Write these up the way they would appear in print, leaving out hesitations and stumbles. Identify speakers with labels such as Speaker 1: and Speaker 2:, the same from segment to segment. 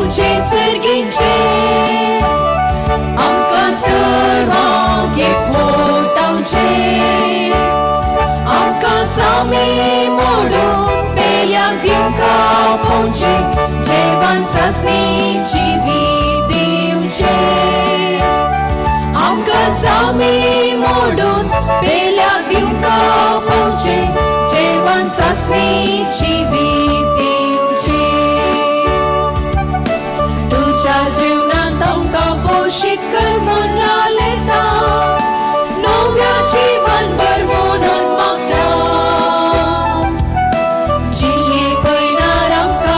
Speaker 1: तुझे सर्गीचे आमकां सर्वांक एकवटावचे आमकां सामी मोडून पेल्याक दिवंका पोवचे जेवण सासणी जिवीत दिवचे आमकां सामी मोडून पेल्याक दिवंका पोवचे जेवण सासणी जिवीत दिवचे तुझ्या जीवनात आमकां पोशीत कर म्हूण लालयता नव्या जीवन भरवून मागता जिल्ली पयणार आमकां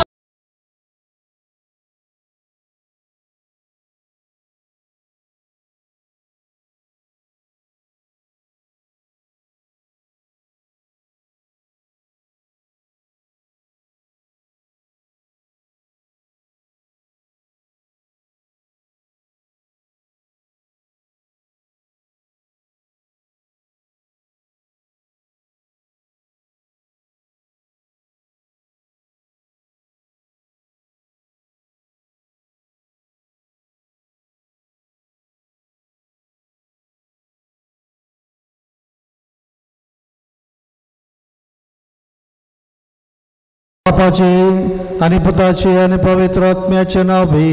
Speaker 2: बापाचे आणि पुताचे आणि पवित्र आत्म्याचे नावे.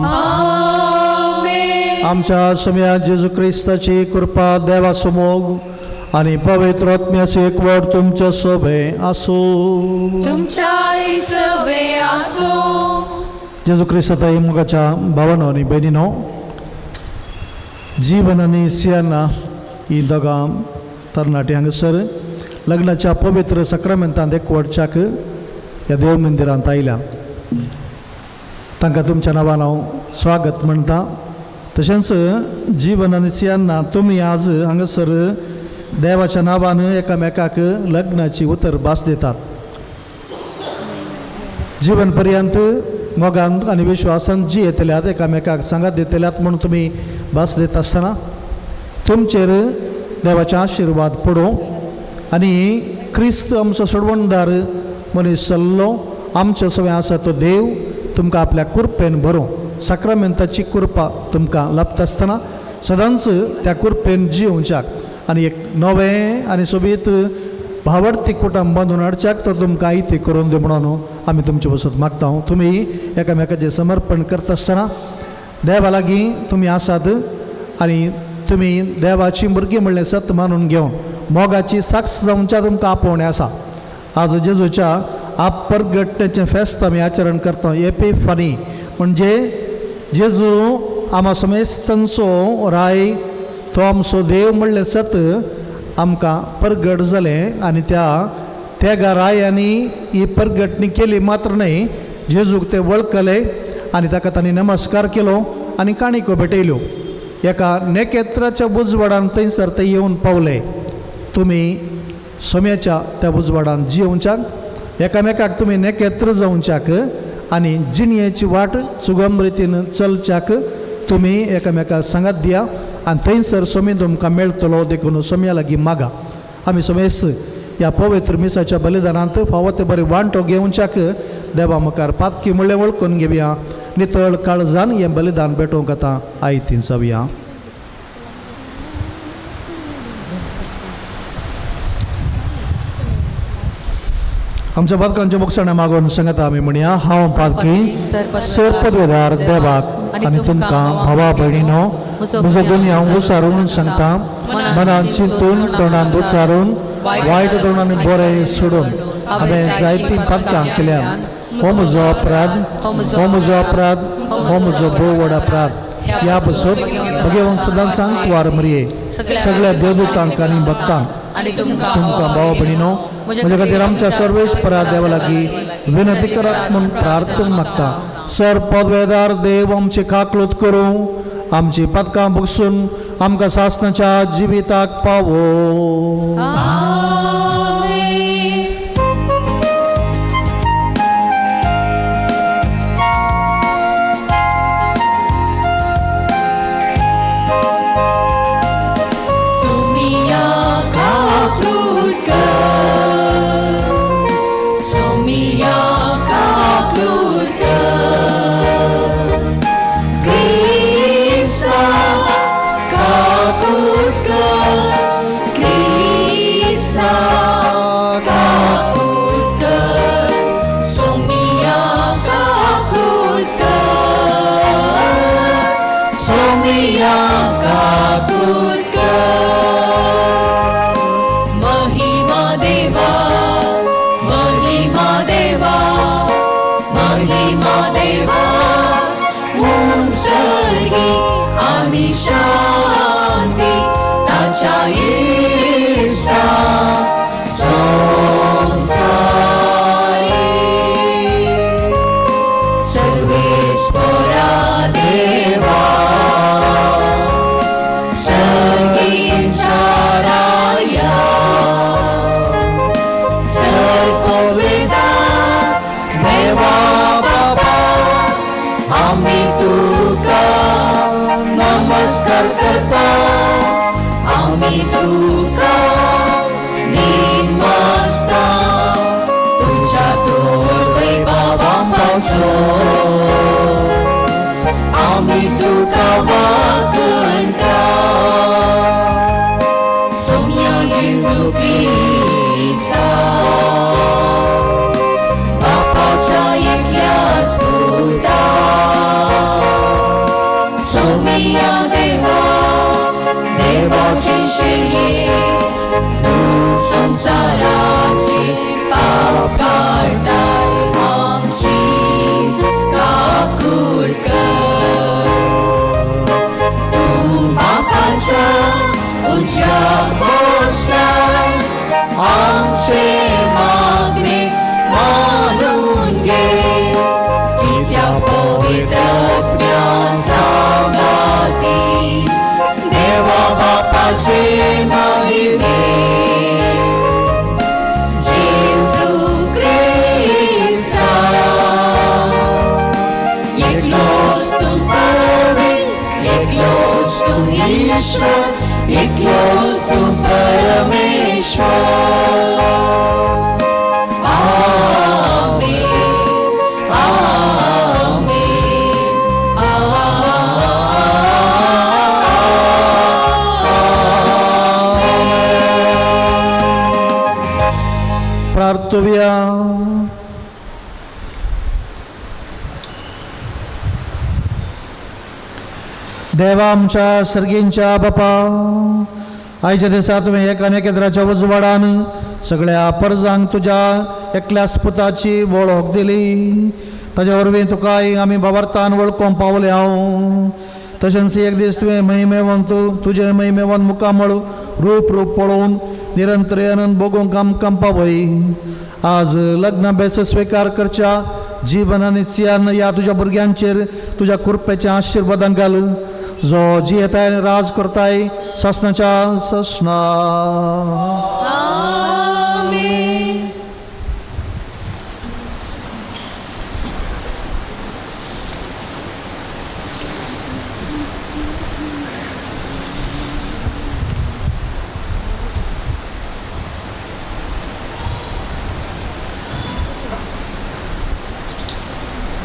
Speaker 1: आमेन.
Speaker 2: आमच्या समया जेजू क्रिस्ताची कृपा, देवाचो मोग आणि पवित्र आत्म्याचे एकवट तुमच्या सोबे आसो.
Speaker 1: तुमच्या सवे आसो.
Speaker 2: जेजू क्रिस्ताच्या मोगाच्या भावानो आनी भयणीनो, जीवन आनी सियाना ही दोगां तरणाटी हांगासर लग्नाच्या पवित्र सक्रमेंतांत एकवटच्याक ह्या देव मंदिरांत आयल्या. तांकां तुमच्या नांवान हांव स्वागत म्हणटा. तशेंच जीवन आनी सियाना, तुमी आज हांगासर देवाच्या नांवान एकामेकाक लग्नाची उतर भास दितात. जीवन पर्यंत मोगान आनी विश्वासान जी येतल्यात, एकामेकाक सांगात दितल्यात म्हूण तुमी भास दिता आसतना तुमचेर देवाचे आशिर्वाद पडूं आनी क्रिस्त आमचो सोडवणदार मनीस जाल्लो आमच्या सगळें आसा तो देव तुमकां आपल्या कृपेन भरूं. साक्रामेंताची कृपा तुमकां लाभता आसतना सदांच त्या कृपेन जियोवच्याक आनी एक नवें आनी सोबीत भावार्थी कुटुंब बांदून हाडच्याक तर तुमकां आयती करून दी म्हणून आमी तुमचे बसत मागता. तुमी एकामेकाचें समर्पण करता आसतना देवा लागीं तुमी आसात आनी तुमी देवाची भुरगीं म्हणलें सत मानून घेवन मोगाची साक्ष जावच्या तुमकां आपोवणें आसा. आज जेजूच्या आपरगट्याचें फेस्त आमी आचरण करता, एपिफनी म्हणजे जेजू आमा समेस्तांचो राय, तो आमचो देव म्हणलें सत आमकां परगट जालें आनी त्या तेगा रायांनी ही परगटणी केली मात्र न्हय, जेजूक ते वळखले आनी ताका तांणी नमस्कार केलो आनी काणिको भेटयल्यो. एका नेकेत्राच्या उजवाडान थंयसर ते येवन पावले. तुमी सोम्याच्या त्या उजवाडान जियोवच्याक, एकामेकाक तुमी नेकेत्र जावच्याक आनी जिणयेची वाट सुगम रितीन चलच्याक तुमी एकामेकाक सांगात दिया आनी थंयसर सोमी तुमकां मेळटलो. देखून सोम्या लागीं मागा. आमी समेस ह्या पवित्र मिसाच्या बलिदानांत फावो ते बरे वांटो घेवच्याक देवा मुखार पातकी म्हणलें वळखून घेवया. नितळ काळजान हें बलिदान भेटोवंक आतां आयतीन जावया. आमच्या पातकांच्या मुखसाणे मागून सांगता आमी म्हणया, हांव पातकी सर पदवेदार देवाक आनी तुमकां भावा भयणीनो म्हजो गुन्यांव उसारून सांगता. मनान चिंतून, तोंडान उच्चारून, वायट तोंडान बरें सोडून हांवें जायतीं पातकां केल्यात. हो म्हजो अपराध, हो म्हजो अपराध, हो म्हजो भोव व्हड अपराध. ह्या बसत भगवंत सदांच सांग मरये, सगळ्या देवदूतांक आनी भक्तांक
Speaker 1: आनी तुमकां
Speaker 2: तुमकां भाव भयणीनो म्हज्या खातीर आमच्या सर्वेस्परा देवा लागीं विनंती करात म्हूण प्रार्थना मागता. सर पदवेदार देव आमची काकलूत करूं, आमची पातकां बगसून आमकां सासणाच्या जिविताक पावो.
Speaker 1: आमेन. सोमिया काकलूत कर, सोमिया काकलूत कर. सोमिया काकूत कर. महिमा देवा, महिमा देवा, महिमा देवा, उंचर्गी आनी शांती ताच्या इश्टा संवसारी. सर्वेश्वरा देवा, सर्गींच्या राया, सर्ववेदा देवा बाबा, आम्ही तुका नमस्कार करता, आम्ही तुका दिनवासता, तुझ्या दुर्वैभवापासून आम्ही तुका वाकणता. सोम्या जेजू क्रिस्ता, बापाच्या एकल्याच पुता, सोमिया देवा, देवाची शेळये, तूं संवसाराचे पाप काडटाय, आमची काकूट कर. तूं बापाच्या उजव्या बसलाय, आमचे मागणे मानून घे, कित्या पवित्र सांगाती देवा बापाचे महिमे, जेजू क्रिस्ता. एकलोच तूं पवित्र, एकलोच तूं ईश्वर, एकलोच तूं परमेश्वर. आमेन, आमेन, आमेन.
Speaker 2: प्रार्थुया. देवा आमच्या सर्गींच्या बापा, आयच्या दिसा तुवें एक आनी एकत्राच्या उजवाडान सगळ्या परजांक तुज्या एकल्याच पुताची वळख दिली. ताज्या वरवीं तुकाय आमी भावार्थान वळखोंक पावले हांव. तशेंच एक दीस तुवें महिमेवंत तुजें महिमेवंत मुखामळ रूप रूप पळोवन निरंतरयान भोगूंक आमकां पावय. आज लग्न बेस स्विकार करच्या जीवन आनी सियान ह्या तुज्या भुरग्यांचेर तुज्या कृपेच्या आशिर्वादान घाल, जो जियेताय आनी राज करताय सासणाच्या ससना.
Speaker 1: आमेन.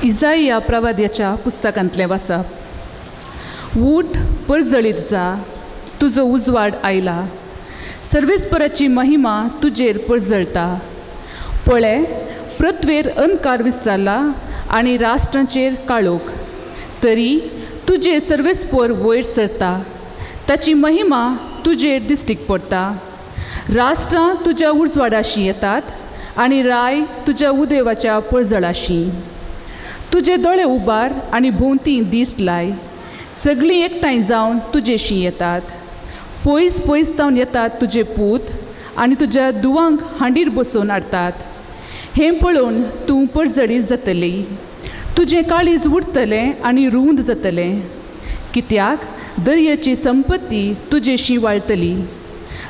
Speaker 3: इजाई प्रवाद्याच्या पुस्तकांतलें वाचप. ऊठ, परजळीत जा, तुजो उजवाड आयला, सर्वेस्पराची महिमा तुजेर परजळता. पळे, पृथ्वेर अंधकार विसरला आनी राष्ट्रांचेर काळोख, तरी तुजेर सर्वेस्पर वयर सरता, ताची महिमा तुजेर दिश्टीक पडटा. राष्ट्रां तुज्या उजवाडाशी येतात आनी राय तुज्या उदेवाच्या परजळाशी. तुजे दोळे उबार आनी भोंवती दीस लाय, सगळीं एकठांय जावन तुजेशी येतात. पयस पयस जावन येतात तुजे पूत आनी तुज्या दुवांक हांडीर बसोवन हाडटात. हें पळोवन तूं परजळीत जातली, तुजें काळीज उरतलें आनी रूंद जातलें, कित्याक दर्याची संपत्ती तुजेशी वाळटली,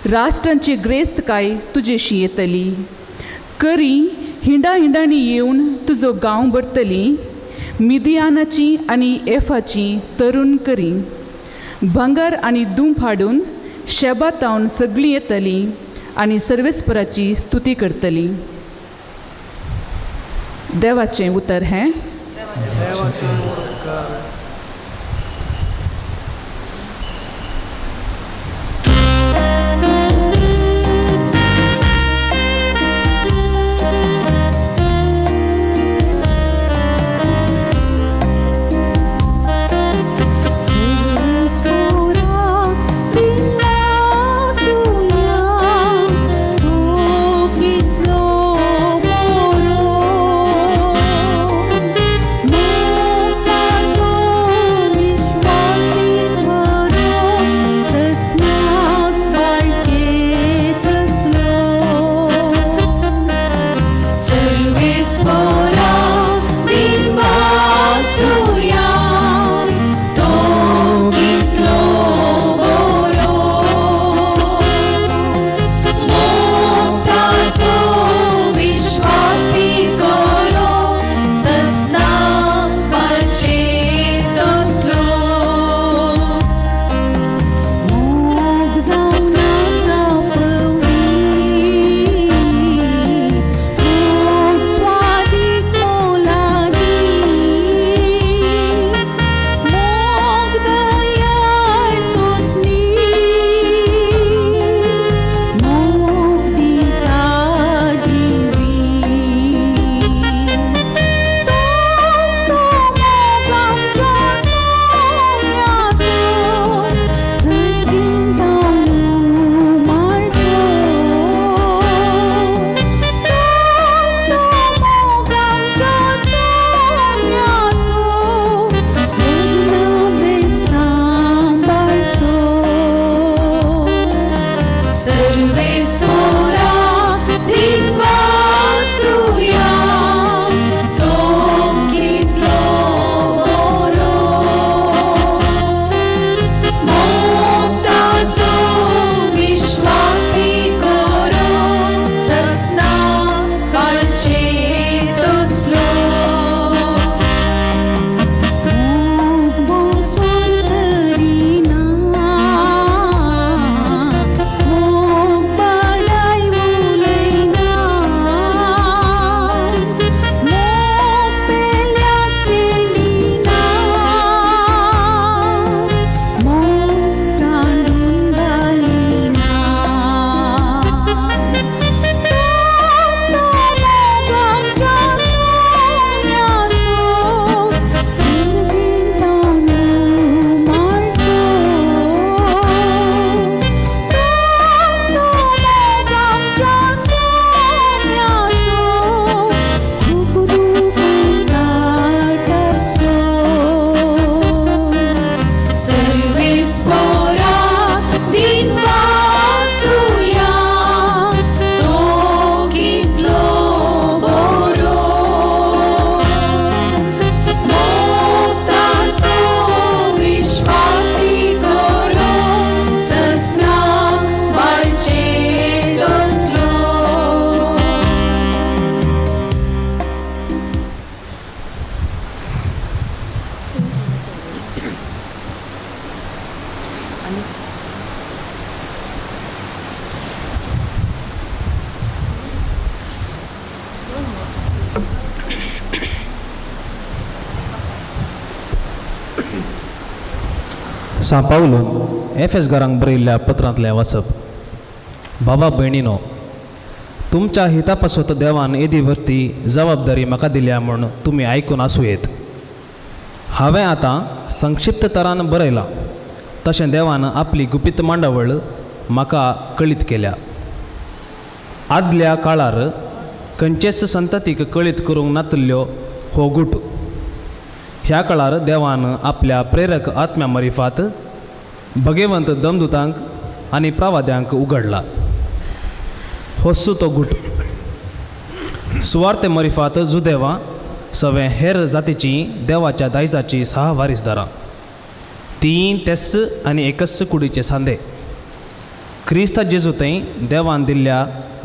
Speaker 3: राष्ट्रांची ग्रेस्तकाय तुजेशी येतली. करी हिंडा हिंडांनी येवन तुजो गांव भरतली, मिदियानाची आनी एफाची तरुण करी. भांगर आनी दुंप हाडून शेबा तावन सगळीं येतलीं आनी सर्वेस्पराची स्तुती करतलीं. देवाचें उतर हें.
Speaker 2: देवाचे उपकार.
Speaker 4: सां पावलून एफेस घरांक बरयल्ल्या पत्रांतलें वाचप. भावा भयणीनो, तुमच्या हिता पासत देवान येदी वरती जबाबदारी म्हाका दिल्या म्हूण तुमी आयकून आसूं येत. हांवें आतां संक्षिप्त तरान बरयलां तशें देवान आपली गुपीत मांडावळ म्हाका कळीत केल्या. आदल्या काळार खंयचेच संततीक कळीत करूंक नातिल्ल्यो हो गूट ह्या काळार देवान आपल्या प्रेरक आत्म्या मरिफात भगेवंत दमदुतांक आनी प्रवाद्यांक उगडला. होस्सू तो गूट सुवार्ते मरिफात जुदेवां सवें हेर जातीची देवाच्या दायजाची सहा वारीसदारां, तीं तेस आनी एकच कुडीचे सांदे. क्रिस्त जेजू थंय देवान दिल्ल्या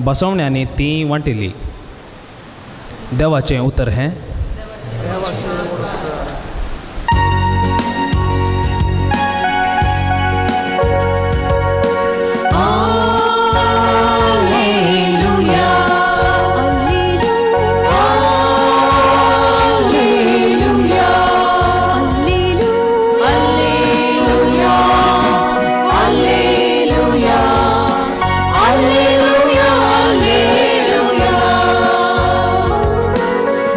Speaker 4: बसवण्यांनी ती वांटिल्ली. देवाचें उतर हें.
Speaker 1: Alleluia. Alleluia. Alleluia. Alleluia. Alleluia. Alleluia.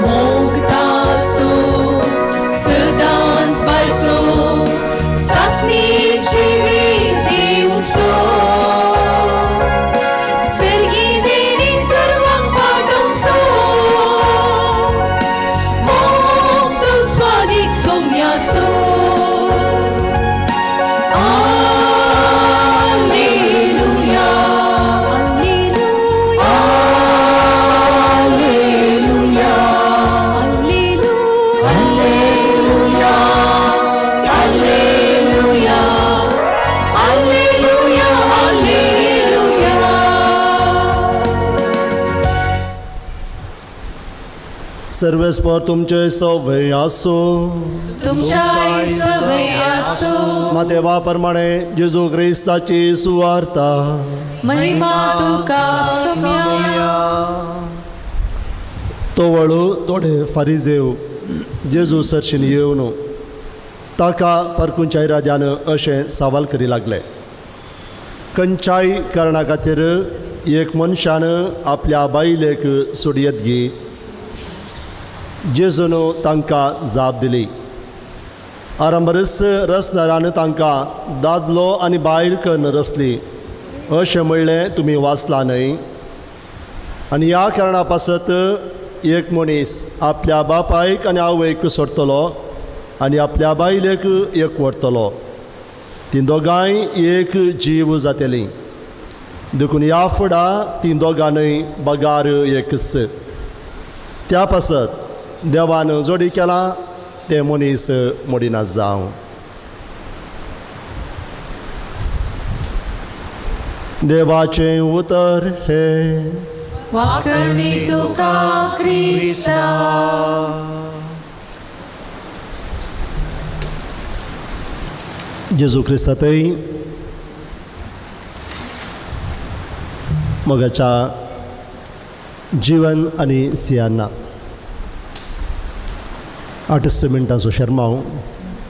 Speaker 1: मोगताचो सदांच बाळचो सासणी जिवीत दिवचो सर्गी देणी सर्वांक पाठोवचो मोग स्वादीक सोम्याचो. Alleluia. Alleluia. Alleluia. Alleluia. Alleluia. Alleluia.
Speaker 5: सर्वेस्पर तुमचे सवे आसो.
Speaker 1: तुमच्याय सवय आसो.
Speaker 5: मातेवा प्रमाणे जेजू क्रिस्ताची सुवार्ता.
Speaker 1: महिमा तुका सोम्या.
Speaker 5: तोवळू थोडे फारिजेव जेजू सरशीन येवन ताका परकुंच्या इराद्यान अशें सवाल करी लागले, खंयच्याय कारणा खातीर एक मनशान आपल्या बायलेक सोडयत गी? जेजून तांकां जाप दिली, आरंभरच रसदारान तांकां दादलो आनी बायल कन्न रचली अशें म्हणलें तुमी वाचलां न्हय? आनी ह्या कारणा पासत एक मनीस आपल्या बापायक आनी आवयक सोडटलो आनी आपल्या बायलेक एक व्हरतलो, तीं दोगांय एक जीव जातलीं. देखून ह्या फुडा तीं दोगां न्हय बगार एकच. त्या पासत देवान जोडी केलां तें मनीस मोडिना जावं. देवाचें उतर हें.
Speaker 1: वाकणी तुका क्रिस्ता.
Speaker 5: जेजू क्रिस्तातय मोगाच्या जिवन आनी सियाना 8 मिनटांचो शेरमांव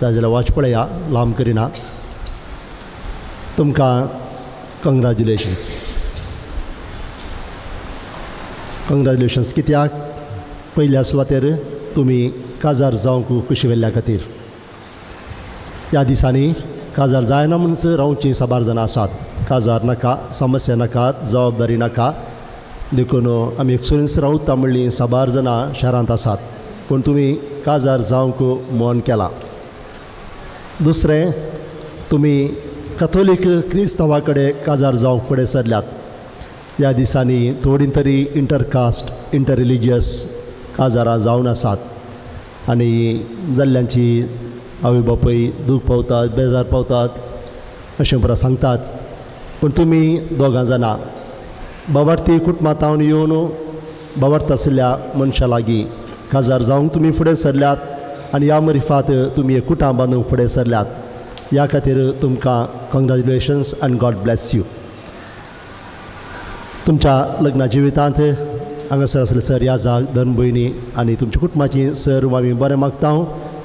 Speaker 5: जाल्यार वाच पळया, लांब करिना. तुमकां कंग्रेच्युलेशन्स. कंग्रेच्युलेशन्स कित्याक पयल्या सुवातेर तुमी काजार जावंक खुशी वेल्ल्या खातीर. ह्या दिसांनी काजार जायना म्हणसर रावचीं साबार जाणां आसात. काजार नाका, समस्या नाका, जबाबदारी नाका, देखून आमी एक्सपिरियन्स रावता म्हणलीं साबार जाणां शारांत आसात. पूण तुमी काजार जावंक मन केलां. दुसरें, तुमी कथोलीक क्रिस्तांवा कडेन काजार जावंक फुडें सरल्यात. ह्या दिसांनी थोडीं तरी इंटरकास्ट इंटर रिलिजियस काजारां जावन आसात आनी जाल्ल्यांची आवय बापूय दूख पावतात, बेजार पावतात अशें बरें सांगतात. पूण तुमी दोगां जाणां बाबार्थी कुटुंबांत येवन बाबार्थ आशिल्ल्या मनशां लागीं काजार जावंक तुमी फुडें सरल्यात आनी ह्या मरिफात तुमी एक कुटां बांदूंक फुडें सरल्यात. ह्या खातीर तुमकां congratulations and God bless you. तुमच्या लग्ना जिवितांत हांगासर आसले सर ह्या जाग धर्म भयणी आनी तुमच्या कुटुंबाची सर आमी बरें मागता.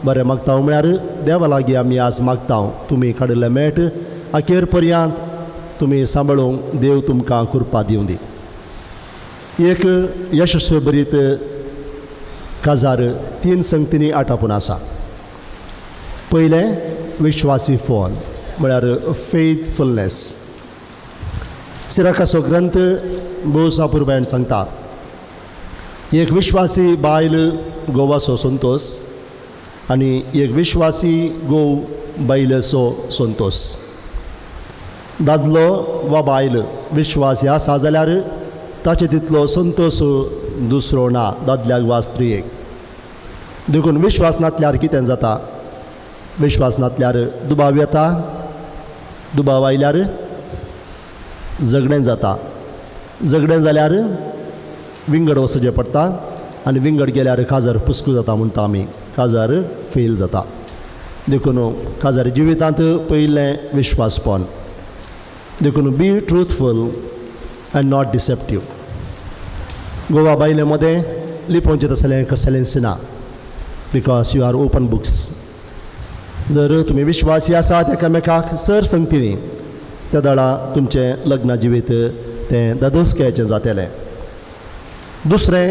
Speaker 5: बरें मागता म्हळ्यार देवा लागीं आमी आज मागता तुमी काडिल्लें मेट अखेर पर्यंत तुमी सांबाळूंक देव तुमकां कृपा दिवं दी. एक यशस्वी बरीत काजार तीन संगतींनी आटापून आसा. पयलें विश्वासी फोन म्हळ्यार फेथफुलनेस. सिराकाचो ग्रंथ भोव अपुरबायेन सांगता, एक विश्वासी बायल गोवाचो संतोष आनी एक विश्वासी गोव बायलेचो संतोष. दादलो वा बायल विश्वासी आसा जाल्यार ताचे तितलो संतोष दुसरो ना, दादल्याक वा स्त्रियेक. देखून विश्वास नासल्यार कितें जाता? विश्वास नासल्यार दुबाव येता, दुबाव आयल्यार झगडें जाता, झगडें जाल्यार विंगड वचचें पडटा आनी विंगड गेल्यार काजार पुस्कू जाता म्हणटा आमी, काजार फेल जाता. देखून काजार जिवितांत पयलें विश्वासपण. देखून be truthful and not deceptive. Goa बायले मदें लिपोवचें तसलें कसलेंच ना, because you are open books. जर तुमी विश्वासी आसात एकामेकाक सर संगतीनी त्या दळा तुमचें लग्न जिवीत तें दादोसकायेचें जातलें. दुसरें,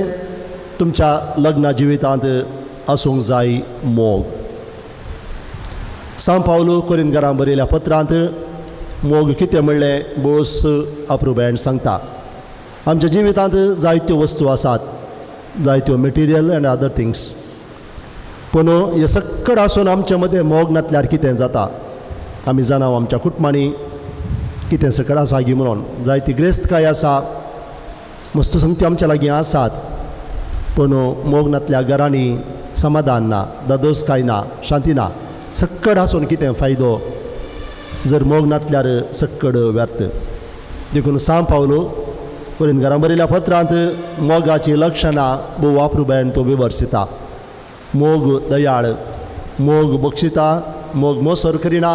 Speaker 5: तुमच्या लग्न जिवितांत आसूंक जाय मोग. सांव पावलू कोरिंदकारां बरयल्या पत्रांत मोग कितें म्हणलें बोस अप्रुबायेन सांगता. आमच्या जिवितांत जायत्यो वस्तू आसात, जायत्यो मटेरियल एंड अदर थिंग्स, पूण हे सक्कड आसून आमचे मदें मोग नासल्यार कितें जाता? आमी जाणां आमच्या कुटुंबांनी कितें सकड आसा गी म्हणून, जायती ग्रेस्तकाय आसा, मस्त संगती आमच्या लागीं आसात, पूण मोग नासल्या घरांनी समाधान ना, दादोसकाय ना, शांती ना. सक्कड आसून कितें फायदो जर मोग नासल्यार सक्कड व्यर्थ. देखून सांव पावलू कोरिंदकारां बरयल्या पत्रांत मोगाची लक्षणां भोव अप्रुबायेन तो विवर्सिता. मोग दयाळ, मोग बक्षिता, मोग मोसर करिना,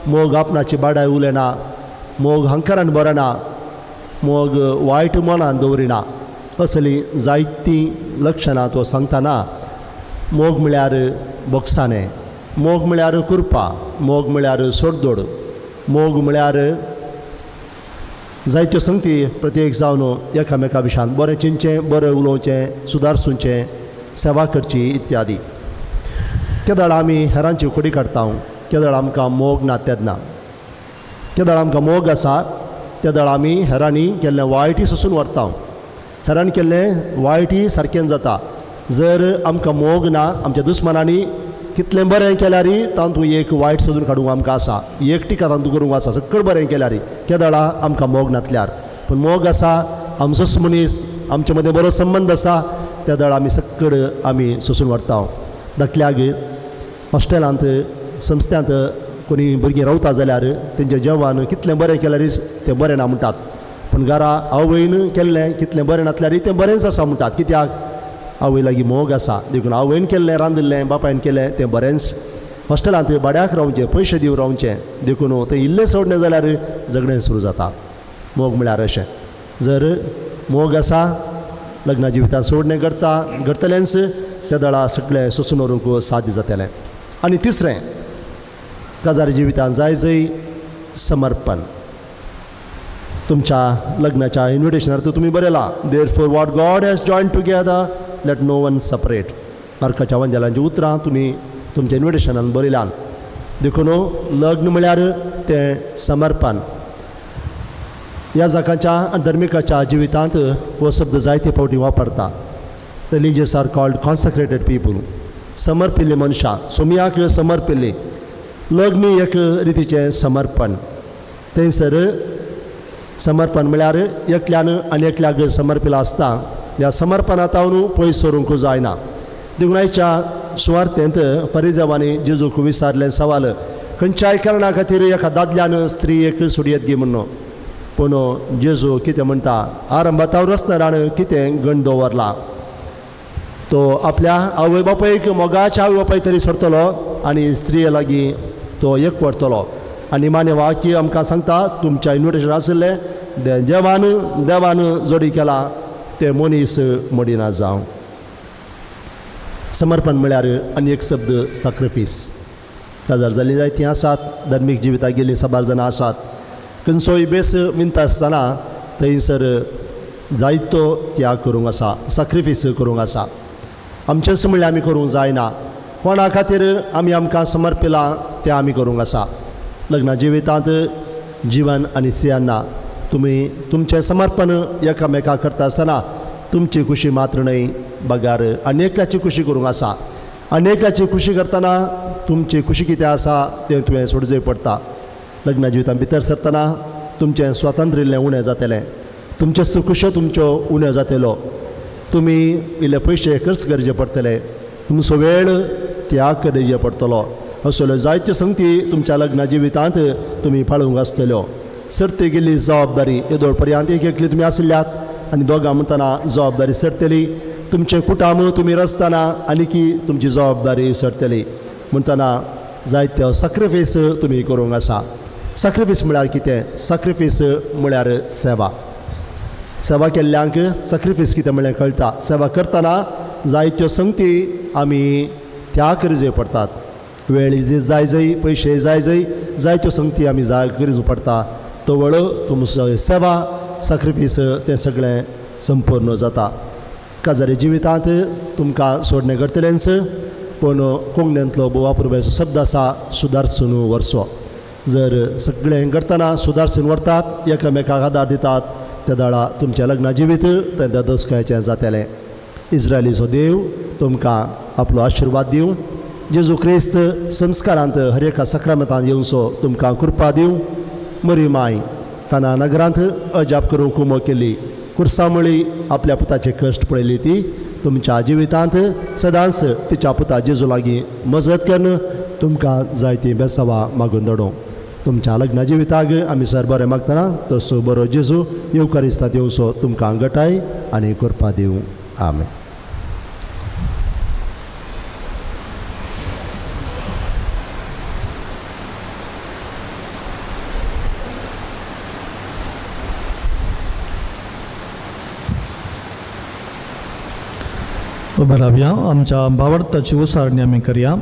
Speaker 5: मोग आपणाची बाडाय उलयना, मोग हंकारान बरना, मोग वायट मनान दवरिना, असली जायतीं लक्षणां तो सांगतना मोग म्हळ्यार बोगसाणें, मोग म्हळ्यार कृपा, मोग म्हळ्यार सोडदोड, मोग म्हळ्यार जायत्यो संगती प्रत्येक जावन एकामेका विशान बरें चिंतचें, बरें उलोवचें, सुदारसुचें, सेवा करची इत्यादी. केदळ आमी हेरांची खोडी काडटा, केदळ आमकां मोग ना तेन्ना, केदळ आमकां मोग आसा तेदळ आमी हेरांनी केल्लें वायटी सोसून व्हरता, हेरांनी केल्लें वायटी सारकें जाता. जर आमकां मोग ना, आमच्या दुस्मानांनी कितलें बरें केल्यार तातूंत एक वायट सोदून काडूंक आमकां आसा, एक टिका तातूंत करूंक आसा, सगळें बरें केल्यार केदळा आमकां मोग नासल्यार. पूण मोग आसा, आमचोच मनीस, आमचे मदें बरो संबंद आसा, त्या दळ आमी सक्कड आमी सोसून व्हरता. धाकल्याक हॉस्टेलांत संस्थ्यांत कोणी भुरगीं रावता जाल्यार तेंचें जेवण कितलें बरें केल्यार तें बरें ना म्हणटात, पूण घरा आवयन केल्लें कितलें बरें नासल्यार तें बरेंच आसा म्हणटात. कित्याक? आवय लागीं मोग आसा. देखून आवयन केल्लें रांदिल्लें, बापायन केलें तें बरेंच. हॉस्टेलांत भाड्याक रावचें, पयशे दिवन रावचें, देखून तें इल्लें सोडलें जाल्यार झगडें सुरू जाता. मोग म्हळ्यार अशें, जर मोग आसा लग्ना जिवितांत सोडणें घडटा, घडटलेंच, त्या दळा सगळें सोसून व्हरूंक साध्य जातलें. आनी तिसरें, काजार जिवितांत जाय जंय समर्पण. तुमच्या लग्नाच्या इन्विटेशनार तर तुमी बरयलां, therefore what God has join together let no one separate. मार्काच्या वंजालांची उतरां तुमी तुमच्या इन्विटेशनान बरयल्यान. देखून लग्न म्हळ्यार तें समर्पण. ह्या जाकाच्या आनी धर्मिकाच्या जिवितांत हो शब्द जायते फावटी वापरता. Religious are called consecrated people, समर्पिल्ली मनशां, सोमयाक समर्पिल्ली. लग्न एक रितीचें समर्पण. थंयसर समर्पण म्हळ्यार एकल्यान आनी एकल्याक समर्पिल्लो आसता. ह्या समर्पणांत पयस सरूंक जायना. देखून आयच्या सुवार्थेंत फरिजवांनी जेजूक विचारलें सवाल, खंयच्याय कारणा खातीर एका दादल्यान स्त्रियेक सोडयेत गी म्हणून. पूण जेजू कितें म्हणटा, आरंभातावन रचणारान कितें गण दवरला, तो आपल्या आवय बापायक मोगाच्या आवय बापाय तरी सोडटलो आनी स्त्रिये लागीं तो एक व्हरतलो. आनी मान्य वाक्य आमकां सांगता, तुमच्या इन्विटेशन आशिल्लें जेवान देवान जोडी केला ते मनीस मोडिना जावं. समर्पण म्हळ्यार आनी एक शब्द साक्रिफीस. काजार जाल्लीं जायतीं आसात, धार्मीक जिविताक गेल्लीं साबार जाणां आसात. खंयचोय बेस विनता आसतना थंयसर जायतो त्याग करूंक आसा, साक्रिफीस करूंक आसा. आमचेंच म्हणल्यार आमी करूंक जायना, कोणा खातीर आमी आमकां समर्पिलां तें आमी करूंक आसा. लग्न जिवितांत जिवन आनी सियाना तुमी तुमचें समर्पण एकामेका करता आसतना तुमची खुशी मात्र न्हय बगार आनी एकल्याची खुशी करूंक आसा. आनी एकल्याची खुशी करतना तुमची खुशी कितें आसा तें तुवें सोडचें पडटा. लग्न जिवितांत भितर सरतना तुमचें स्वातंत्र्य इल्लें उणें जातलें, तुमचें सुखुश्यो तुमच्यो उण्यो जातलो, तुमी इल्ले पयशे खर्च करचे पडटले, तुमचो वेळ त्याग करचे पडटलो. असल्यो जायत्यो संगती तुमच्या लग्न जिवितांत तुमी पाळूंक आसतल्यो. सर्ती गेल्ली जबाबदारी येदोळ पर्यंत एक एकली तुमी आशिल्ल्यात आनी दोगां म्हणटना जबाबदारी सरतली. तुमचें कुटाम तुमी रचतना आनीकी तुमची जबाबदारी सरतली. म्हणटना जायत्यो साक्रिफीस तुमी करूंक आसा. साक्रिफीस म्हळ्यार कितें? साक्रिफीस म्हळ्यार सेवा. सेवा केल्ल्यांक साक्रिफीस कितें म्हळ्यार कळटा. सेवा करतना जायत्यो संगती आमी त्याग करच्यो पडटात. वेळ जाय जय, पयशे जाय जय, जायत्यो संगती आमी जाय करच्यो पडटा. तवळ तुमचो सेवा साक्रिफीस तें सगळें संपूर्ण जाता. काजारी जिवितांत तुमकां सोडणें करतलेंच, पूण कोंकणींतलो भोव अपुरबायेचो शब्द आसा सुदारसून व्हरचो. जर सगळें करतना सुदारसून व्हरतात, एकामेकाक आदार दितात, त्या दाळा तुमचें लग्न जिवीत तें ददोसकायचें जातलें. इस्रायलीचो देव तुमकां आपलो आशिर्वाद दिवं. जेजू क्रिस्त संस्कारांत हर एका सक्रामतांत येवचो तुमकां कृपा दिवं. मरी माय काना नगरांत अजाप करूंक कुमो केली, कुर्सामळी आपल्या पुताचे कश्ट पळयली ती तुमच्या जिवितांत सदांच तिच्या पुता जेजू लागीं मजत करून तुमकां जायतीं बेसावां मागून धाडूं. तुमच्या लग्न जिविताक आमी सर बरें मागतना तसो बरो जेजू येवकारिस्तांत येवचो तुमकां गटाय आनी कृपा दिवं. आमेन.
Speaker 2: उबे रावया, आमच्या भावार्थाची उसारणी आमी करया.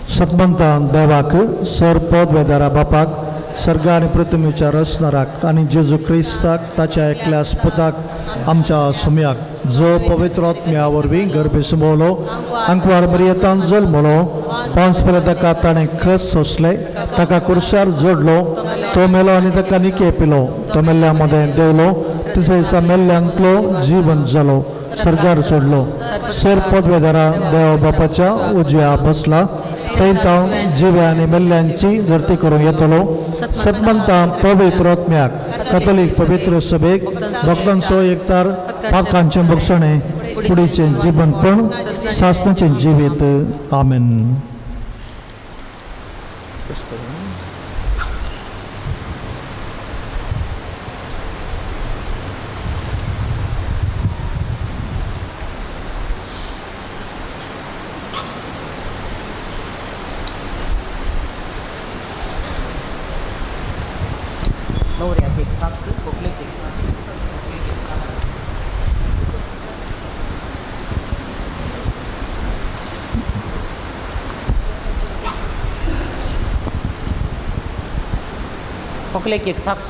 Speaker 2: सतमंतान देवाक सर पद वेदारा बापाक सर्ग आनी पृथ्वीच्या रचणाराक आनी जेजू क्रिस्ताक ताच्या एकल्या पुताक आमच्या सुम्याक जो पवित्र आत्म्या वरवीं गर्भे सुमवलो, आंकवार मरियेतान जल्मलो, पांच पेले ताका ताणें खस सोंसले, ताका कुर्शार जोडलो, तो मेलो आनी ताका निके पिलो, तो मेल्ल्या मदें देवलो, तिसऱ्या दिसा मेल्ल्यांतलो जिवन जालो, सर्गार सोडलो, सर पदवेदारा देव बापाच्या उजव्या बसला, थंय तांव जिव्या आनी मेल्ल्यांची धरती करूंक येतलो. सतमंता पवित्र आत्म्याक कथोलीक पवित्र सभेक भक्तांचो एकतार पातकांचें भोगसणें कुडीचें जीवनपण सासनाचें जिवीत. आमेन.
Speaker 6: न्हवऱ्याक एक साक्ष, व्हंकलेक एक साक्ष. व्हंकलेक एक साक्ष.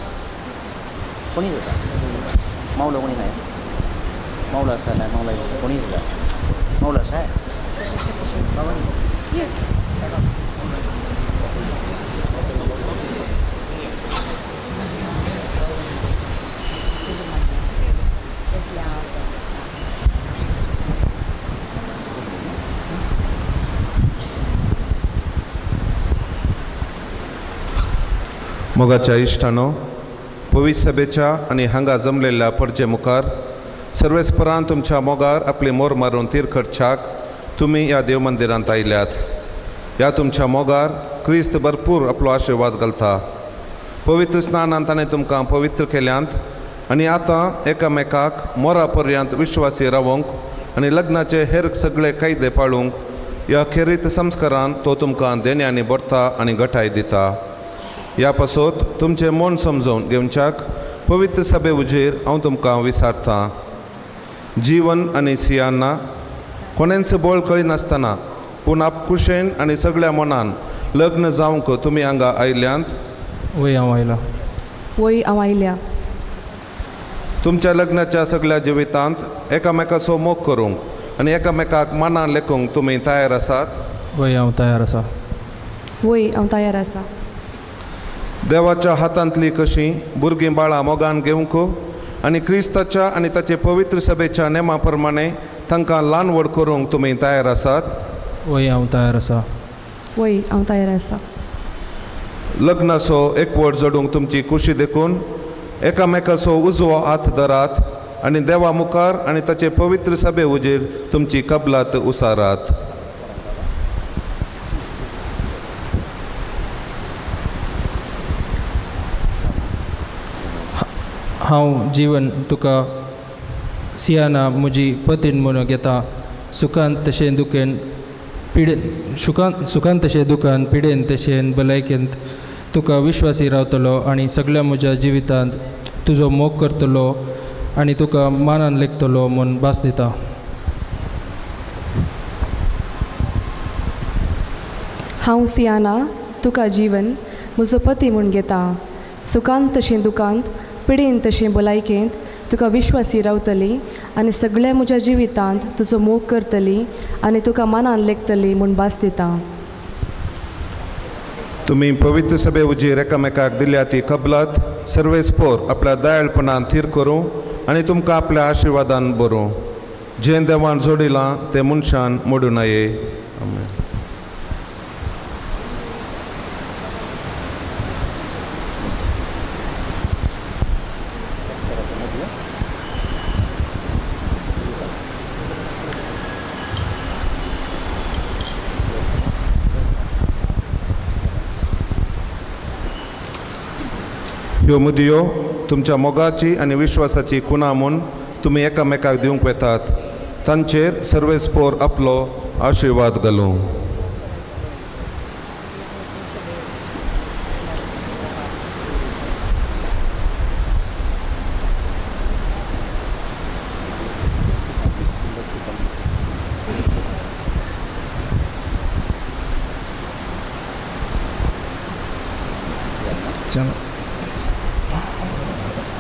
Speaker 6: कोणी जाता मावलो कोणी नाही, मावलो आसा ना, मावला कोणी जाता, मावलो आसा.
Speaker 7: मोगाच्या इश्टानो, पवित्र सभेच्या आनी हांगा जमलेल्या परजे मुखार सर्वेस्परान तुमच्या मोगार आपली मोर मारून तीर खर्चाक तुमी ह्या देव मंदिरांत आयल्यात. ह्या तुमच्या मोगार क्रिस्त भरपूर आपलो आशिर्वाद घालता. पवित्र स्नानान ताणें तुमकां पवित्र केल्यांत आनी आतां एकामेकाक मोरा पर्यंत विश्वासी रावोंक आनी लग्नाचे हेर सगळे कायदे पाळूंक ह्या खेरीत संस्कारान तो तुमकां देण्यांनी भरता आनी गटाय दिता. ह्या पासत तुमचें मन समजोवन घेवच्याक पवित्र सभे उजेर हांव तुमकां विचारतां. जीवन आनी सियाना कोणेंच बळ कळिनासतना पूण आपकुशेन आनी सगळ्या मनान लग्न जावंक तुमी हांगा आयल्यांत.
Speaker 8: वय हांव आयला.
Speaker 9: वय हांव आयल्या.
Speaker 7: तुमच्या लग्नाच्या सगळ्या जिवितांत एकामेकाचो मोग करूंक आनी एकामेकाक मनान लेखूंक तुमी तयार आसात?
Speaker 8: वय हांव तयार आसा.
Speaker 9: वय हांव तयार आसा.
Speaker 7: देवाच्या हातांतली कशीं भुरगीं बाळां मोगान घेवंक आनी क्रिस्ताच्या आनी ताचे पवित्र सभेच्या नेमा प्रमाणे तांकां ल्हान व्हड करूंक तुमी तयार आसात?
Speaker 8: वय हांव तयार आसा.
Speaker 9: वय हांव तयार आसा.
Speaker 7: लग्नाचो एकवट जोडूंक तुमची खुशी देखून एकामेकाचो उजवो हात धरात आनी देवा मुखार आनी ताचे पवित्र सभे हुजीर तुमची कबलात उसारात.
Speaker 8: हांव जीवन तुका सियाना म्हजी पतीण म्हणून घेता. सुखान तशें दुखेन पिडेन सुखान तशें दुखान पिडेन तशें भलायकेंत तुका विश्वासी रावतलो आनी सगळ्या म्हज्या जिवितांत तुजो मोग करतलो आनी तुका मानान लेखतलो म्हूण भास दिता.
Speaker 9: हांव सियाना तुका जीवन म्हजो पती म्हूण घेता. सुखांत तशें दुखांत पिडेन तशें भलायकेंत तुका विश्वासी रावतली आनी सगळ्या म्हज्या जिवितांत तुजो मोग करतली आनी तुका मानान लेखतली म्हूण भास दिता.
Speaker 7: तुमी पवित्र सभे हुजीर एकामेकाक दिल्या ती कबलात सर्वेस्पोर आपल्या दयाळपणान थीर करूं आनी तुमकां आपल्या आशिर्वादान बरूं. जें देवान जोडिलां तें मनशान मोडूं नये. आमेन. ह्यो मुदयो तुमच्या मोगाची आनी विश्वासाची खुणा म्हूण तुमी एकामेकाक दिवंक वेतात. तांचेर सर्वेस्पोर आपलो आशिर्वाद घालूं.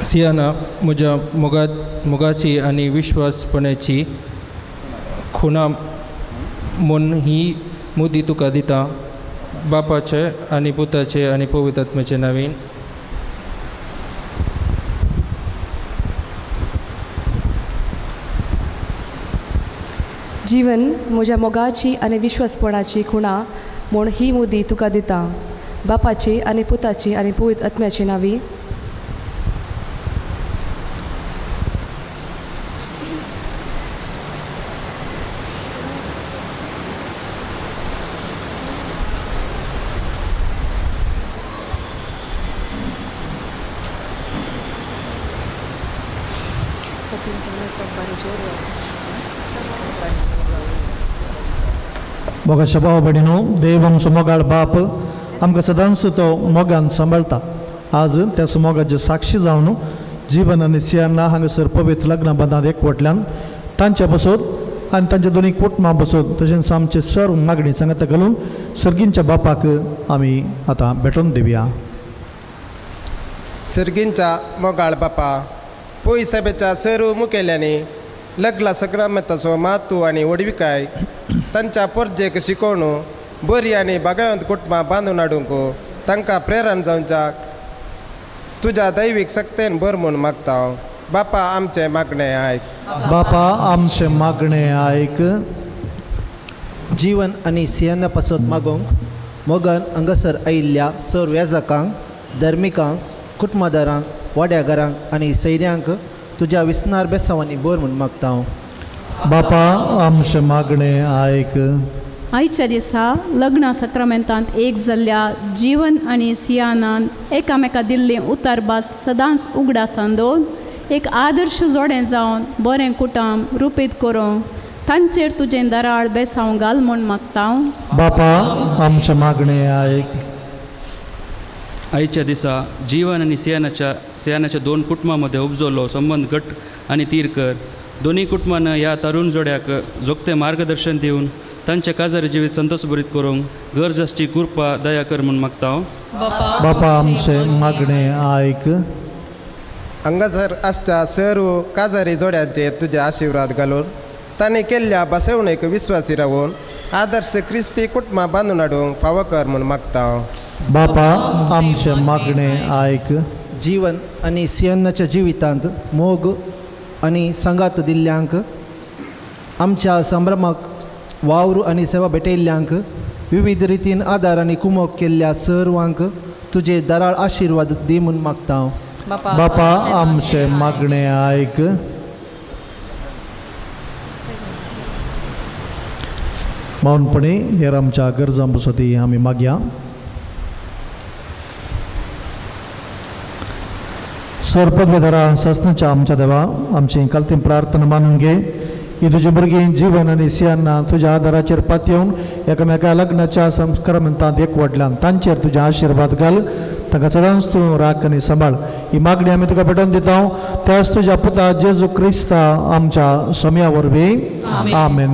Speaker 8: सियाना म्हज्या मोगाची आनी विश्वासपणाची खुणा म्हूण ही मुदी तुका दिता. बापाचे आनी पुताचे आनी पवित्र आत्म्याचे नांवान.
Speaker 9: जीवन म्हज्या मोगाची आनी विश्वासपणाची खुणा म्हूण ही मुदी तुका दिता. बापाची आनी पुताची आनी पवित्र आत्म्याची नांवी.
Speaker 2: मोगाच्या भाव भयणीनो, देव आमचो मोगाळ बाप आमकां सदांच तो मोगान सांबाळटा. आज त्या मोगाचे साक्षी जावन जीवन आनी सियाना हांगासर पवित्र लग्न बंधांत एकवटल्यान तांच्या बसोत आनी तांच्या दोनी कुटुंबां बसोत तशेंच आमचे सर्व मागणी सांगात घालून सर्गींच्या बापाक आमी आतां भेटोवन दिवया.
Speaker 10: सर्गींच्या मोगाळ बापा, पय सभेच्या सर्व मुखेल्यांनी लग्न सक्रामेताचो मातू आनी व्हडविकाय तांच्या पोरजेक शिकोवन बरी आनी बागायत कुटुंबां बांदून हाडूंक तांकां प्रेरण जावच्याक तुज्या दैवीक सक्तेन भर म्हूण मागता. बापा आमचें मागणें आयक.
Speaker 2: बापा आमचें मागणें आयक.
Speaker 6: जीवन आनी सियाना पासत मागोवंक मोगान हांगासर आयिल्ल्या सर्व याजकांक, धर्मिकांक, कुटुंबादारांक, वाड्याघरांक आनी सैऱ्यांक तुज्या विस्नार बेसांवांनी भर म्हूण मागता हांव.
Speaker 2: बापा आमचें मागणें आयक.
Speaker 11: आयच्या दिसा लग्न सक्रामेंतांत एक जाल्ल्या जीवन आनी सियानान एकामेका दिल्ली उतारभास सदांच उगडासान दवरून एक आदर्श जोडें जावन बरें कुटुंब रुपीत करूंक तांचेर तुजें दराळ बेसांव घाल म्हूण मागता.
Speaker 2: बापा आमचें मागणें आयक.
Speaker 12: आयच्या दिसा जीवन आनी सियानाच्या दोन कुटुंबां मदें उपजलो संबंद घट आनी तीर कर.
Speaker 8: दोनूय कुटुंबान ह्या तरुण जोड्याक जोगतें मार्गदर्शन दिवन तांचे काजारी जिवीत संतोशभरीत करूंक गरज आसची कृपा दया कर म्हूण मागता हांव.
Speaker 2: बापा आमचे मागणे आयक.
Speaker 10: हांगासर आसच्या सर्व काजारी जोड्यांचेर तुजे आशिर्वाद घालून तांणी केल्ल्या बसवणेक विस्वासी रावून आदर्श क्रिस्ती कुटुंबां बांदून हाडूंक फावो कर म्हूण मागता.
Speaker 2: बापा आमचे मागणे आयक.
Speaker 6: जीवन आनी सियन्नाच्या जिवितांत मोग आनी सांगात दिल्ल्यांक, आमच्या संभ्रमाक वावर आनी सेवा भेटयल्ल्यांक, विविध रितीन आदार आनी कुमोक केल्ल्या सर्वांक तुजे दराळ आशिर्वाद दी म्हूण मागता.
Speaker 2: बापा आमचे मागणे आयक. मौनपणे हेर आमच्या गरजां पसती आमी मागया. सरपदवेदारा सासणाच्या आमच्या देवा, आमची कालती प्रार्थना मानून घे. ही तुजी भुरगीं जीवन आनी सियांना तुज्या आदाराचेर पातयेवन एकामेका लग्नाच्या संस्क्रमंतांत एकवटल्यान तांचेर तुजे आशिर्वाद घाल. तांकां सदांच तूं राख आनी सांबाळ. ही मागणी आमी तुका भेटोवन दिता त्याच तुज्या पुता जेजू क्रिस्ता आमच्या सम्या वरवीं. आमेन.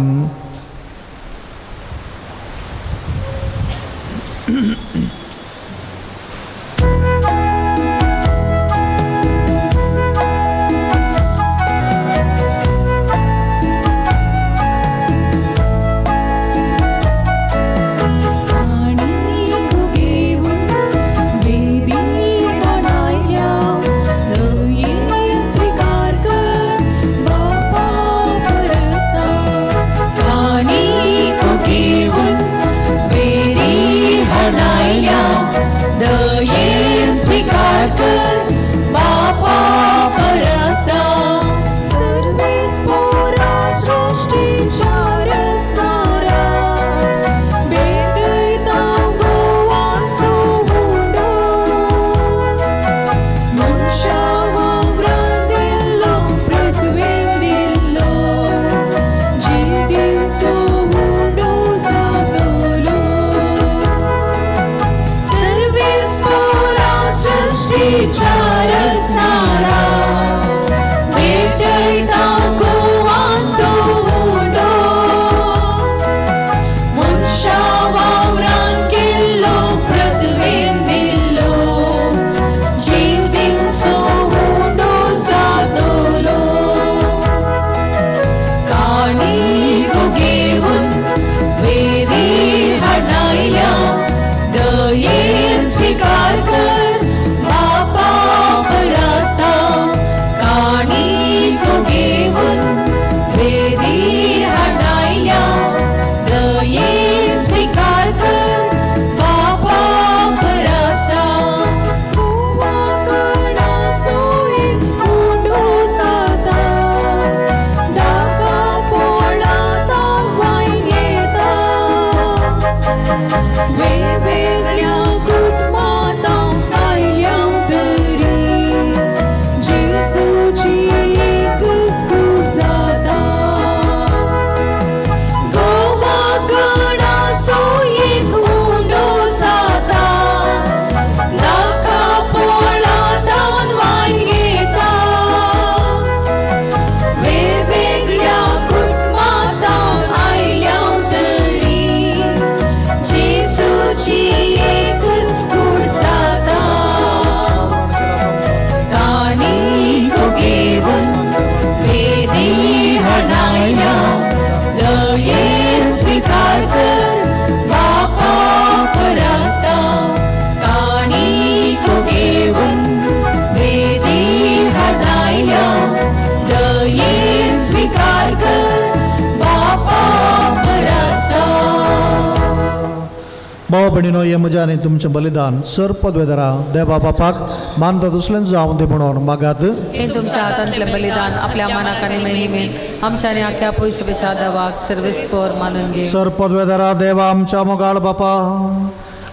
Speaker 2: भाव भयणीनो, हे म्हजें आनी तुमचें बलिदान सर पदवेदारा देवा बापाक मानता दुसरें जावं दी म्हणून मागात.
Speaker 1: हे तुमच्या हातांतलें बलिदान आपल्या मनाक आनी महिमेत आमच्या आनी आख्या पयसुपेच्या देवाक सर्वीस पोर मानून घे.
Speaker 2: सर पदवेदारा देवा आमच्या मोगाळ बापा,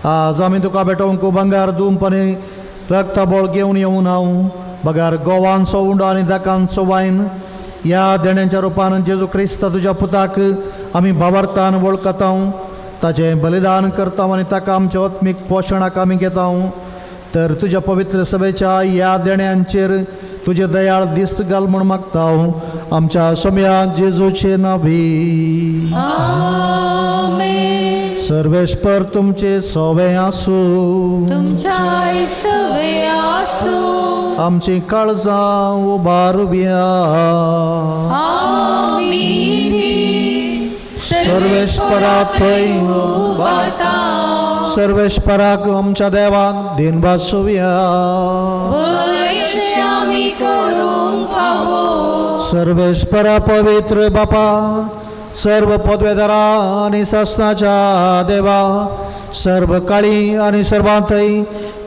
Speaker 2: आज आमी तुका भेटोवंक बंगार दुमपणी रक्तबळ घेवन येवन हांव बगार गोवांचो उंडो आनी दाकांचो वायन ह्या देण्यांच्या रुपान जेजू क्रिस्त तुज्या पुताक आमी भावार्थान वळखता, ताचें बलिदान करता आनी ताका आमच्या आत्मीक पोशणाक आमी घेता. तर तुज्या पवित्र सभेच्या ह्या देण्यांचेर तुजे दयाळ दिस्त घाल म्हूण मागता आमच्या सोम्या जेजूचे नावी.
Speaker 1: आमेन.
Speaker 2: सर्वेस्पर तुमचे सोवे आसूं.
Speaker 1: तुमच्याय सवे आसूं.
Speaker 2: आमची काळजां उबारुया.
Speaker 1: आमी
Speaker 2: सर्वेस्परा थंय
Speaker 1: उबारता.
Speaker 2: सर्वेस्पराक आमच्या देवाक दिन भासुया.
Speaker 1: वैश्य आमी करूंक फावो.
Speaker 2: सर्वेस्परा पवित्र बापा, सर्व पदवेदारा आनी सासनाच्या देवा, सर्व काळी आनी सर्वांथय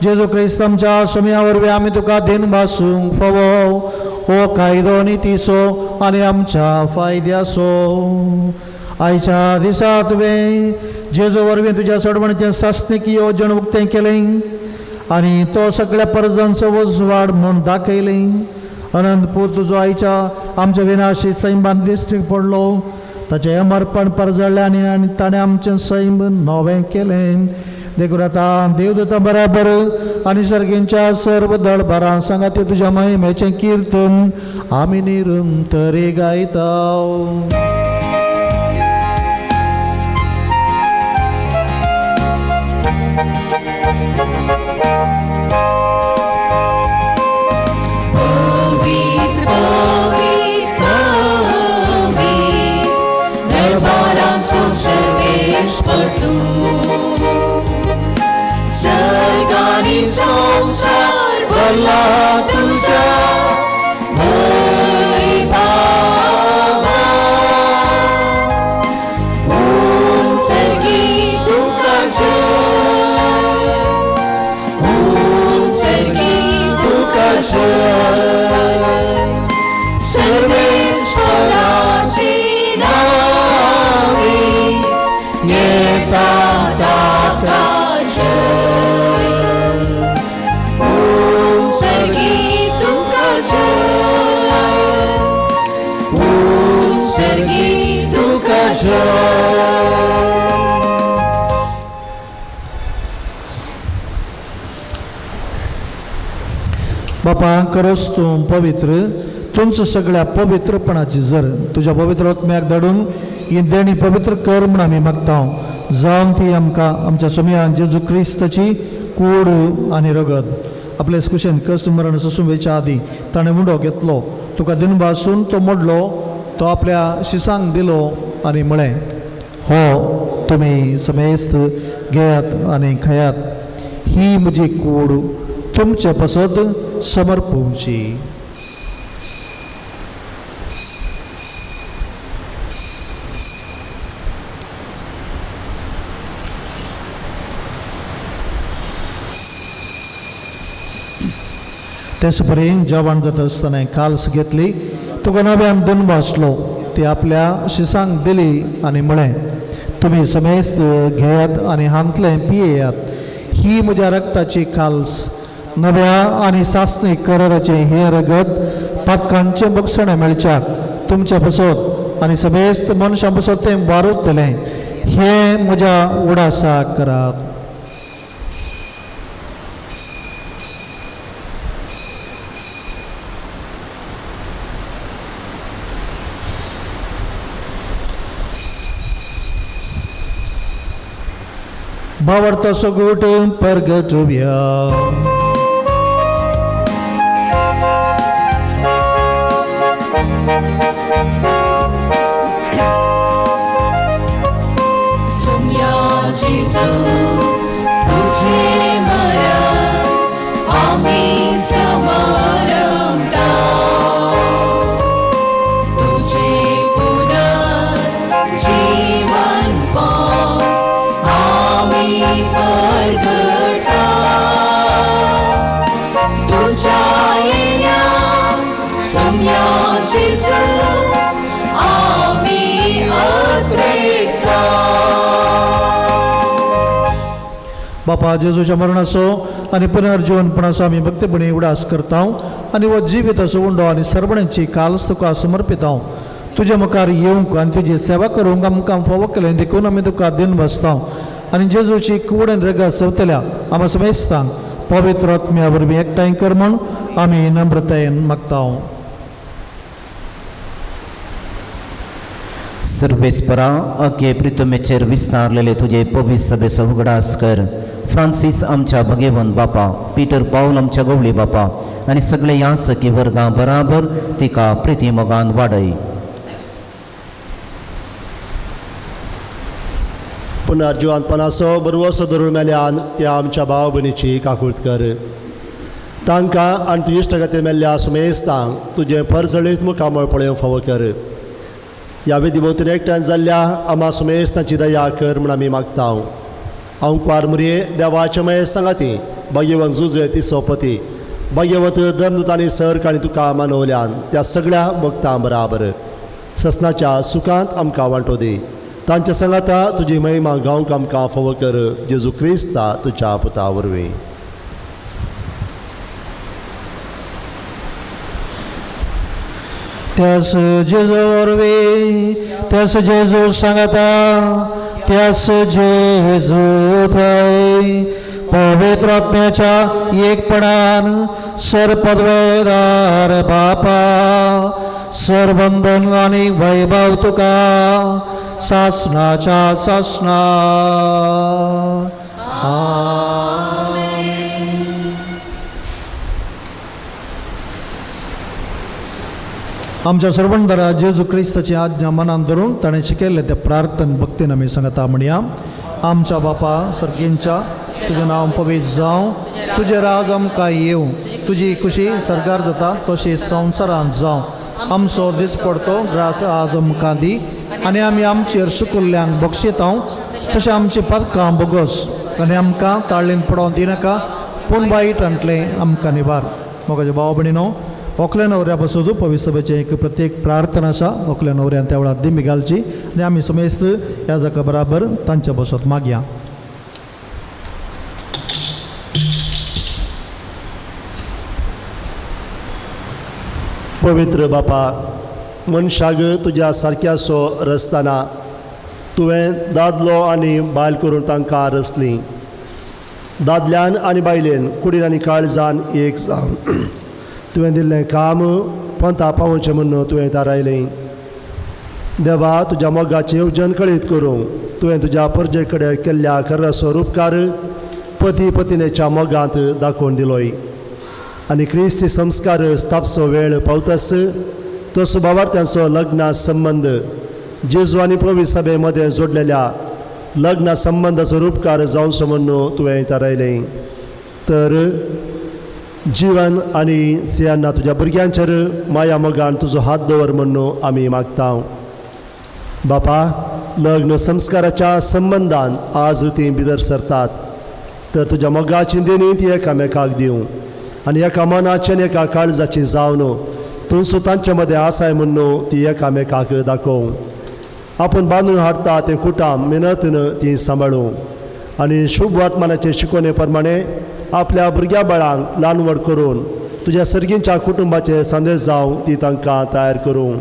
Speaker 2: जेजू क्रिस्त आमच्या सोम्या वरवीं आमी तुका दिन भासूंक फावो. हो कायदो नितीचो आनी आमच्या फायद्याचो. आयच्या दिसा तुवें जेजू वरवीं तुज्या सोडवणीचें सासणीक येवजण उक्तें केलें आनी तो सगळ्या परजांचो उजवाड म्हूण दाखयलें. अनंत पूत तुजो आयच्या आमच्या विनाशी सैमान दिश्टीक पडलो. ताचें अमरपण परजळ्ळें आनी ताणें आमचें सैम नवें केलें. देखून आतां देवदूता बराबर आनी सर्गींच्या सर्व दळभरां सांगाती तुज्या महिमेचें किर्तन आमी निरंतरी गायता.
Speaker 1: पवित्र पवित्र पवित्र दरबारांचो सर्वेस्पर तूं, सर्गानी संवसार भरला तुज्या वैभवान. उंचगी तुका जय, उंचगी तुका जय, सर्वेस्पराची नावे येता ताका जय. उंचगी तुका जय, उंचगी तुका जय.
Speaker 2: बापा खरोच तूं पवित्र, तुमचं सगळ्या पवित्रपणाची जर तुज्या पवित्र आत्म्याक धाडून ही देणी पवित्र कर म्हूण आमी मागता. जावन ती आमकां आमच्या सोम्या जेजू क्रिस्ताची कूड आनी रगत. आपले कुशेन कश्ट मरण सोसूं आदी ताणें उंडो घेतलो, तुका दिनभासून तो मोडलो, तो आपल्या शिसांक दिलो आनी म्हळें, हो तुमी समेस्त घेयात आनी खायात, ही म्हजी कूड तुमचे पासत समर्पूची. तेच परी जेवण जाता आसतना काल्स घेतली, तुका नव्यान दोन भासलो, ती आपल्या शिसांक दिली आनी म्हळें, तुमी समेस्त घेयात आनी हांतलें पियेयात, ही म्हज्या रक्ताची काल्स, नव्या आनी सासणी कराराचें हें रगत पातकांचें बक्षणें मेळच्याक तुमच्या पासत आनी समेस्त मनशां पासत तें वारुतलें. हें म्हज्या उडासाक करात. भावार्थ सगूट परगटुया.
Speaker 1: सुम्या जेजू तुझे मरण आमी समरमता, तुझे पुनर्जीवन आमी परगटा. तुझ्या येण्या सुम्या जेजू आमी अत्रेकता.
Speaker 2: बापा जेजूच्या मरणाचो आनी पुनर्जीवनपणाचो आमी भक्तीपणी उडास करता आनी हो जिवीत असो उंडो आनी सर्वण्यांची काल्स तुका समर्पिता. तुज्या मुखार येवंक आनी तुजी सेवा करूंक आमकां फावो केलें देखून आमी तुका दिन बसता आनी जेजूची कूड आनी रगत सवतल्या आमा समेस्तांक पवित्र आत्म्या वरवीं एकठांय कर म्हूण आमी नम्रतायेन मागता.
Speaker 12: सर्वेस्परा अके प्रितमेचेर विस्तारलेले तुजे पवित्र सभेचो उगडास कर. फ्रांसीस आमच्या भगेवन बापा, पीटर पावल आमच्या गवळी बापा आनी सगळे यासकी वर्गां बराबर तिका प्रिती मोगान वाडय.
Speaker 5: पुनर्जिवंतपणाचो बरवसो धरून मेल्यान त्या आमच्या भाव भयणीची काकूळत कर. तांकां आनी तुज्या इश्ट खातीर मेल्ल्या सुमेस्तांक तुजें परजळीत मुखामळ पळोवंक फावो कर. ह्या विधी भोंवतणी एकठांय जाल्ल्या आमा सुमेस्तांची दया कर म्हूण आमी मागता. हांव कुवार मुरये देवाचे मये सांगाती भाग्यवंत जुजे ती सोपती भाग्यवंत धर्मदूत सर काणी तुका मानवल्यान त्या सगळ्या भक्तां बराबर ससनाच्या सुखांत आमकां वांटो दी. तांच्या सांगाता तुजी महिमा गावंक आमकां फावो कर जेजू क्रिस्ता तुज्या पुता वरवीं.
Speaker 2: त्यास जेजू वरवीं, त्यास जेजू सांगाता, त्यास जेजू थंय पवित्र आत्म्याच्या एकपणान सर पदवेदार बापा सरबंधन आनी वैभव तुका सासनाच्या सासना. आमच्या सर्वंदरा जेजू क्रिस्ताची आज्ञा मनान धरून ताणें शिकयल्लें तें प्रार्थन भक्तीन आमी सांगता म्हणया. आमच्या बापा सर्गींच्या, तुजें नांव पवित्र जावं, तुजें राज आमकां येवं, तुजी खुशी सर्गार जाता तशी संवसारांत जावं. आमचो दीस पडतो ग्रास आज आमकां दी आनी आमी आमचेर सुकुल्ल्यांक बक्षितां तशें आमची पदकां बोगस आनी आमकां ताळ्ळीन पडोवन दिनाका पूण वायटांतलें आमकां निवार. मोगाचे भाव भयणीनो, व्हंकले न्हवऱ्या पासून पवित्र सभेचें एक प्रत्येक प्रार्थना आसा. व्हंकले न्हवऱ्यान त्या वेळार दिमी घालची आनी आमी समेस्त ह्या जाका बराबर तांच्या बसत मागया.
Speaker 5: पवित्र बापा, मनशाक तुज्या सारक्यासो रचतना तुवें दादलो आनी बायल करून तांकां रचलीं. दादल्यान आनी बायलेन कुडीन आनी काळजान एक जावन तुवें दिल्लें काम पंथा पावोवचें म्हूण तुवें थारायलें. देवा, तुज्या मोगाचें येवजण कळीत करूंक तुवें तुज्या परजे कडेन केल्ल्या खऱ्याचो रुपकार पती पतिनेच्या मोगांत दाखोवन दिलोय. आनी क्रिस्ती संस्कार स्थापचो वेळ पावतास तसो भावार्थ्यांचो लग्ना संबंद जेजू आनी पवित्र सभे मदें जोडलेल्या लग्ना संबंदाचो रुपकार जावचो म्हूण तुवें थारायलें. तर जीवन आनी सियाना तुज्या भुरग्यांचेर माया मोगान तुजो हात दवर म्हूण आमी मागता. बापा, लग्न संस्काराच्या संबंदान आज तीं भितर सरतात तर तुज्या मोगाची देणी ती एकामेकाक दिवं आनी एका मनाची आनी एका काळजाची जावन तूं तांचे मदें आसाय म्हूण ती एकामेकाक दाखोवं. आपूण बांदून हाडटा तें कुटाम मेहनतीन ती सांबाळूं आनी शुभ वर्तमानाचे शिकवणे प्रमाणे आपल्या भुरग्या बाळांक ल्हान व्हड करून तुज्या सर्गींच्या कुटुंबाचे संदेश जावं ती तांकां तयार करूं.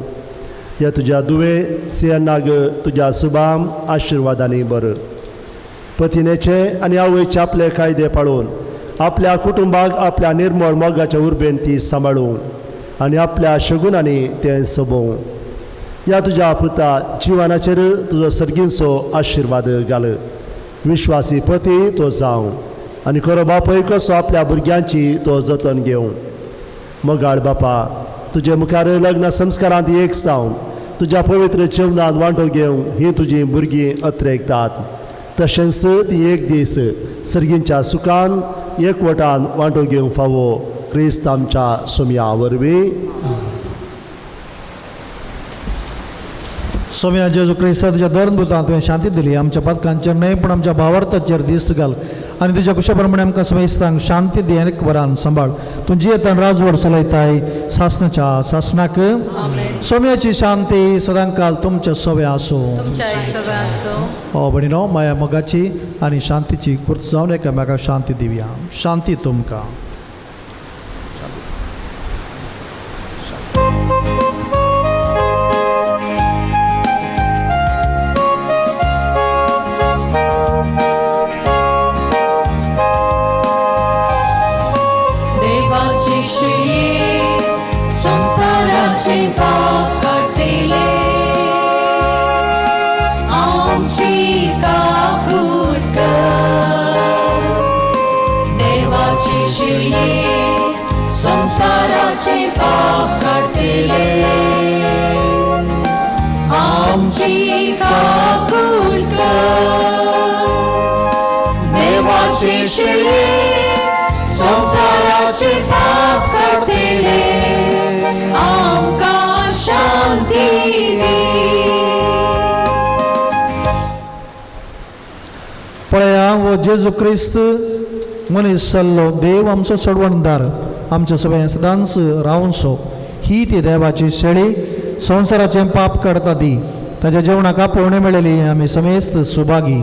Speaker 5: ह्या तुज्या दुवे सियनाग तुज्या सुबाम आशिर्वादांनी बर. पतिनेचे आनी आवयचे आपले कायदे पाळून आपल्या कुटुंबाक आपल्या निर्मळ मोगाच्या उर्बेन ती सांबाळूं आनी आपल्या शगुनांनी तें सोबोवं. ह्या तुज्या पुता जिवनाचेर तुजो सर्गींचो आशिर्वाद घाल. विश्वासी पती तो जावं आनी खरो बापूय कसो आपल्या भुरग्यांची तो जतन घेवं. मोगाळ बापा, तुजे मुखार लग्न संस्कारांत एक जावन तुज्या पवित्र जेवणांत वांटो घेवं ही तुजी भुरगीं अत्रेकतात. तशेंच ती एक दीस सर्गींच्या सुखान एकवटान वांटो घेवंक फावो क्रिस्त आमच्या सोमया वरवीं.
Speaker 2: सोम्या जेजू क्रिस्ता, तुज्या धर्मदूतान तुवें शांती दिली. आमच्या पातकांचेर न्हय पूण आमच्या भावार्थाचेर दीस घाल आनी तुज्या कुशा प्रमाणे आमकां समेस्तांक शांती दी आनी बरान सांबाळ. तूं जियेतान राजवड चलयताय सासनाच्या सासनाक. सोम्याची शांती सदांकाल तुमच्या सव्या आसूं. ओ भयणीनो, माया मोगाची आनी शांतीची कुर्त जावन एकामेकाक शांती दिवया. शांती तुमकां.
Speaker 13: शिळये संवसाराचे पाप काडटले आमची काकूल कर देवाची शिळये संवसाराचे पाप काडटले आमकां शांती दी.
Speaker 2: पळया हो जेजू क्रिस्त मनीस जाल्लो देव आमचो सोडवणदार आमच्या सगळ्यां सदांच रावनसो. ही ती देवाची शेळी संवसाराचें पाप काडटा ती ताच्या जेवणाक आपोवणें मेळ्ळेली आमी समेस्त सुभागी.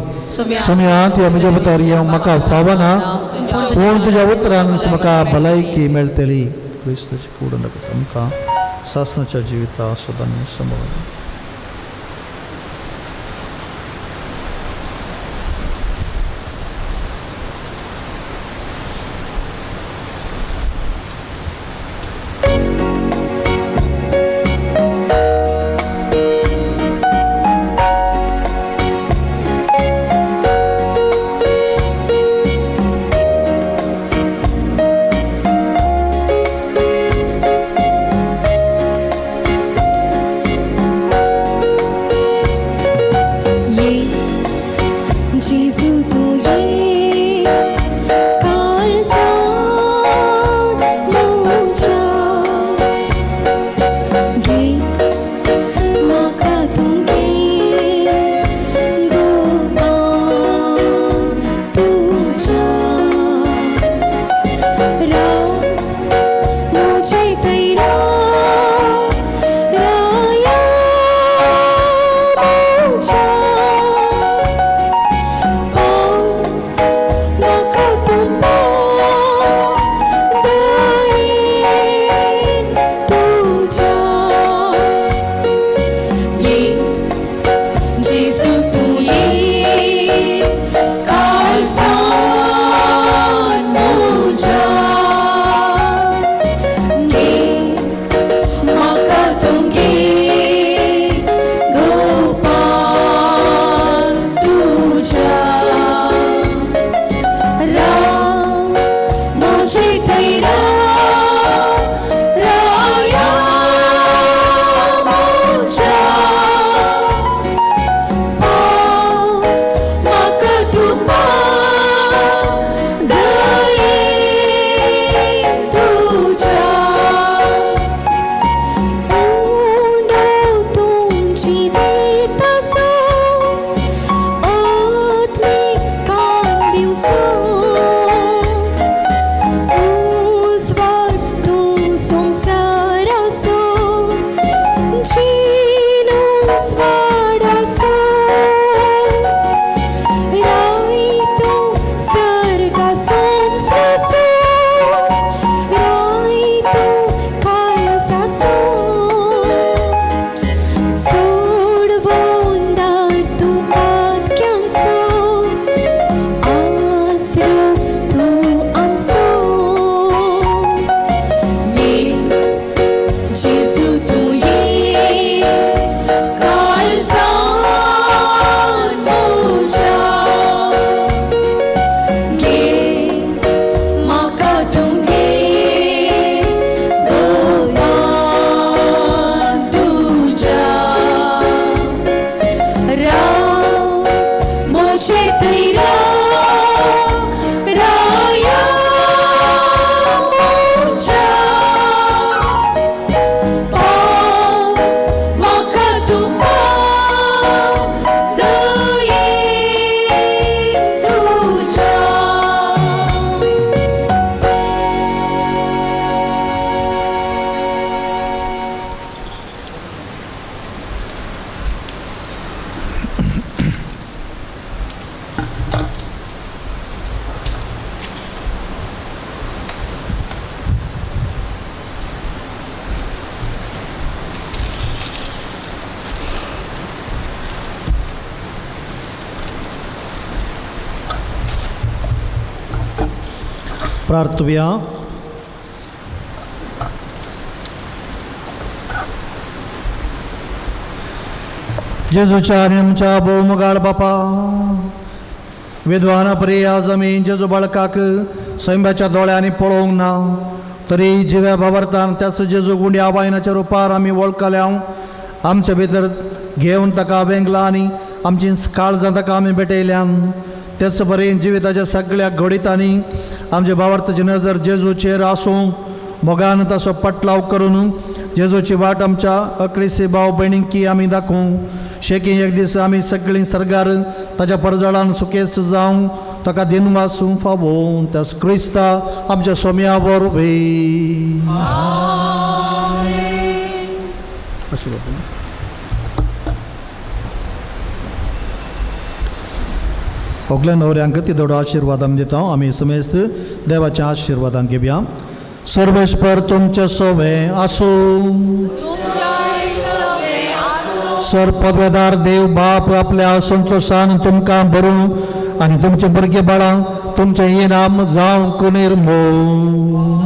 Speaker 2: सुम्या ती म्हज्या भितर येवंक म्हाका फावना पूण तुज्या उतरान म्हाका भलायकी मेळटली. क्रिस्ताची कूड आमकां सासणाच्या जिविता सदां समोर. प्रार्थुया. जेजूच्या आनी आमच्या भोवमुगाळ बापा, विद्वाना परी आज आमी जेजू बाळकाक सैंबाच्या दोळ्यांनी पळोवंक ना, तरी जिव्या भावार्थान त्याच जेजू गुंड्या वायनाच्या रुपार आमी वळखल्या. आमचे भितर घेवन ताका वेंगला आनी आमची काळजां ताका आमी भेटयल्यान. तेच बरें जिविताच्या सगळ्या घडितांनी आमच्या भावार्थाची नदर जेजूचेर आसूं, मोगान ताचो पटलाव करून जेजूची वाट आमच्या अक्रिसी भाव भयणींकी आमी दाखोवं. शेकी एक दीस आमी सगळीं सर्गार ताच्या परजळान सुकेस जावं ताका दिनवासूं फावो त्यास क्रिस्ता आमच्या सोम्या वरवीं. आशिर्वाद. सगल्या न्हवऱ्यांक ती दोडो आशिर्वाद आमी दिता. आमी समेस्त देवाच्या आशिर्वादान घेवया. सर्वेस्पर तुमचे सोवे आसूं. सर पदवेदार देव बाप आपल्या संतोशान तुमकां भरूं आनी तुमचे भुरगे बाळां तुमचें इनाम जावंक निर्मूळ.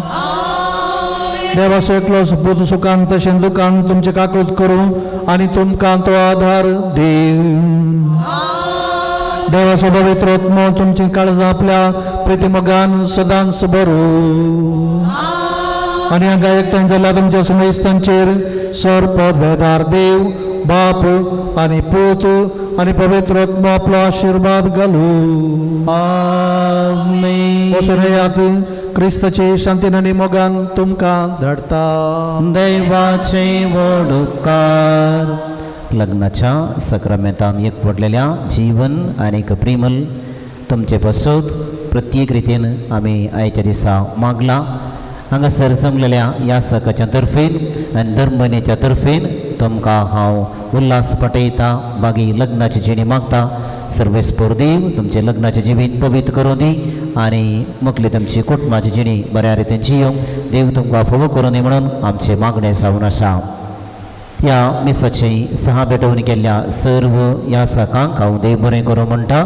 Speaker 2: देवाचो एकलो सुपूत सुखान तशें दुखान तुमचें काकूत करूं आनी तुमकां तो आधार दिवं. देवाचो पवित्र आत्मो तुमची काळजां आपल्या प्रितीमोगान सदांच भरूं आनी हांगा एकठांय जाल्यार तुमच्या समेस्तांचेर सर पदवेदार देव बाप आनी पूत आनी पवित्र आत्मो आपलो आशिर्वाद घालूं. वचून येयात, क्रिस्ताचे शांतीन आनी मोगान तुमकां धाडटा.
Speaker 12: देवाचे व्हड उपकार. लग्नाच्या सक्रमेंतान एक पडलेल्या जीवन आनीक प्रेमल तुमचे पासत प्रत्येक रितीन आमी आयच्या दिसा मागला. हांगासर जमलेल्या ह्या सकाच्या तर्फेन आनी धर्मनेच्या तर्फेन तुमकां हांव उल्हास पटयता. बागी लग्नाची जिणी मागता. सर्वेस्पोर देव तुमचें लग्नाचें जिवीत पवित्र करूं दी आनी मुखली तुमची कुटुंबाची जिणी बऱ्या रितीन जियोंक देव तुमकां फावो करूं दी म्हणून आमचें मागणें जावन आसा. ह्या मिसाची सहा भेटवणी केल्ल्या सर्व ह्या सकांक हांव देव बरें करूं म्हणटा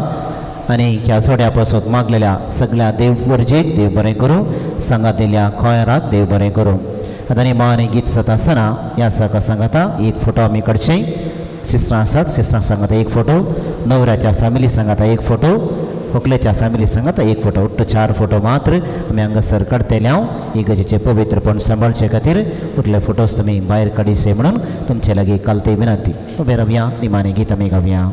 Speaker 12: आनी ह्या जोड्या पासत मागलेल्या सगळ्या देव वर्जेक देव बरें करूं. सांगात दिल्या खोयराक देव बरें करूं. आतां न्ही मा आनी गीत जाता आसतना ह्या सका सांगाता एक फोटो आमी काडचे. सिस्टरां आसात, सिस्टरां सांगाता एक फोटो, नवऱ्याच्या फॅमिली सांगाता एक फोटो, व्हंकलेच्या फॅमिली सांगाता एक फोटो, ಒಟ್ಟು 4 फोटो मात्र आमी हांगासर काडटले. हांव इगर्जेचें पवित्रपण सांबाळचे खातीर उरले फोटोज तुमी भायर काडीचे म्हणून तुमचे लागीं कालते विनंती. उबे रावया, निमाणें गीत आमी गावया.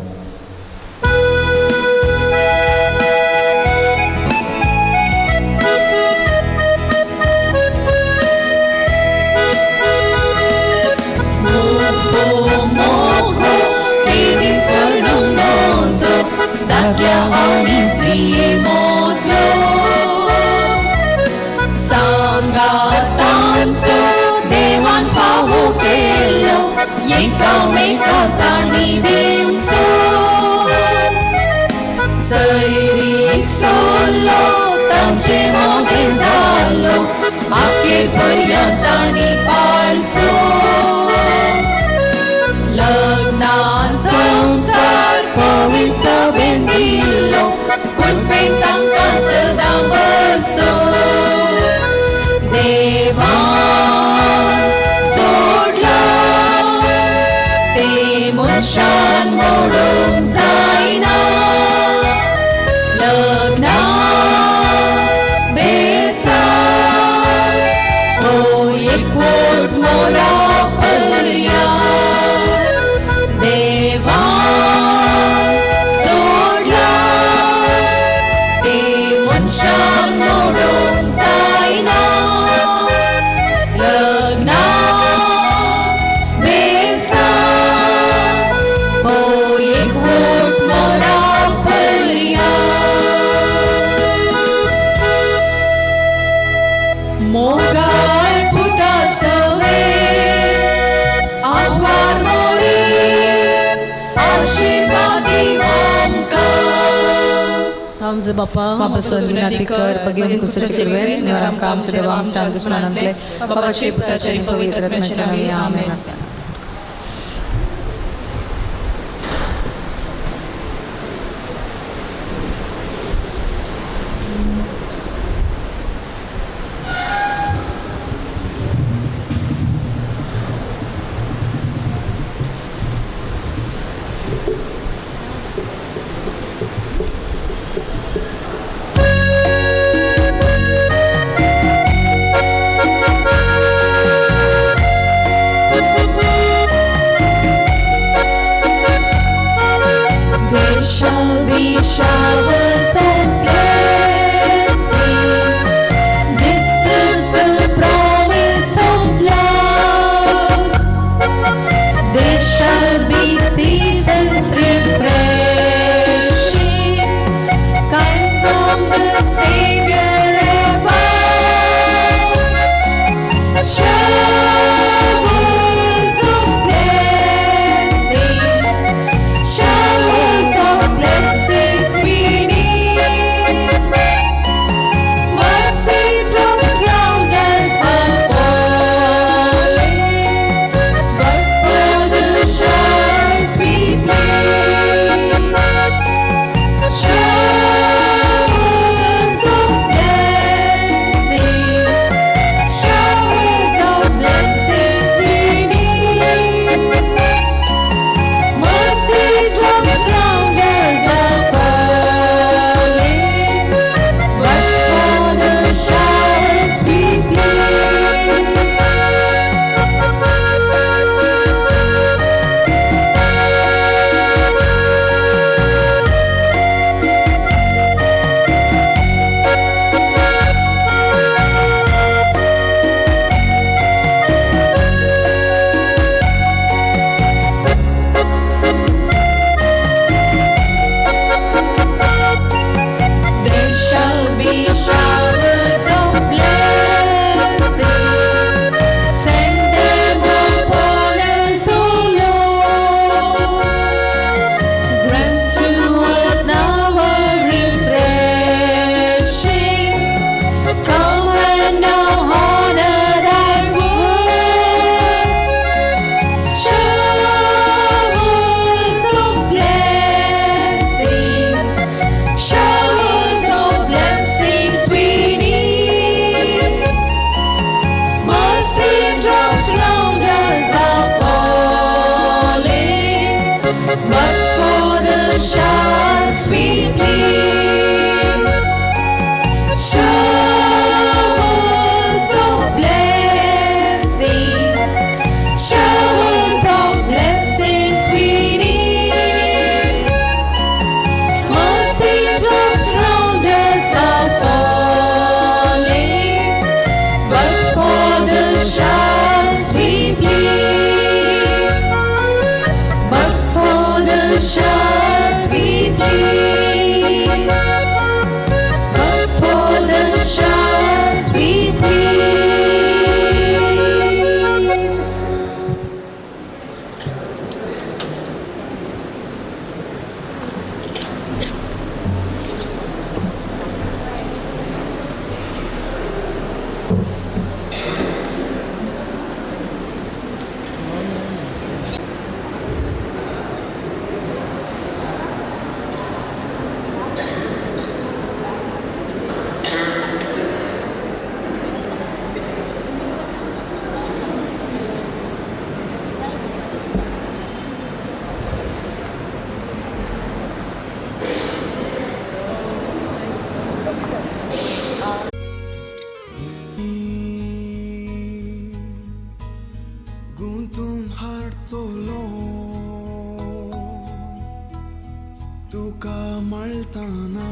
Speaker 13: दादल्या आनी स्त्रिये मोदलो सांगातांचो देवान फावो केल्लो एकामेका तांणी दिवचो. सैरीक सोल्लो तांचे मोदें जाल्लो आखे पर्यंत तांणी पाळचो. लग्ना संसार पवित्र सभेन दिल्लो कृपेन तांकां सदां बरसो. देवान सोडला ते मनशान मोडूंक जायना. लग्ना बेसार हो एकवट मोरा पर्याय. देवान सोडला ते मनशान मोडूंक जायना. लग्ना बेसार हो एकवट मोरा पर्याय. मोगाळ पुता सवे आव्हार मोरी आशीर्वाद आमकां.
Speaker 1: सांजे बापा बाबा विनंती कर बघेवन कुसचे कृपेन निवार आमकां आमच्या देवा आमच्या दुस्मनांतले बाबाचे पुताचे आनी पवित्र आत्म्याच्या नांवान आमेन.
Speaker 13: the Savior above. Showers of blessings, showers of blessings we need. Mercy drops round us are falling, but for the showers we plead. Showers of blessings, showers of blessings we need. Mercy drops round us are falling, but for the showers we plead. There shall be showers of blessing. Send them upon us, O Lord. Grant to us now a refreshing. Come and now honor thy word. Showers of blessings, showers of blessings we need. Mercy drops round us are falling, but for the showers we plead. Showers of blessings, showers of blessings we need. Mercy drops round us are falling, but for the showers we plead. But for the showers we plead. But for the showers we plead.
Speaker 14: गुंतून हाडतलो तुका मेळतना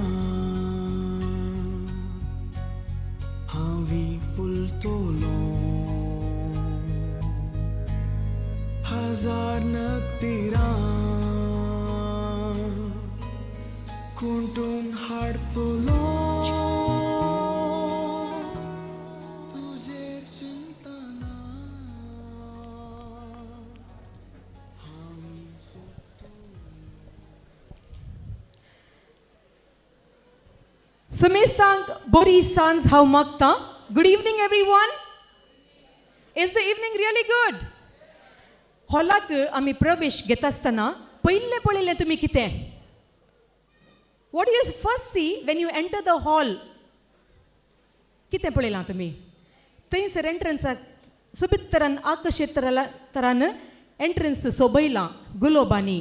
Speaker 14: हांवी फुलतलो हजार नकतिरां खुंटून हाडतलो तुजेर चिंतना.
Speaker 15: समेस्तांक बरी सांज हांव मागतां. Good evening, everyone. Is the evening really good? हॉलाक आमी प्रवेश घेता आसतना पयलें पळयलें तुमी कितें? What you first see when you enter the hall? कितें पळयलां तुमी थंयसर? एंट्रन्साक सोबीत तरान, आकर्शीत तरान एंट्रन्स सोबयलां गुलोबांनी.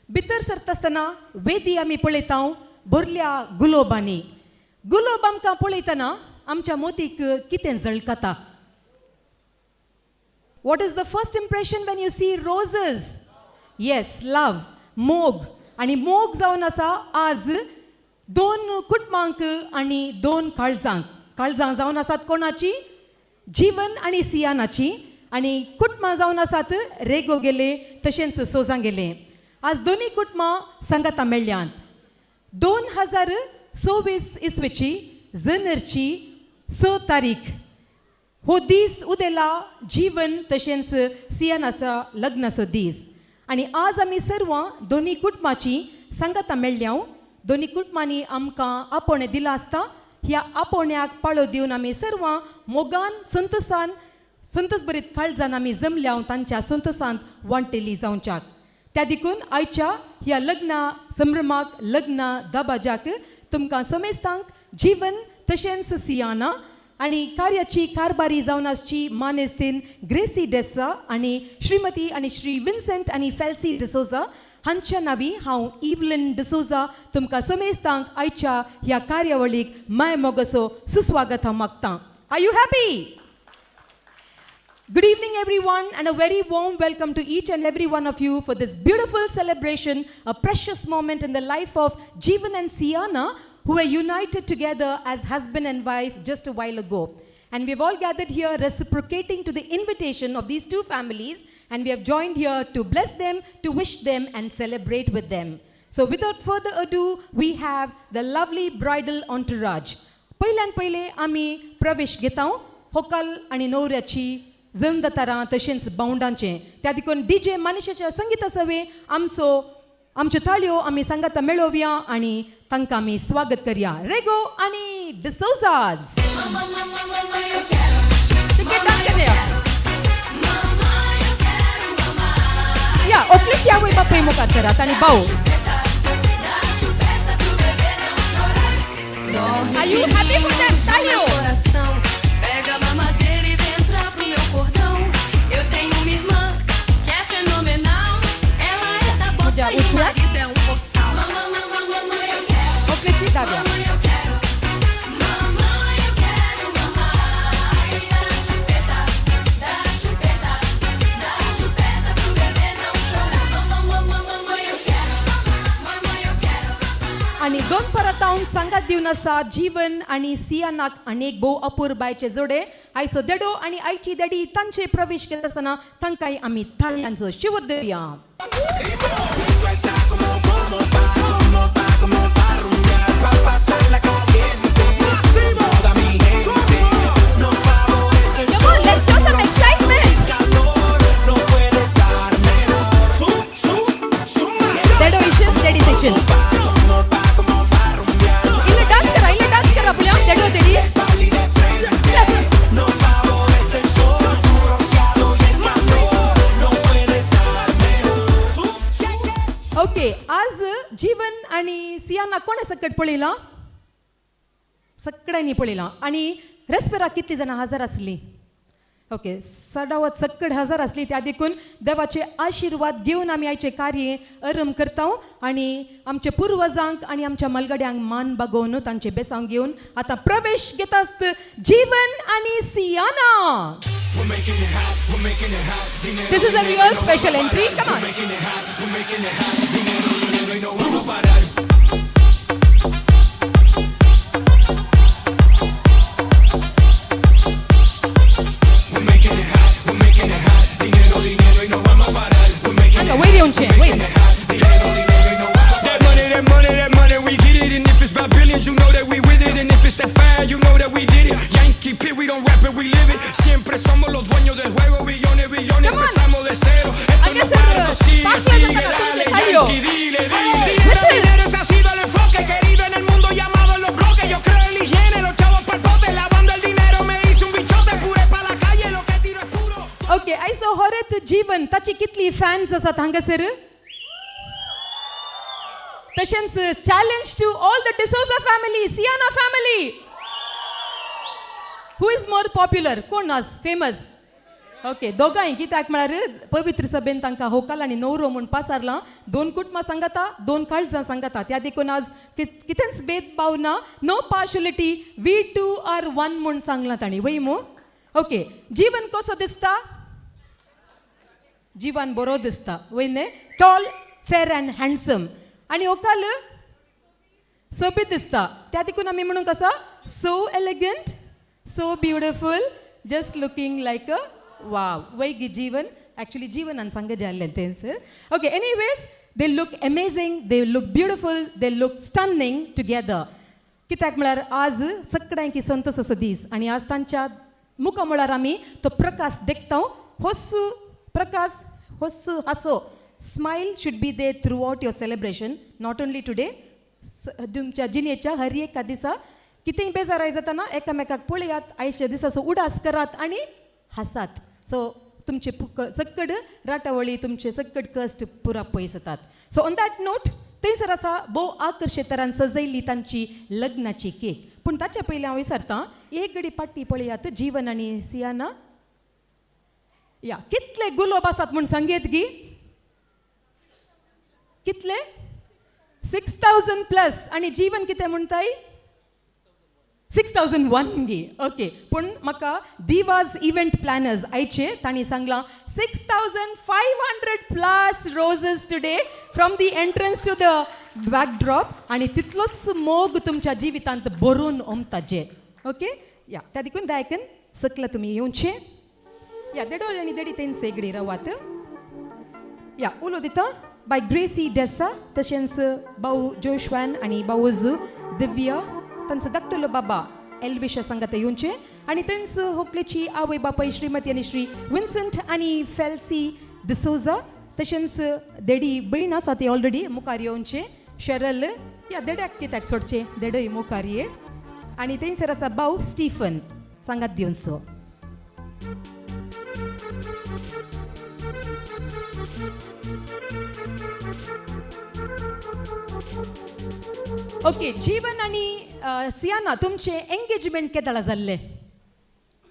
Speaker 15: भितर सरता आसतना वेदी आमी पळयता भरल्या गुलोबांनी. गुलोब आमकां पळयतना आमच्या मोतीक कितें झळकता? What is the first impression when you see roses? Yes, love, मोग. आनी मोग जावन आसा आज दोन कुटुंबांक आनी दोन काळजांक. काळजां जावन आसात कोणाची? जीवन आनी सियानाची. आनी कुटुंबां जावन आसात रेगो गेले तशेंच सोजां गेले. आज दोनूय कुटुंबां सांगाता मेळ्ळ्यांत. 2016 26 इसवेची जनरची 6 तारीख हो दीस उदेला जीवन तशेंच सियानाचा लग्नाचो दीस. आनी आज आमी सर्वां दोनी कुटुंबाची सांगाता मेळ्ळ्या. दोनी कुटुंबांनी आमकां आपोवणें दिलां आसता. ह्या आपोवण्याक पाळो दिवन आमी सर्वां मोगान संतोसान संतोष बरीत काळजान आमी जमल्या तांच्या संतोषांत वांटेली जावच्याक. त्या देखून आयच्या ह्या लग्ना संभ्रमाक लग्ना दबाज्याक तुमकां समेस्तांक जीवन तशेंच सियाना आनी कार्याची कारभारी जावन आसची मानेस्तीन ग्रेसी डेसा आनी श्रीमती आनी श्री विन्सेंट आनी फेल्सी डिसोजा हांच्या नांवी हांव इवलिन डिसोजा तुमकां समेस्तांक आयच्या ह्या कार्यावळीक माय मोगसो सुस्वागत हांव मागतां. Are you happy? Good evening, everyone, and a very warm welcome to each and every one of you for this beautiful celebration, a precious moment in the life of Jeevan and Siyana, who were united together as husband and wife just a while ago. And we've all gathered here reciprocating to the invitation of these two families, and we have joined here to bless them, to wish them, and celebrate with them. So without further ado, we have the lovely bridal entourage. पयल्यान पयले आमी प्रवेश घेता होकाल आनी नवऱ्याची जंदतारां तशेंच बावंडांचें. त्या देखून DJ मानिशाच्या संगिता सवे आमचो आमच्यो ताळयो आमी सांगाता मेळोवया आनी तांकां आमी स्वागत करया. रेगो आनी डिसोजाज. या ओकलेची आवय बापूय मुखार सरात आनी भाऊ. Are you happy for them? ताळयो.
Speaker 13: Pega a mamadeira e vem entrar pro meu cordão. Eu tenho uma irmã que é fenomenal. Ela é da bossa e o marido é um boçal. Mamãe, mamãe, mamãe, eu quero.
Speaker 15: ओकलेची दाव्या.
Speaker 13: Mamãe, eu quero. Mamãe, eu quero mamar. E dá chupeta, dá chupeta, dá chupeta pro bebê não chorar. Mamãe, mamãe, mamãe, eu quero. Mamãe, eu quero.
Speaker 15: आनी दोन परतावन सांगात दिवन आसा जीवन आनी सियानाक अनेक भोव अपुरबायचे जोडे. आयचो देडो आनी आयची देडी तांचे प्रवेश केले आसतना तांकांय आमी ताळयांचो शिवर दिवया. Come on, let's show some excitement. देडो इशन, देडी Seshan. इल्ले डान्स करा, इल्ले डान्स करा पुल्या, देडो देडी. ओके, आज जीवन आनी सियाना कोणें सकट पळयलां? सगळ्यांनी पळयलां. आनी रेस्पेराक कितलीं जाणां हजर आसलीं? ओके, सडावत सक्कड हजर आसली. त्या देखून देवाचे आशिर्वाद घेवन आमी आयचें कार्य आरंभ करता आनी आमच्या पुर्वजांक आनी आमच्या मलगड्यांक मान बागोवन तांचे बेसांव घेवन आतां प्रवेश घेता आसत जीवन आनी सियाना. This is a real special entry. Come on. हांगा वयर येवचें, वयर.
Speaker 16: That money, that money, that money, we get it. And if it's about billions, you know that we with it. And if it's that fire, you know that we did it. Yankee P, we don't rap it, we live it. Siempre somos los dueños del juego. Billones, billones,
Speaker 15: Come on.
Speaker 16: Empezamos de cero. Esto no para, esto sigue,
Speaker 15: Sparkle
Speaker 16: sigue.
Speaker 15: जाता
Speaker 16: Dale,
Speaker 15: तुमचे ताळयो.
Speaker 16: Yankee, dile, dile. Dinero,
Speaker 15: Whistles.
Speaker 16: dinero, ese ha sido el enfoque. Querido en el mundo, llamado en los bloques. Yo creo en la higiene, los chavos pa'l pote. Lavando el dinero, me hice un bichote. Puré pa' la calle, lo que tiro es puro.
Speaker 15: Okay, आयचो होरेत जीवन ताची कितली fans आसात हांगासर? तशेंच challenge to all the D'Souza family, Siyana family, who is more popular? कोण आज famous? Okay, दोगांय. कित्याक म्हळ्यार पवित्र सभेन तांकां होकाल आनी नवरो म्हूण पासारलां. दोन कुटुंबां सांगाता, दोन काळजां सांगाता. त्या देखून आज कितेंच भेदभाव ना, no partiality, we two are one म्हूण सांगलां तांणी. वय मू? ओके, जीवन कसो दिसता? जीवन बरो दिसता वय न्ही? टॉल, फेर अँड हँडसम आनी होकाल सोबीत दिसता. त्या देखून आमी म्हणूंक आसा, so elegant, so beautiful, just looking like a wow. वय गी जीवन? एक्चुअली जीवनान सांग जाल्लें तेंच. Okay, anyways, they look amazing, they look beautiful, they look stunning together. कित्याक म्हळ्यार आज सगळ्यांकी संतोषाचो दीस आनी आज तांच्या मुखामळार आमी तो प्रकाश देखता. होस प्रकाश, होस हासो. Smile should be there throughout your celebration, not only today. तुमच्या जिणेच्या हर एका दिसा कितेंय बेजाराय जाताना एकामेकाक पळयात, आयच्या दिसाचो उडास करात आनी हासात. सो तुमचे सक्कड राटावळी, तुमचे सक्कड कश्ट पुरा पयस जातात. सो ऑन that note, थंयसर आसा भोव आकर्शीत तरान सजयल्ली तांची लग्नाची केक. पूण ताच्या पयलीं हांव विचारतां, एक घडी पाटी पळयात. जीवन आनी सियाना या, कितले गुलोब आसात म्हूण सांगयत गी? कितले? 6,000 प्लस. आनी जीवन कितें म्हणटाय? 6,001 गी? ओके. पूण म्हाका दिवाज इव्हेंट प्लॅनर्स आयचे तांणी सांगलां, 6,500 plus roses today from the entrance to the backdrop. आनी तितलोच मोग तुमच्या जिवितांत भरून ओमता जे. ओके या, त्या देखून दायकन सकला तुमी येवचे. या, देडो आनी देडी तेन सेगडी रावात. या, उलो दिता बाय ग्रेसी डेसा, तशेंच भाऊ जोशवान आनी भाऊज दिव्या, तांचो धाकटुलो बाबा एल्विशा सांगाता येवचे. आनी तेंच होकलेची आवय बापाय श्रीमती आनी श्री विन्संट आनी फेल्सी डिसोजा, तशेंच देडी भयण आसा ती ऑलरेडी मुखार येवचे, शरल. या, देड्याक कित्याक सोडचे? देडय मुखार ये. आनी थंयसर आसा भाऊ स्टीफन, सांगात दिवचो. ओके, जीवन आनी सियाना, तुमचें एंगेजमेंट केदळा जाल्लें?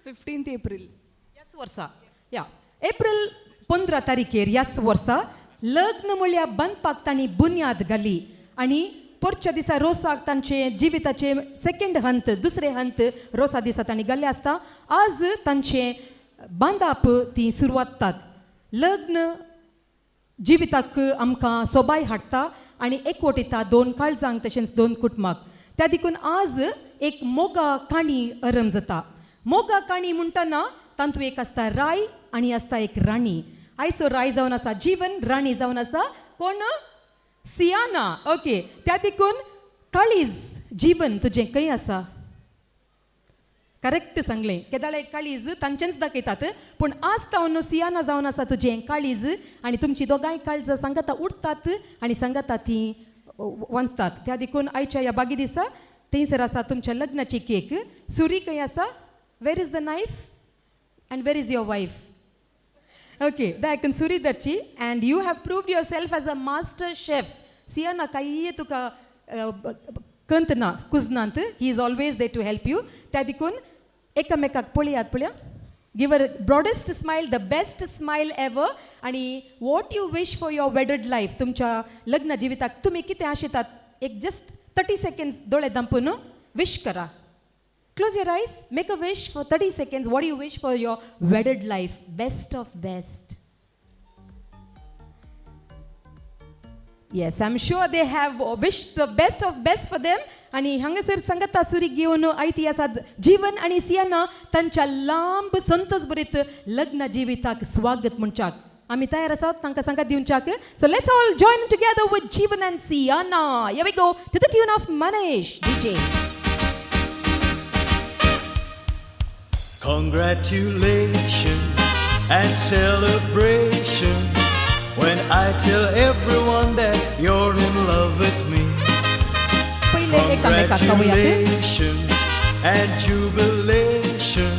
Speaker 3: 15 एप्रील.
Speaker 15: ह्याच वर्सा. या, एप्रील 15 तारखेर ह्याच वर्सा लग्न म्हळ्यार बांदपाक तांणी बुन्याद घाली. आनी परच्या दिसा रोसाक तांचे जिविताचे सेकंड हंत, दुसरे हंत रोसा दिसा तांणी घाल्ले आसता. आज तांचे बांदाप ती सुरवातात. लग्न जिविताक आमकां सोबाय हाडटा आनी एकवट येता दोन काळजांक तशेंच दोन कुटुंबाक. त्या देखून आज एक मोगा काणी अरंभ जाता. मोगा काणी म्हणटना तातूंत एक आसता राय आनी आसता एक राणी. आयचो राय जावन आसा जीवन, राणी जावन आसा कोण? सियाना. ओके, त्या देखून काळीज जीवन तुजें खंय आसा? करेक्ट सांगलें. केदाळे काळीज तांचेंच दाखयतात, पूण आज तावन सियाना जावन आसा तुजें काळीज. आनी तुमची दोगांय काळजां सांगाता उडतात आनी सांगाता ती वाचतात. त्या देखून आयच्या ह्या बागी दिसा थंयसर आसा तुमच्या लग्नाची केक. सुरी खंय आसा? Where is the knife and where is your wife? Okay, दायकन सुरी धरची. And you have proved yourself as a master chef, Siana. कांय तुका कंत ना कुजनांत, he is always there to help you. त्या देखून एकामेकाक पळयात, पळया. Give a broadest smile, the best smile ever. आनी what you wish for your wedded life, तुमच्या लग्न जिविताक तुमी कितें आशेतात, एक जस्ट 30 सेकंड्स दोळे दांपून विश करा. Close your eyes, make a wish for 30 seconds. What do you wish for your wedded life? Best of best. Yes, I'm sure they have wished the best of best for them. आणि हांगासर सांगता सुरी घेवन आयती आसात जीवन आनी सियाना. तांच्या लांब संतोष भरीत लग्न जिविताक स्वागत म्हणच्याक आमी तयार आसात तांकां सांगात दिवच्याक. So let's all join together with Jeevan and Siana. Here we go to the tune of Manish DJ.
Speaker 17: Congratulations and celebration when I tell everyone that you're in love with me.
Speaker 15: पयले एकामेकाक पावयात.
Speaker 17: Congratulations and jubilation.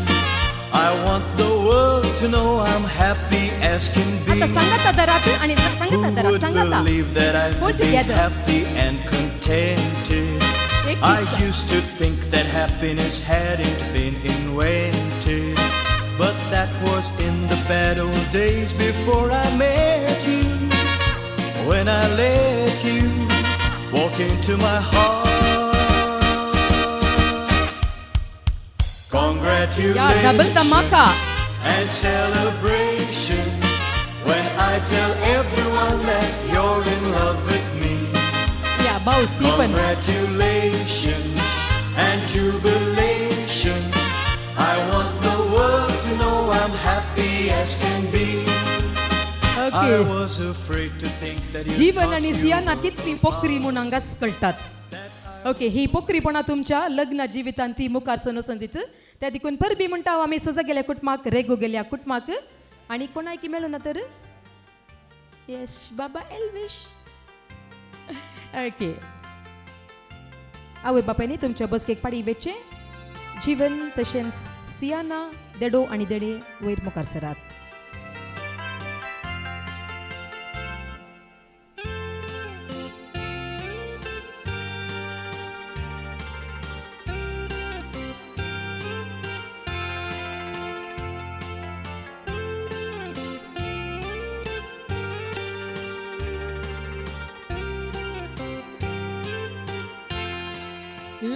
Speaker 17: I want the world to know I'm happy as can be.
Speaker 15: आता सांगाता धरात आणि
Speaker 17: Who
Speaker 15: सांगाता धरात
Speaker 17: would
Speaker 15: सांगाता.
Speaker 17: Believe that I
Speaker 15: Hold
Speaker 17: could be
Speaker 15: together.
Speaker 17: Happy and contented?
Speaker 15: एक
Speaker 17: I
Speaker 15: दिसता.
Speaker 17: Used to think that happiness hadn't been invented. But that was in the bad old days before I met you. When I let you walk into my heart. Congratulations
Speaker 15: या, double धमाका.
Speaker 17: And celebration when I tell everyone that you're in love with me.
Speaker 15: या भाऊ Stephen.
Speaker 17: Congratulations and jubilation. I want the world to know I'm happy as can be. I
Speaker 15: okay.
Speaker 17: Was afraid to think that you
Speaker 15: Jeevan
Speaker 17: thought
Speaker 15: आनी
Speaker 17: you
Speaker 15: Siana कितली पोकरी म्हूण हांगाच कळटात. Okay, ही पोकरीपणा तुमच्या लग्न जिवितांत ती मुखार सरून वचून दित. त्या देखून परबी म्हणटा आमी सोजा गेल्या कुटुंबाक, रेगो गेल्या कुटुंबाक. आनी कोणायकी मेळूं ना तर येस बाबा एल्विश. ओके, आवय बापायनी तुमच्या बसकेक पाडी वेचें जीवन तशेंच सियाना देडो आनी देडे वयर मुखार सरात.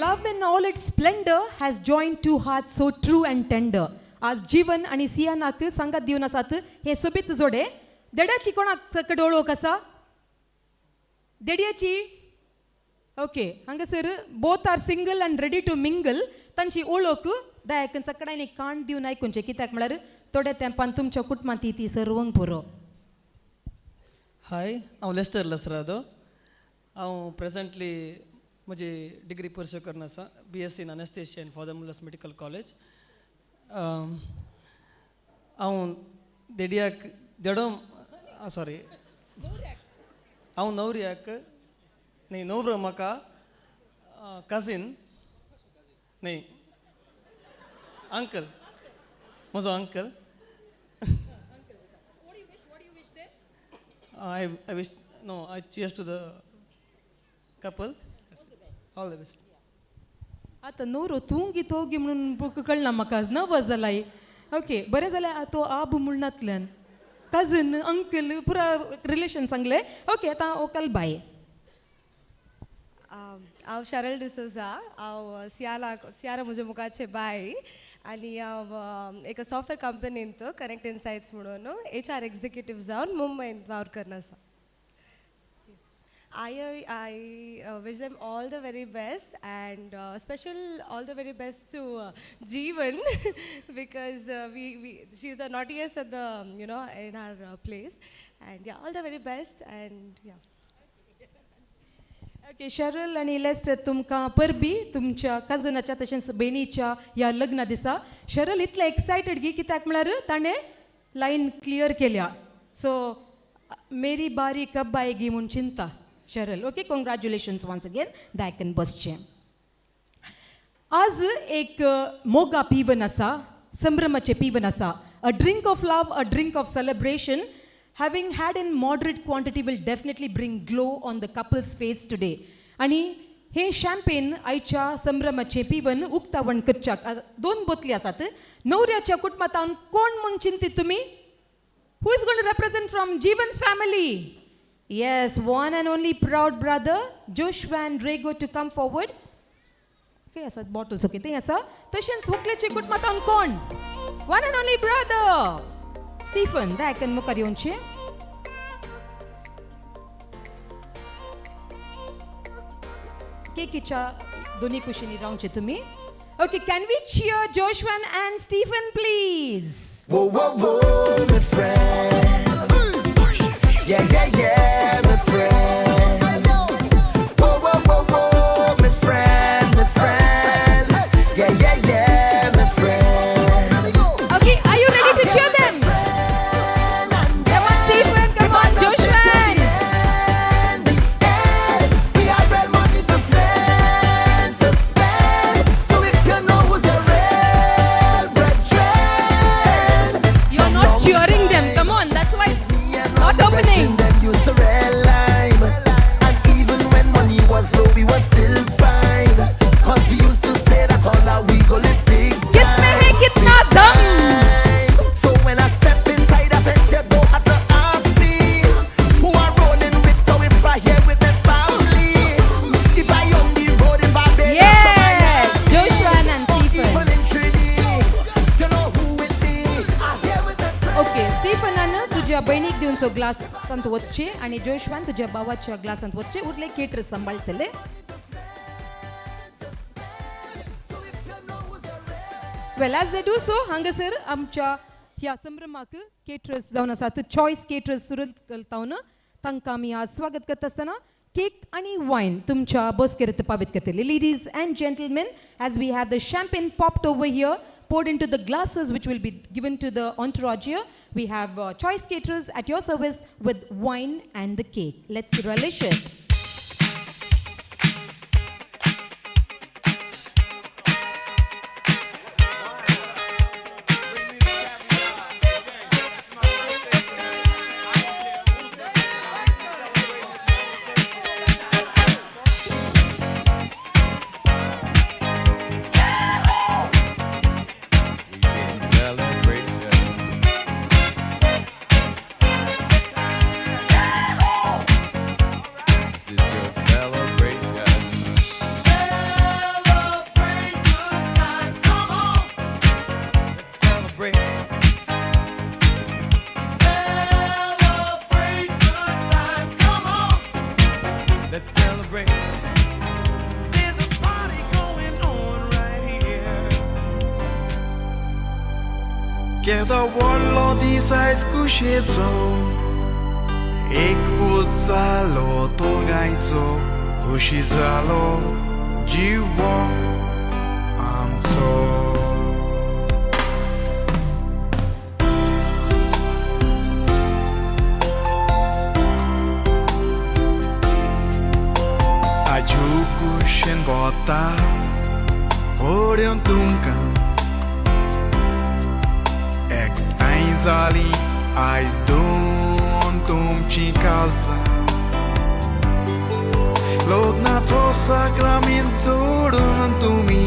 Speaker 15: Love in all its splendor has joined two hearts so true and tender. आज जीवन आणि सियानाक सांगात दिवन आसात हे सोबीत जोडे. देड्याची कोणाक कडेन वळख आसा? देड्याची? ओके, हांगासर both are single and ready to mingle. तांची ओळख दयाक सगळ्यांनी कान दिवन आयकुचें, कित्याक म्हळ्यार थोड्या तेंपान तुमच्या कुटुंबांत ती ती सर्वंक पुरो.
Speaker 18: हाय, हांव लेस्टर लसरादो. हांव प्रेजेंटली म्हजी डिग्री परस्यू करून आसा, BSc in anaesthesia in Father Muller's Medical College. हांव देडियाक देडो सॉरी हांव नवऱ्याक न्ही नवरो म्हाका कजीन न्ही अंकल, म्हजो uncle. I wish no I cheers to the couple. All the best.
Speaker 15: आतां नवरो तूं गी तो गी म्हणून कळना म्हाका, नर्वस जालाय. ओके, बरें जाल्यार तो आब म्हणनातल्यान कजन अंकल पुरा रिलेशन सांगलें. ओके, आतां ओकल बाय.
Speaker 19: हांव शरल डिसोजा. हांव सियाला, सियारा म्हज्या मुखाचे बाय आनी हांव एका सॉफ्टवेअर कंपनींत कनेक्ट इनसायट्स म्हणून HR executive जावन मुंबयंत वावर करना आसा. I wish them all the very best and special all the very best to Jeevan because she's the naughtiest at the you know in our place, and yeah, all the very best and yeah.
Speaker 15: Okay, Cheryl आनी Lester, तुमकां परबी तुमच्या कजनाच्या तशेंच भयणीच्या ह्या लग्ना दिसा. शरल इतलें एक्सायटेड गी कित्याक म्हळ्यार ताणें लायन क्लियर केल्या. सो मेरी बारी कब आएगी म्हूण चिंता Cheryl. Okay, congratulations once again. दायकन बसचें. आज एक मोगा पिवन आसा, संभ्रमाचें पिवन आसा. A drink of love, a drink of celebration, having had in moderate quantity will definitely bring glow on the couple's face today. आनी हे शॅम्पेन आयच्या संभ्रमाचें पिवन उक्तावण करच्याक दोन बोतली आसात. नवऱ्याच्या कुटुंबांत कोण म्हूण चिंतीत तुमी? Who is going to represent from Jeevan's family? Yes, one and only proud brother, Joshua Rego, to come forward. Okay, आसात bottles, okay, ते आसा. तशेंच व्हंकलेचे कुटुंबांत कोण? One and only brother, Stephen, दायकन मुखार येवचें. केकीच्या दोन्ही कुशींनी रावचे तुमी. Okay, can we cheer Joshua and Stephen, please?
Speaker 14: Whoa, whoa, whoa, my friend. Yeah, yeah, yeah, my friend. Whoa, whoa, whoa, whoa, my friend, my friend. Yeah, yeah, yeah, my friend.
Speaker 15: Okay, are you ready to cheer them? Come on, Stephen, come on, Joshua.
Speaker 14: We have real money to spend, to spend. So if you know who's a real brethren,
Speaker 15: You're not cheering them. Come on, that's why it's not opening.
Speaker 14: Them used to red lime, and even when money was low, we were still fine. 'Cause we used to say that all that we go live big
Speaker 15: किसमें है कितना दम?
Speaker 14: So when I step inside a tent, you don't have to ask me who I'm rolling with, or if I here with the family. If I on the road in Barbados or
Speaker 15: Yes,
Speaker 14: Miami,
Speaker 15: Joshua and
Speaker 14: or
Speaker 15: Stephen.
Speaker 14: even in Trinidad, you know who with me. I here with the
Speaker 15: okay, स्टीफनान तुज्या बहिणीक दिवन so ग्लासांत वचचें आनी जोशवान तुज्या भावाच्या ग्लासांत वचचें. उरले cater सांबाळटले. Well, as they do so, हांगासर आमच्या ह्या संभ्रमाक केटरर्स जावन आसात, चॉयस केटरर्स सुरत तावन तांकां आमी आज स्वागत करता आसतना केक आनी वायन तुमच्या बसकेर पावीत करतले. Ladies and gentlemen, as we have the champagne popped over here, poured into the glasses which will be given to the entourage here. We have Choice Caterers at your service with wine and the cake. Let's relish it.
Speaker 20: Celebration. This is your celebration.
Speaker 13: Celebrate good times, come on.
Speaker 20: Let's celebrate.
Speaker 13: Celebrate good times, come on.
Speaker 20: Let's celebrate.
Speaker 14: There's a party going on right here. केदो व्हडलो दीस आयज खुशयेचो, एकूच जालो तो गायचो, खोशी जालो जीव आमचो. आजू कुशेन बोता पळोवन तुमकां एकठांय जालीं आयज दोन तुमचीं कालसां, लग्नाचो साक्रामेंत जोडून तुमी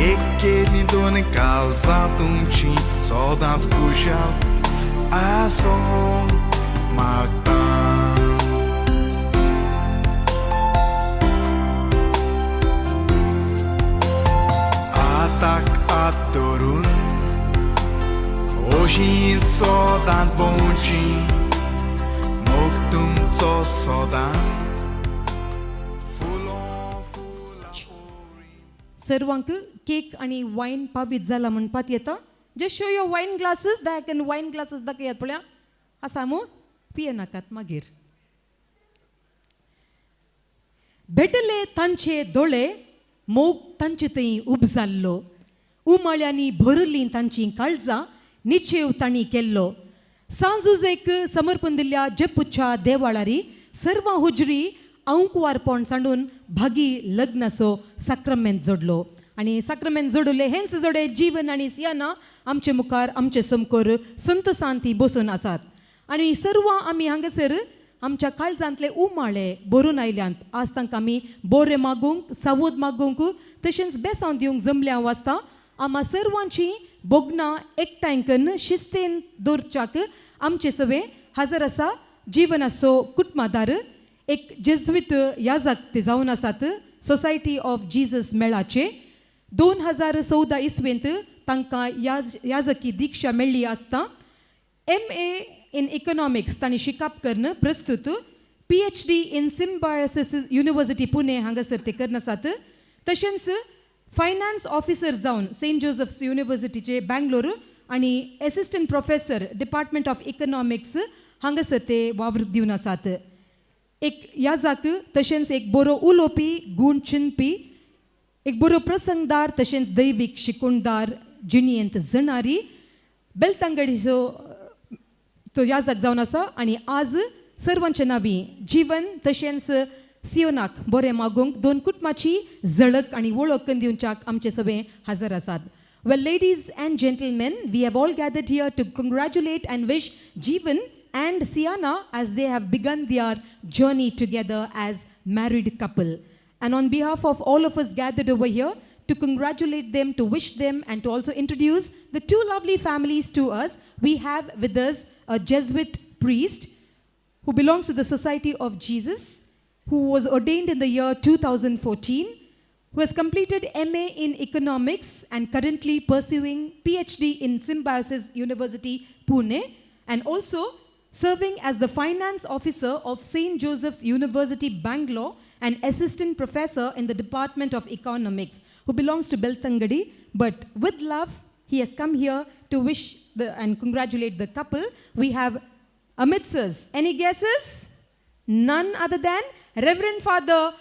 Speaker 14: एक केली दोन कालसां तुमचीं, सदांच खुशाल आसूंक मागता. हाताक हात धरून अशी सदांच भोंवची, मोग तुमचो सदांच.
Speaker 15: सर्वांक केक आनी वायन पावीत जाला म्हणपात येता. Just show your wine glasses. दाखय वायन ग्लासीस दाखयात पळया. आसा मू, पियेनाकात मागीर. भेटले तांचे दोळे, मोग तांचे थंय उब जाल्लो, उमाळ्यांनी भरलीं तांचीं काळजां, निचेव तांणी केल्लो. सांजुजेक समर्पण दिल्ल्या जेपुच्या देवाळारी सर्वां हुजरी अंकुवारपण सांडून भागी लग्नाचो साक्रमेंत जोडलो आनी साक्रमेंत जोडले हेंच जोडे जीवन आनी सियाना आमचे मुखार आमचे समकोर संतोसान ती बसून आसात. आनी सर्वां आमी हांगासर आमच्या काळजांतले उमाळे भरून आयल्यात. आज तांकां आमी बोरे मागूंक, सावद मागूंक, तशेंच बेसांव दिवंक जमल्या वाचता. आमा सर्वांची भोगणां एकठांय कन्न शिस्तेन दवरच्याक आमचे सवे हजर आसा जिवनाचो कुटुंबादार, एक जेज्वीत याजक ते जावन आसात सोसायटी ऑफ जीजस मेळाचे. 2014 इसवेंत तांकां याजकी दीक्षा मेळ्ळी आसता. MA in economics तांणी शिकप करून प्रस्तुत PhD in Symbiosis University Pune हांगासर ते करून आसात. तशेंच फायनान्स ऑफिसर जावन सेंट जोसेफ्स युनिवर्सिटीचे बँगलोर आनी assistant professor department of economics हांगासर ते वावर दिवन आसात. एक याजाक तशेंच एक बरो उलोवपी, गूण चिंतपी, एक बरो प्रसंगदार, तशेंच दैवीक शिकवणदार, जिणयेंत जणारी बेलतांगडीचो तो याजक जावन आसा. आनी आज सर्वांचे नावी जीवन तशेंच सियोनाक बरें मागूंक दोन कुटुंबाची झळक आनी वळख करून दिवच्याक आमचे सगळे हजर आसात. Well, ladies and gentlemen, we have all gathered here to congratulate and wish Jeevan and Siana as they have begun their journey together as married couple. And on behalf of all of us gathered over here, to congratulate them, to wish them, and to also introduce the two lovely families to us, we have with us a Jesuit priest who belongs to the Society of Jesus, who was ordained in the year 2014, who has completed MA in Economics and currently pursuing PhD in Symbiosis University, Pune, and also serving as the finance officer of St. Joseph's University, Bangalore, and assistant professor in the Department of Economics, who belongs to Belthangady, but with love, he has come here to wish and congratulate the couple. We have amidst us. Any guesses? None other than Reverend Father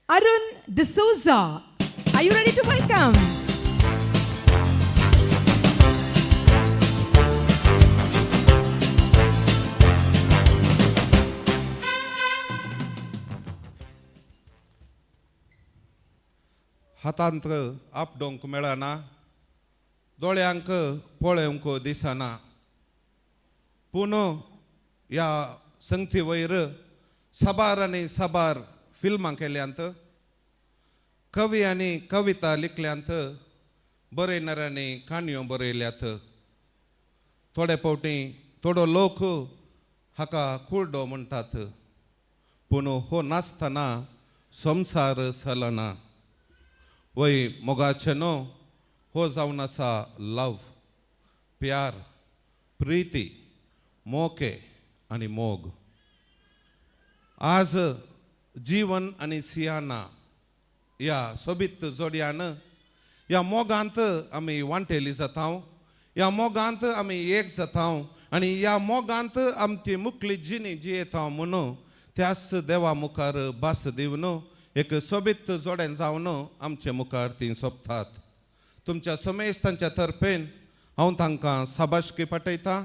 Speaker 15: Arun D'Souza. Are you ready to welcome?
Speaker 7: हातांत आपडोवंक मेळना, दोळ्यांक पळोवंक दिसना, पूण ह्या संगती वयर साबार आनी साबार फिल्मां केल्यांत, कवी आनी कविता लिखल्यांत, बरयणाऱ्यांनी काणयो बरयल्यात. थोडे फावटी थोडो लोक हाका कुर्डो म्हणटात, पूण हो नासतना संवसार चलना. वय मोगाचें न्हू हो जावन आसा लव, प्यार, प्रिती, मोके आनी मोग. आज जीवन आनी सियाना ह्या सोबीत जोडयान ह्या मोगांत आमी वांटेली जाता, ह्या मोगांत आमी एक जाता आनी ह्या मोगांत आमची मुखली जिणी जियेता म्हणून त्याच देवा मुखार भास दिवन एक सोबीत जोडें जावन आमचे मुखार ती सोंपतात. तुमच्या समेस्तांच्या तर्फेन हांव तांकां शाबासकी पाठयतां,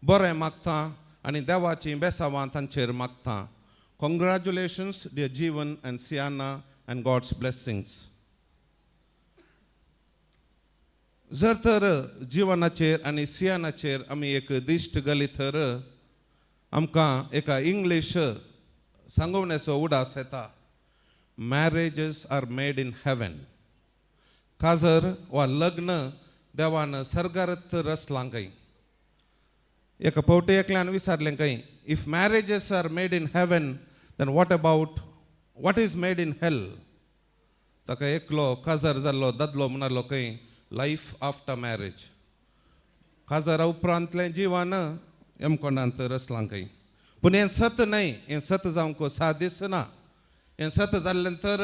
Speaker 7: बरें मागता आनी देवाचीं बेसावां तांचेर मागता. Congratulations dear Jeevan and Siana and God's blessings. जर तर जिवनाचेर आनी सियानाचेर आमी एक दिश्ट घाली तर आमकां एका इंग्लीश सांगोवण्याचो उडास येता, marriages are made in heaven. काजर वा लग्न देवान सर्गारत रचलां खंय. एका फावटी एकल्यान विचारलें खंय, if marriages are made in heaven then what about what is made in hell. ताका एकलो काजार जाल्लो दादलो म्हणालो खंय, लायफ आफ्टर मॅरेज, काजारा उपरांतलें जिवन यमकोणांत रचलां खंय. पूण हें सत न्हय, हें सत जावंक सादीस ना. हें सत जाल्लें तर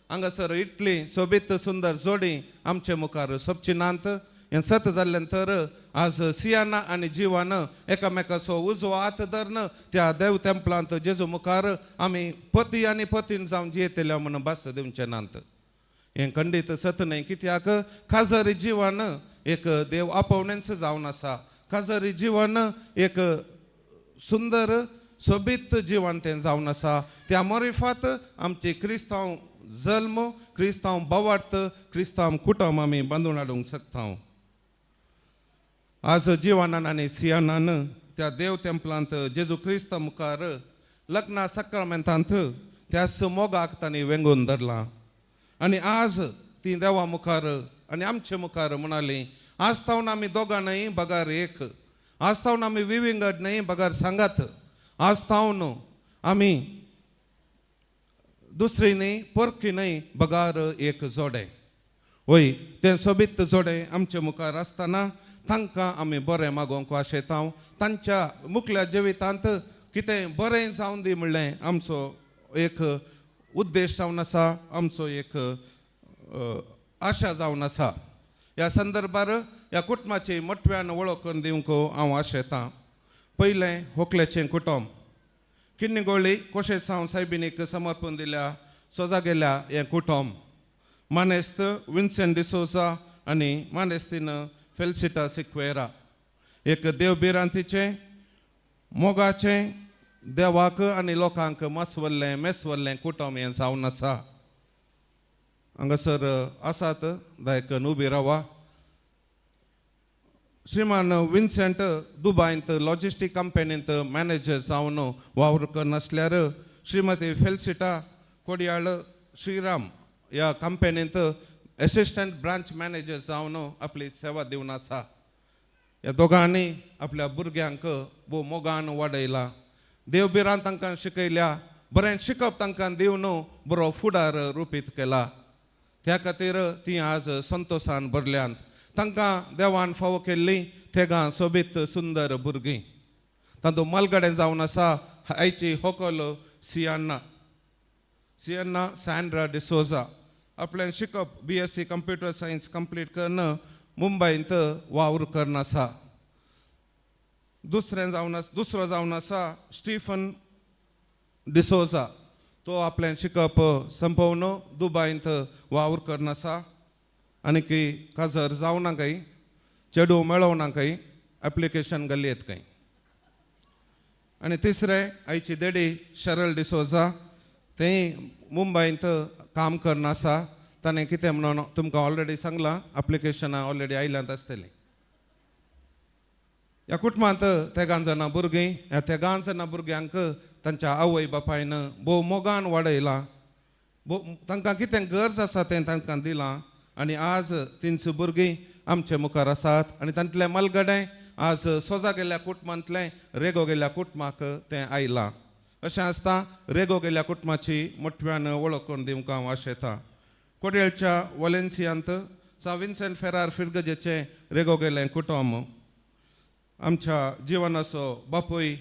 Speaker 7: हांगासर इतली सोबीत सुंदर जोडी आमचे मुखार सोबची नात. हें सत जाल्लें तर आज सियाना आनी जिवान एकामेकाचो उजवो हात धरून त्या देव तेंपलांत जेजू मुखार आमी पती आनी पतीन जावन जियेतल्या म्हणून भास दिवचे नात. हें खंडीत सत न्हय, कित्याक खाजरी जिवन एक देव आपोवणेंच जावन आसा. खाजरी जिवन एक सुंदर सोबीत जिवन तें जावन आसा. त्या मोरिफात आमची क्रिस्तांव जल्म, क्रिस्तांव भावार्थ, क्रिस्तांव कुटुंब आमी बांदून हाडूंक शकता. आज जिवानान आनी सियानान त्या देव तेंपलांत जेजू क्रिस्ता मुखार लग्ना साक्रामेंतांत त्याच मोगाक तांणी वेंगून धरलां आनी आज ती देवा मुखार आनी आमचे मुखार म्हणाली, आज तावन आमी दोगां न्हय बगार एक, आज तावन आमी विविंगड न्हय बगार सांगात, आज तावन आमी दुसरी न्हय परकी न्हय बगार एक जोडें. वय तें सोबीत जोडें आमचे मुखार आसतना तांकां आमी बरें मागोवंक आशेता. तांच्या मुखल्या जिवितांत कितें बरें जावन दी म्हणलें आमचो एक उद्देश जावन आसा, आमचो एक आशा जावन आसा. ह्या संदर्भार ह्या कुटुंबाची मोटव्यान वळख करून दिवंक हांव आशेतां. पयलें होकलेचें कुटुंब किन्नीगोळी कोशेसांव सायबिनीक समर्पण दिल्या सोजा गेल्या हें कुटुंब मानेस्त विन्सेंट डिसोजा आनी मानेस्तीन फेलसिटा सिक्वेरा एक देव भिरांतीचें मोगाचें देवाक आनी लोकांक मसवल्लें मेसवल्लें कुटुंब हें जावन आसा. हांगासर आसात दायकन उबी रावा. श्रीमान विन्सेंट दुबायंत लॉजिस्टीक कंपनींत मॅनेजर जावन वावर करनासल्यार श्रीमती फेलसिटा कोडियाळ श्रीराम ह्या कंपनींत एसिस्टंट ब्रांच मॅनेजर जावन आपली सेवा दिवन आसा. ह्या दोगांनी आपल्या भुरग्यांक भोव मोगान वाडयला, देव भिरांत तांकां शिकयल्या, बरें शिकप तांकां दिवन बरो फुडार रुपीत केला. त्या खातीर ती आज संतोशान भरल्यांत. तांकां देवान फावो केल्ली तेगां सोबीत सुंदर भुरगीं. तातूंत मलगडें जावन आसा आयची होकल सियान्ना, सियान्ना सँड्रा डिसोजा आपलें शिकप BSc computer science complete करून मुंबयंत वावर करून आसा. दुसरो जावन आसा स्टीफन डिसोजा. तो आपलें शिकप संपोवन दुबायंत वावर करून आसा आनी की काजर जावना काय, चेडूं मेळोवना काय, एप्लिकेशन घाली येत काय. आनी तिसरें आयची देडी शरल डिसोजा, तेंय मुंबयंत काम करून आसा. ताणें कितें म्हणून तुमकां ऑलरेडी सांगलां, एप्लिकेशनां ऑलरेडी आयल्यांत आसतलीं. ह्या कुटुंबांत तेगां जाणां भुरगीं. ह्या तेगां जाणां भुरग्यांक तांच्या आवय बापायन भोव मोगान वाडयलां, भोव तांकां कितें गरज आसा तें तांकां दिलां आनी आज तिनशी भुरगीं आमचे मुखार आसात. आनी तांतलें मलगडें आज सोजा गेल्ल्या कुटुंबांतलें रेगो गेल्ल्या कुटुंबाक तें आयलां. अशें आसता रेगो गेल्ल्या कुटुंबाची मोठ्यान वळख करून दिवंक हांव आशेतां. कोडयेळच्या वॉलेन्सियांत सा विन्सेंट फेरार फिर्गजेचें रेगो गेलें कुटुंब. आमच्या जिवनाचो बापूय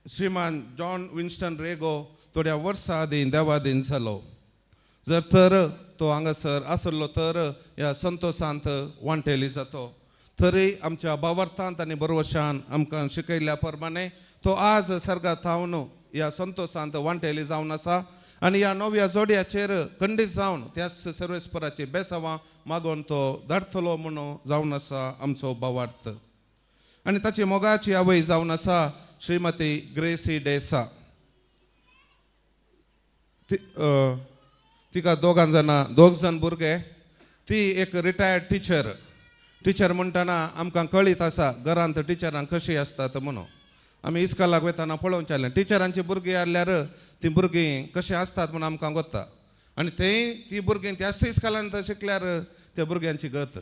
Speaker 7: श्रीमान जॉन विन्स्टन रेगो थोड्या वर्सां आदीं देवादीन जालो. जर तर तो हांगासर आसलो तर ह्या संतोशांत वांटेली जातो. तरी आमच्या बावर्थांत आनी बरवशान आमकां शिकयल्ल्या प्रमाणे तो आज सर्गात थावन ह्या संतोशांत वांटेली जावन आसा आनी ह्या नव्या जोडयाचेर खंडीत जावन त्याच सर्वेस्पराची बेसावां मागोवन तो धाडटलो म्हणून जावन आसा आमचो भावार्थ. आनी ताची मोगाची आवय जावन आसा श्रीमती ग्रेसी डेसा. तिका दोगां जाणां दोग जाण भुरगे. ती एक रिटायर्ड टिचर. टिचर म्हणटना आमकां कळीत आसा घरांत टिचरां कशीं आसतात म्हणून. आमी इस्कॉलाक वतना पळोवचें जालें टिचरांची भुरगीं आसल्यार तीं भुरगीं कशीं आसतात म्हूण आमकां गोत्ता. आनी थंय ती भुरगीं त्याच इस्कॉलांत शिकल्यार त्या भुरग्यांची गत.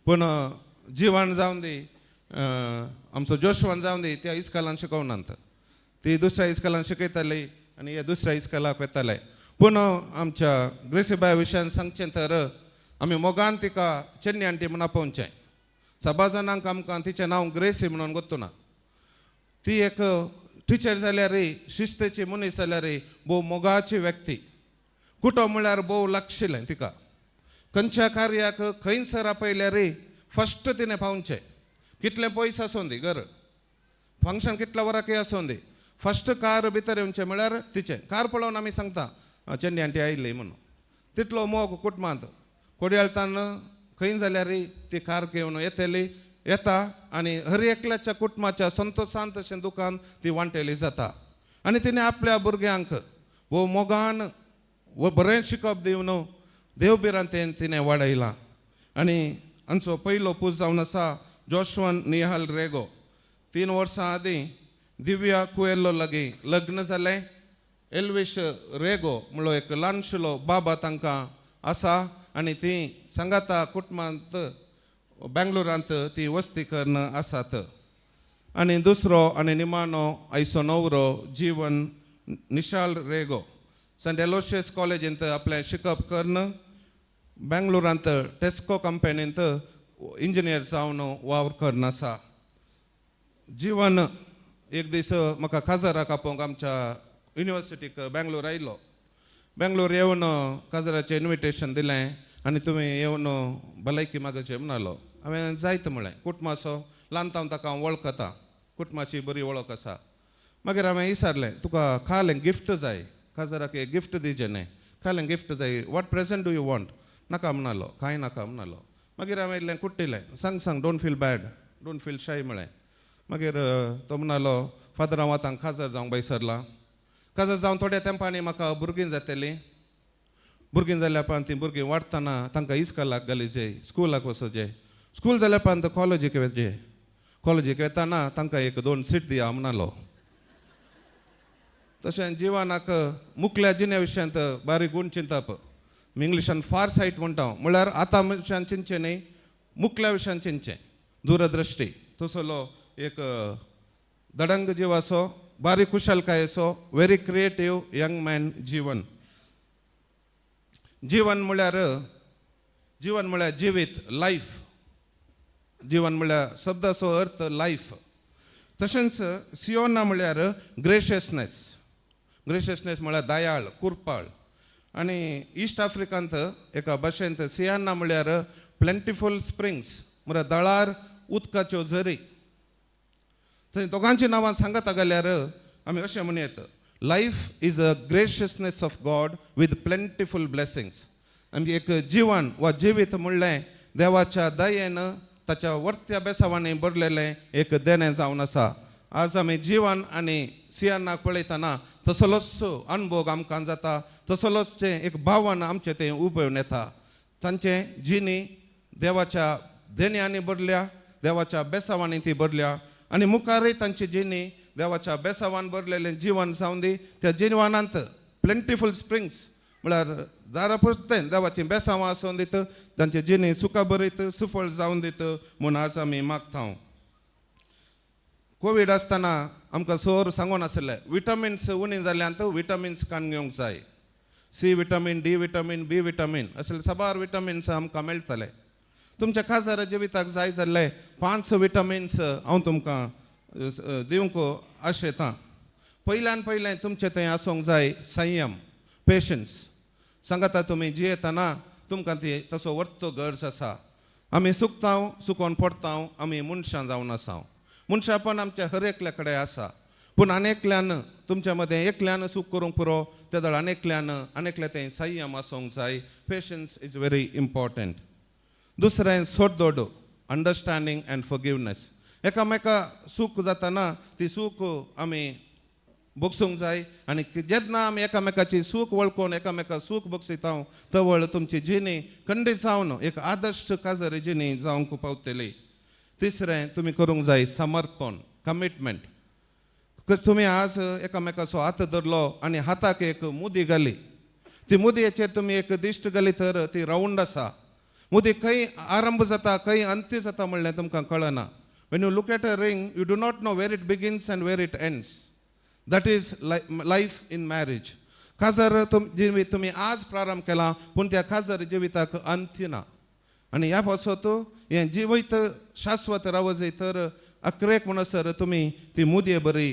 Speaker 7: पूण जिवन जावन दी, आमचो जोशवान जावन दी, त्या इस्कॉलान शिकोवनात, ती दुसऱ्या इस्कॉलान शिकयताली आनी हे दुसऱ्या इस्कॉलाक वताले. पूण आमच्या ग्रेसीबाय विशयान सांगचें तर आमी मोगान तिका चेन्नी आंटी म्हूण आपोवचें. सभा जाणांक आमकां तिचें नांव ग्रेसी म्हणून गोत्तुना. ती एक टिचर जाल्यार, शिस्तेची मनीस जाल्यार भोव मोगाची व्यक्ती. कुटुंब म्हळ्यार भोव लागशिल्लें तिका. खंयच्या कार्याक खंयसर आपयल्यार फस्ट तिणें पावचें. कितलें पयस आसूं दी घर, फंक्शन कितल्या वराकय आसूं दी, फस्ट कार भितर येवचें म्हळ्यार तिचें कार पळोवन आमी सांगता चेन्नी आंटी आयली म्हणून. तितलो मोग कुटुंबांत. कोडयाळतान खंय जाल्यार ती कार घेवन येतली येता आनी हर एकल्याच्या कुटुंबाच्या संतोशांत तशें दुकान ती वांटेली जाता. आनी तिणें आपल्या भुरग्यांक वो मोगान वो बरें शिकप दिवन देव भिरांतेन तिणें वाडयलां. आनी आमचो पयलो पूत जावन आसा जोशवन निहाल रेगो. 3 वर्सां आदीं दिव्या कुएल्लो लागीं लग्न जालें. एल्विश रेगो म्हणलो एक ल्हानशिलो बाबा तांकां आसा आनी ती सांगाता कुटुंबांत बेंगलोरांत ती वस्ती करून आसात. आनी दुसरो आनी निमाणो आयचो नवरो जीवन निशाल रेगो सेंट एलोशियस कॉलेजींत आपलें शिकप करून बेंगलोरांत टेस्को कंपनींत इंजिनियर जावन वावर करून आसा. जीवन एक दीस म्हाका काजाराक आपोवंक आमच्या युनिवर्सिटीक बेंगलोर आयलो. बेंगलोर येवन काजाराचें इन्विटेशन दिलें आनी तुमी येवन भलायकी मागचें म्हणालो. हांवें जायत म्हळें. कुटुंबाचो ल्हान तावन ताका हांव वळखता, कुटुंबाची बरी वळख आसा. मागीर हांवें विचारलें तुका खालें गिफ्ट जाय, काजाराक एक गिफ्ट दिवचें न्हय, खालें गिफ्ट जाय, what present do you want. नाका म्हणालो, कांय नाका म्हणालो. मागीर हांवें इल्लें कुट्टिलें, सांग सांग, don't feel bad, don't feel shy म्हळें. मागीर तो म्हणालो फादर हांव आतां काजार जावंक भायसरलां. काजार जावन थोड्या तेंपांनी म्हाका भुरगीं जातलीं. भुरगीं जाल्या उपरांत तीं भुरगीं वाडटना तांकां इस्कॉलाक घालीजे, स्कुलाक वचोजे, स्कूल जाल्या उपरांत कॉलेजीक वचजे, कॉलेजीक वतना तांकां 1-2 सीट दिया म्हणालो. तशें जिवनाक मुकल्या जिणे विशयांत बारीक गूण चिंतप, इंग्लिशान फार सायट म्हणटा, म्हळ्यार आतां मनशान चिंतचें न्हय, मुकल्या विशयान चिंतचें, दूरदृश्टी. तसलो एक दडंग जिवाचो, बारीक कुशलकायेचो, व्हेरी क्रिएटीव यंग मॅन जीवन. जीवन म्हळ्यार, जीवन म्हळ्यार जिवीत, लायफ. जीवन म्हळ्यार शब्दाचो अर्थ लायफ. तशेंच सियोना म्हळ्यार ग्रेशियसनेस. ग्रेशियसनेस म्हळ्यार दयाळ, कुरपाळ. आनी इस्ट आफ्रिकांत एका भाशेंत सियाना म्हळ्यार प्लेंटिफूल स्प्रिंग्स, म्हळ्यार दळार उदकाच्यो झरी. थंय दोगांची नांवां सांगता जाल्यार आमी अशें म्हणूं येता, Life is a graciousness of God with plentiful blessings. आमचें एक जिवन वा जिवीत म्हणलें देवाच्या दयेन ताच्या वर्त्या बेसावांनी भरलेलें एक देणें जावन आसा. आज आमी जिवन आनी सियानाक पळयतना तसलोच अनुभव आमकां जाता, तसलोच तें एक भावन आमचें तें उबेवन येता. तांचें जिणी देवाच्या देण्यांनी भरल्या, देवाच्या बेसावांनी ती भरल्या आनी मुखारय तांची जिणी देवाच्या बेसावान भरलेलें जिवन जावन दी. त्या जिवनांत प्लेंटिफूल स्प्रिंग्स म्हळ्यार दारा पुरतें देवाचीं बेसांवां आसून दित, तांचे जिणी सुखा बरीत सुफळ जावन दित म्हूण आज आमी मागता. कोवीड आसतना आमकां सर सांगून आसलें विटामिन्स उणी जाल्यान विटामिन्स काडून घेवंक जाय. C vitamin, D vitamin, B vitamin असले साबार विटामिन्स आमकां मेळटले. तुमच्या खाजरा जिविताक जाय जाल्ले 5 विटामिन्स हांव तुमकां दिवंक आशेतां. पयल्यान पयलें तुमचें थंय आसूंक जाय संयम, पेशन्स. सांगाता तुमी जियेतना तुमकां ती तसो वर्तो गरज आसा. आमी सुकता, सुकोन पडटा, आमी मनशां जावन आसा. मनशापण आमच्या हर एकल्या कडेन आसा, पूण आनी एकल्यान तुमच्या मदें एकल्यान सूख करूंक पुरो, त्या वेळार आनी एकल्यान आनी एकल्या तें संयम आसूंक जाय. Patience is very important. दुसरें सोडदोड, अंडरस्टँडींग एंड फॉरगिवनेस. एकामेका सूख जाताना ती सूख आमी भोगसूंक जाय आनी जेन्ना आमी एकामेकाची सूख वळखून एकामेका सूख भोगसिता तवळ तुमची जिणी खंडीत जावन एक आदर्श काजरी जिणी जावंक पावतली. तिसरें तुमी करूंक जाय समर्पण, कमिटमेंट. तुमी आज एकामेकाचो हात धरलो आनी हाताक एक मुदी घाली, ती मुदयेचेर तुमी एक दिश्ट घाली तर ती रावंड आसा. मुदी खंय आरंभ जाता खंय अंत्य जाता म्हणलें तुमकां कळना. When you look at a ring you do not know where it begins and where it ends. That is life in marriage. काजार जिवीत तुमी आज प्रारंभ केला पूण त्या काजार जिविताक अंत्य ना. आनी ह्या पासत हें जिवीत शाश्वत रावत तर अकरेक म्हणसर तुमी ती मुदये बरी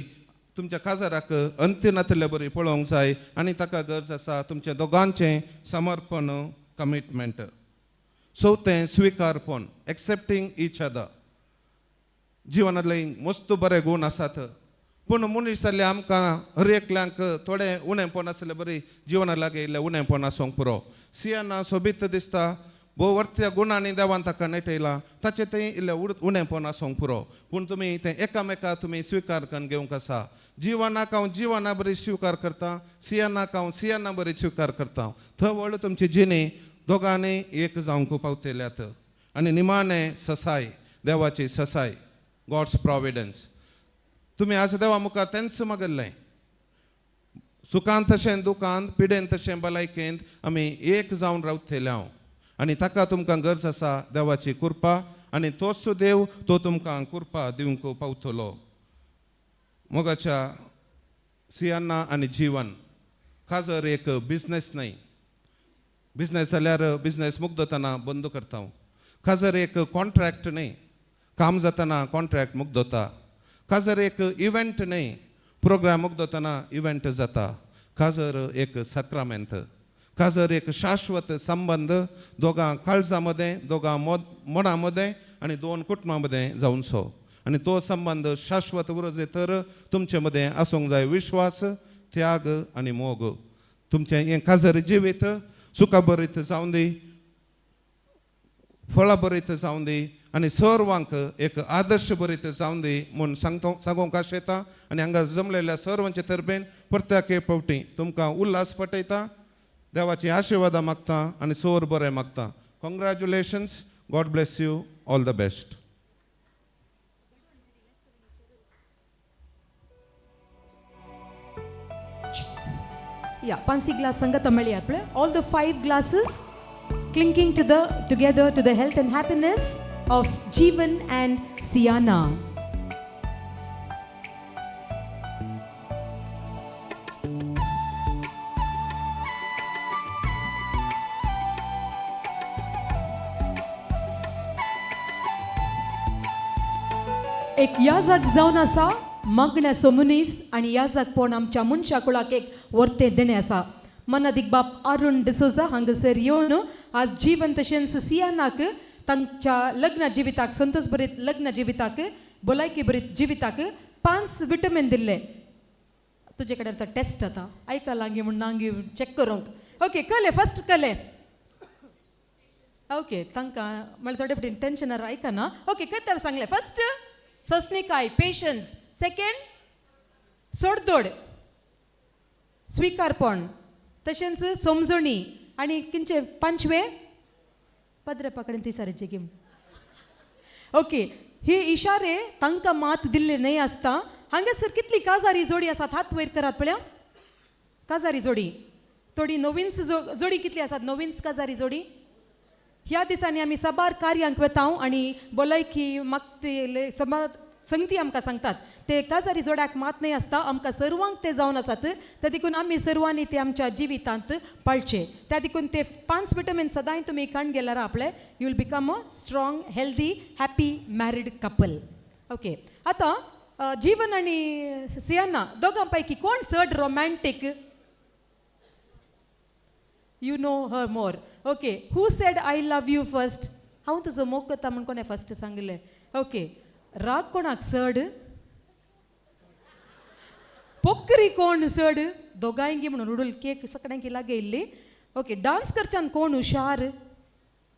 Speaker 7: तुमच्या काजाराक अंत्य नातिल्ले बरी पळोवंक जाय आनी ताका गरज आसा तुमचें दोगांचें समर्पण, कमिटमेंट. चवथें स्विकारपण, एक्सेप्टींग इच अदर. जिवनांतले मस्त बरे गूण आसात पूण मनीस जाल्ले आमकां हर एकल्यांक थोडें उणेंपण आसलें बरी जिवना लागीं इल्लें उणेंपण आसूंक पुरो. सियाना सोबीत दिसता, भोव वर्त्या गुणांनी देवान ताका नेटयला, ताचें तें इल्लें उणेंपण आसूंक पुरो. पूण तुमी तें एकामेका तुमी स्विकार करून घेवंक आसा. जिवनाक हांव जिवना बरी स्विकार करता, सियानाक हांव सियाना बरी स्विकार करता. थंय तुमची जिणी दोगांनी एक जावंक पावतल्यात. आनी निमाणें ससाय, देवाची ससाय, गॉड्स प्रॉविडन्स. तुमी आज देवा मुखार तेंच मागल्लें, सुखांत तशें दुखांत, पिडेन तशें भलायकेंत आमी एक जावन रावतले हांव. आनी ताका तुमकां गरज आसा देवाची कृपा आनी तोच देव तो तुमकां कृपा दिवंक पावतलो. मोगाच्या सियाना आनी जिवन काजर एक बिजनेस न्हय. बिजनेस जाल्यार बिजनेस मुगदताना बंद करता. काजर एक कॉन्ट्रॅक्ट न्हय, काम जातना कॉन्ट्रॅक्ट मुगदता. काजर एक इव्हेंट न्हय, प्रोग्राम मुगदताना इव्हेंट जाता. काजर एक सक्रामेंत, काजर एक शाश्वत संबंद दोगां काळजा मदें, दोगां मनां मदें आनी दोन कुटुंबां मदें जावचो. आनी तो संबंद शाश्वत उरत तर तुमचे मदें आसूंक जाय विश्वास, त्याग आनी मोग. तुमचें हें काजर जिवीत सुखा बरीत जावं दी, फळां बरीत जावं दी आनी सर्वांक एक आदर्श बरीत जावं दी म्हूण सांगता, सांगूंक आशेता. आनी हांगा जमलेल्या सर्वांचे तरबेन प्रत्येक एक फावटी तुमकां उल्हास पटयता, देवाची आशिर्वादां मागता आनी सोर बरें मागता. Congratulations, God bless you, all the best.
Speaker 15: Yeah, Pansi glass Sangata Mali. All the 5 glasses clinking to the together to the health and happiness of Jeevan and Siana. एक याजक जावन आसा मागण्याचो मनीस आनी याजकपण आमच्या मनशा कुळाक एक वर्तें देणें आसा. मनादीक बाप अरुण डिसोजा हांगासर येवन आज जीवन तशेंच सियानाक तांच्या लग्न जिविताक संतोष भरीत लग्न जिविताक भलायकी भरीत जिविताक 5 विटमीन दिल्ले. तुजे कडेन आतां टेस्ट जाता आयकलां गी म्हूण नांगी चॅक करूंक. ओके, कले फर्स्ट कले. ओके, तांकां म्हळ्यार थोडे फावटी टेन्शनार आयकना. ओके, कळटा सांगलें. फर्स्ट सोंसणीकाय, पेशन्स. सेकेंड सोडदोड, स्विकारपण, तशेंच समजणी. आनी किंचे पांचवें पद्रपा कडेन तिसारेचे गेम. ओके, ही इशारे तांकां मात दिल्ले न्हय आसता. हांगासर कितली काजारी जोडी आसात हात वयर करात पळया. काजारी जोडी थोडी नवीन्स जोडी कितली आसात नवीन्स काजारी जोडी. ह्या दिसांनी आमी साबार कार्यांक वता आनी भलायकी मागते समाज संगती आमकां सांगतात ते काजारी जोड्याक मात न्हय आसता, आमकां सर्वांक ते जावन आसात. त्या देखून आमी सर्वांनी ते आमच्या जिवितांत पाळचे. त्या देखून ते 5 विटमीन सदांय तुमी खाण गेल्यार आपले you will become a strong, healthy, happy married couple. Okay, आतां जीवन आनी सियाना दोगां पैकी कोण चड romantic? You know her more. Okay, who said I love you first? हांव तुजो मोग करता म्हूण कोणें फर्स्ट सांगलें? ओके, राग कोणाक चड? पोकरी कोण चड? दोगांयगी म्हणून उडूल केक सगळ्यांकी लागयल्ली. ओके, डांस करच्यान कोण हुशार?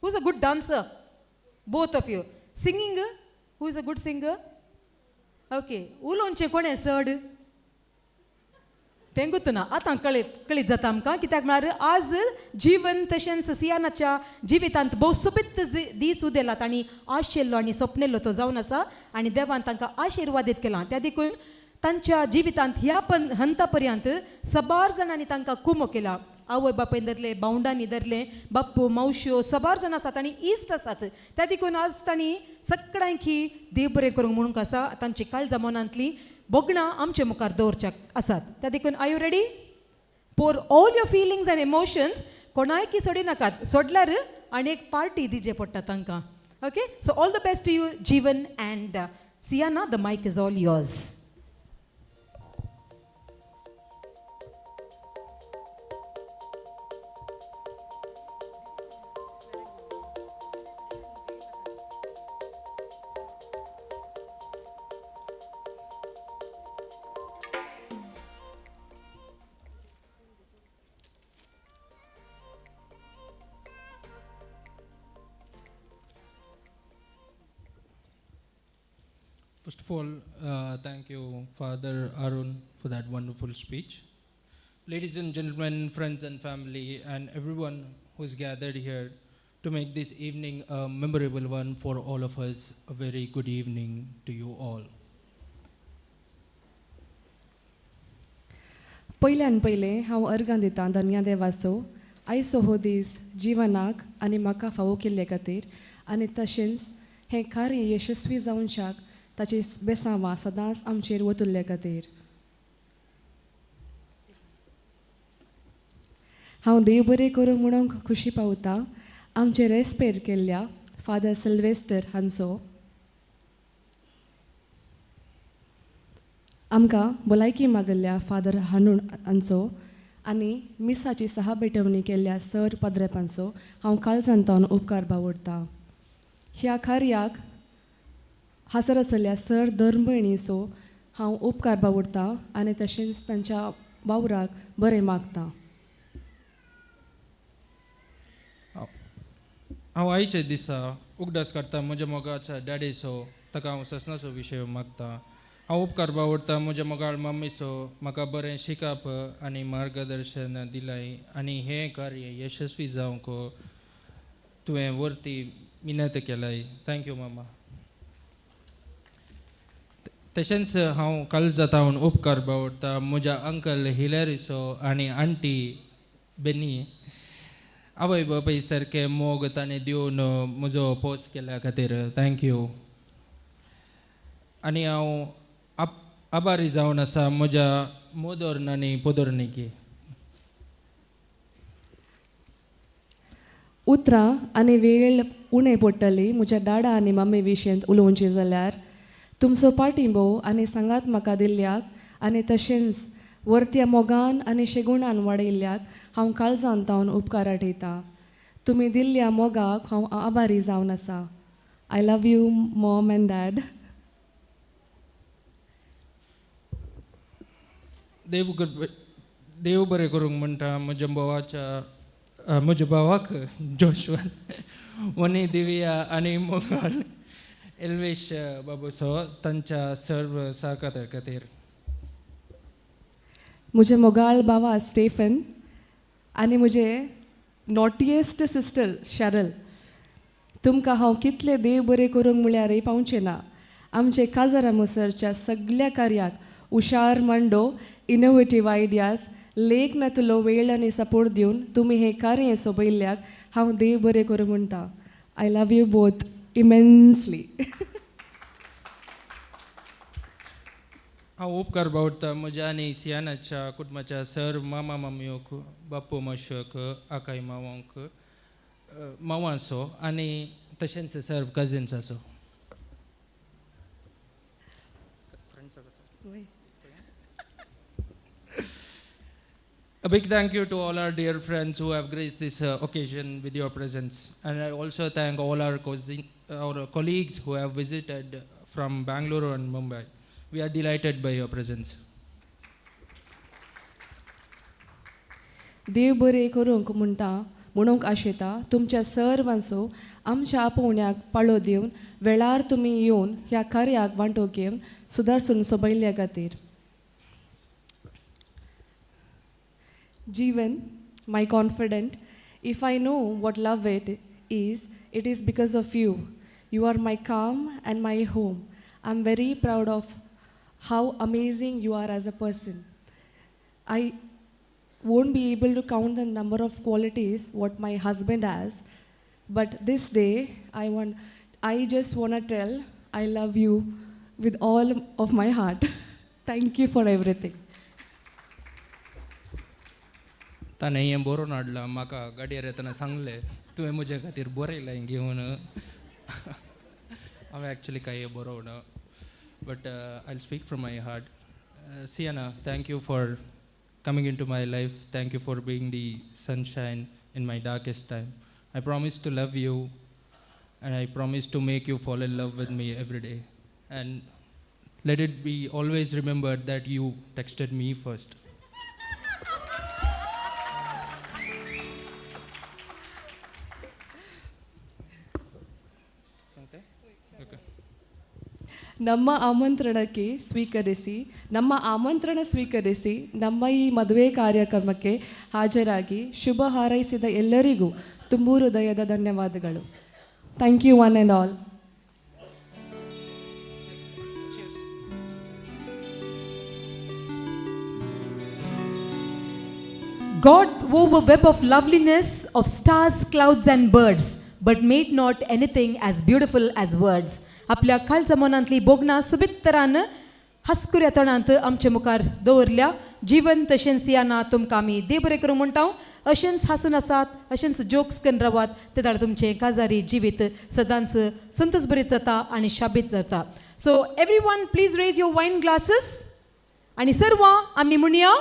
Speaker 15: Who is a good dancer? Both of you. Singing, who is a good singer? Okay, उलोवचें कोणें चड? तें गुतना आतां कळीत जाता आमकां. कित्याक म्हळ्यार आज जीवन तशेंच सियानाच्या जिवितांत भोव सोबीत दीस उदेलात आनी आशिल्लो आनी सोपनेल्लो तो जावन आसा आनी देवान तांकां आशिर्वादीत केला. त्या देखून तांच्या जिवितांत ह्या हंता पर्यंत सबार जाणांनी तांकां कुमो केला. आवय बापायन धरले, भावंडांनी धरले, बाप्पू मावश्यो सबार जाण आसात आनी इश्ट आसात. त्या देखून आज तांणी सगळ्यांकी देव बरें करूंक म्हणूंक आसा. तांची काळजा मनांतली भोगणां आमचे मुखार दवरच्याक आसात. त्या देखून are you ready? Pour all your feelings and emotions. कोणायकी सोडी नाकात, सोडल्यार आनी एक पार्टी दिजे पडटा तांकां. Okay, so all the best to you Jeevan and Siyana. The mic is all yours.
Speaker 8: First of all, thank you, Father Arun, for that wonderful speech. Ladies and gentlemen, friends and family, and everyone who's gathered here to make this evening a memorable one for all of us, a very good evening to you all.
Speaker 9: पयल्यान पयलें हांव अर्गां दितां धन्या देवाचो आयचो हो दीस जिवनाक आनी म्हाका फावो केल्ले खातीर आनी तशेंच हें कार्य यशस्वी जावच्याक ताची बेसांवां सदांच आमचेर वतुल्ले खातीर. हांव देव बरें करूं म्हणूंक खुशी पावता आमचे रेस्पेर केल्ल्या फादर सिल्वेस्टर हांचो. आमकां भलायकी मागल्ल्या फादर हानून हांचो आनी मिसाची सहा भेटवणी केल्ल्या सर पाद्रेपांचो हांव काळजान तावन उपकार बावडटा. ह्या कार्याक हाजर आसल्या सर धर्मभयणीचो हांव उपकार बावडटा आनी तशेंच तांच्या वावराक बरें मागता.
Speaker 8: हांव आयच्या दिसा उगडास काडटा म्हज्या मोगाच्या डॅडीचो, ताका हांव ससनाचो विशय मागता. हांव उपकार बावडटा म्हज्या मोगाळ मम्मीचो, म्हाका बरें शिकप आनी मार्गदर्शन दिलाय आनी हें कार्य यशस्वी जावंक तुवें वर्ती मिनत केलाय. Thank you मामा. तशेंच हांव काळजांत उपकार बावडटा म्हज्या अंकल हिलरीचो आनी आंटी बेनी, आवय बापाय सारके मोग ताणें दिवन म्हजो पोस केल्या खातीर thank you. आनी हांव आभारी जावन आसा म्हज्या मोदोर्न आनी पोदोर्निकी.
Speaker 9: उतरां आनी वेळ उणें पडटली म्हज्या डाडा आनी मम्मी विशयंत उलोवचें जाल्यार तुमचो पाठिंबो आनी सांगात म्हाका दिल्ल्याक आनी तशेंच वर्त्या मोगान आनी शेगुणान वाडयल्ल्याक हांव काळजान तावन उपकार आठयतां. तुमी दिल्ल्या मोगाक हांव आभारी जावन आसा. I love you mom and dad.
Speaker 8: देव देव बरें करूंक म्हणटा म्हज्या भावाच्या म्हज्या भावाक जोशवन वनी दिव्या आनी मोगाल एल्वेश बाबूचो तांच्या सर्व सहकार्या खातीर.
Speaker 9: म्हजे मोगाळ बाबा स्टेफन आनी म्हजे नॉटिएस्ट सिस्टर शॅरल, तुमकां हांव कितले देव बरें करूंक म्हळ्यारय पावचें ना. आमचे काजारा मुसरच्या सगल्या कार्याक हुशार मांडो, इनोवेटीव आयडियाज, लेख नातुलो वेळ आनी सपोर्ट दिवन तुमी हें कार्य सोबयल्ल्याक हांव देव बरें करूं म्हणटा. I love you both immensely.
Speaker 8: हांव उपकार बावडटा म्हज्या आनी सियानाच्या कुटुंबाच्या सर मामा मामयोक, बाप्पू मावशोक, आकाय मावांक, मावांचो आनी तशेंच सर्व कजिन्साचो. A big thank you to all our dear friends who have graced this occasion with your presence. And I also thank all our colleagues who have visited from Bangalore and Mumbai. We are delighted by your presence.
Speaker 9: देव बरें करूंक म्हणटा म्हणूंक आशेता तुमच्या सर्वांचो आमच्या आपोवण्याक पाळो दिवन वेळार तुमी येवन ह्या कार्याक वांटो घेवन सुदारसून सोबयल्ल्या खातीर. Jeevan, my confidant, if I know what love it is because of you. You are my calm and my home. I am very proud of how amazing you are as a person. I won't be able to count the number of qualities what my husband has, but this day I just want to tell I love you with all of my heart. Thank you for everything.
Speaker 8: ताणें हें बरोवन हाडलां म्हाका गाडयेर येतना सांगलें तुवें म्हजे खातीर बरयलें घेवन. हांवें एक्चुली कांय बरोवना, but I speak from my heart. Siana, thank you for coming into my life. Thank you for being the sunshine in my darkest time. I promise to love you and I promise to make you fall in love with me every day. And let it be always remembered that you texted me first. Okay.
Speaker 9: ನಮ್ಮ ಆಮಂತ್ರಣಕ್ಕೆ ಸ್ವೀಕರಿಸಿ, ನಮ್ಮ ಆಮಂತ್ರಣ ಸ್ವೀಕರಿಸಿ ನಮ್ಮ ಈ ಮದುವೆ ಕಾರ್ಯಕ್ರಮಕ್ಕೆ ಹಾಜರಾಗಿ ಶುಭ ಹಾರೈಸಿದ ಎಲ್ಲರಿಗೂ ತುಂಬು ಹೃದಯದ ಧನ್ಯವಾದಗಳು. Thank you one and all.
Speaker 15: God wove a web of loveliness of stars, clouds and birds, but made not anything as beautiful as words. आपल्या काळजा मनांतली भोगणां सुबीत तरान हास्कुऱ्या तणांत आमचे मुखार दवरल्या. जीवन तशेंच सियाना तुमकां आमी देव बरें करूं म्हणटा. अशेंच हांसून आसात, अशेंच जोक्स करून रावात, ते दाड तुमचें काजारी जिवीत सदांच संतोष बरीत जाता आनी शाबीत जाता. So everyone please raise your wine glasses आनी सर्वां आमी म्हणया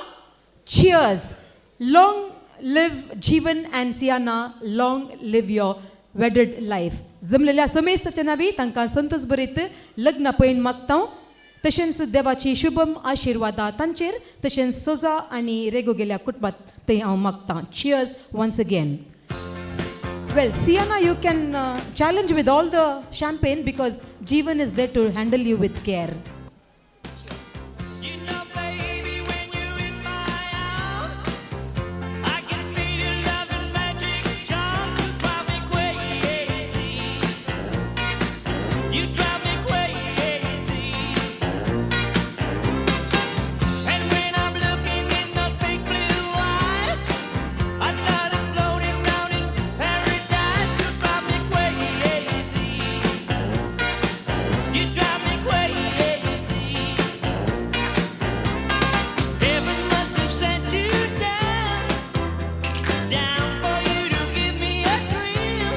Speaker 15: cheers. Long live Jeevan and Siana, long live your wedded life. जमलेल्या समेस्ताच्या नावी तांकां संतोष बरीत लग्न पयण मागता. तशेंच देवाची शुभम आशिर्वादा तांचेर तशेंच सोजा आनी रेगो गेल्या कुटुंबात थंय हांव मागता. Cheers once again. Well Siana, you can challenge with all the champagne because Jeevan is there to handle you with care.
Speaker 13: You drive me crazy. Heaven must have sent you down, down for you to give me a thrill.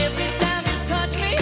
Speaker 13: Every time you touch me,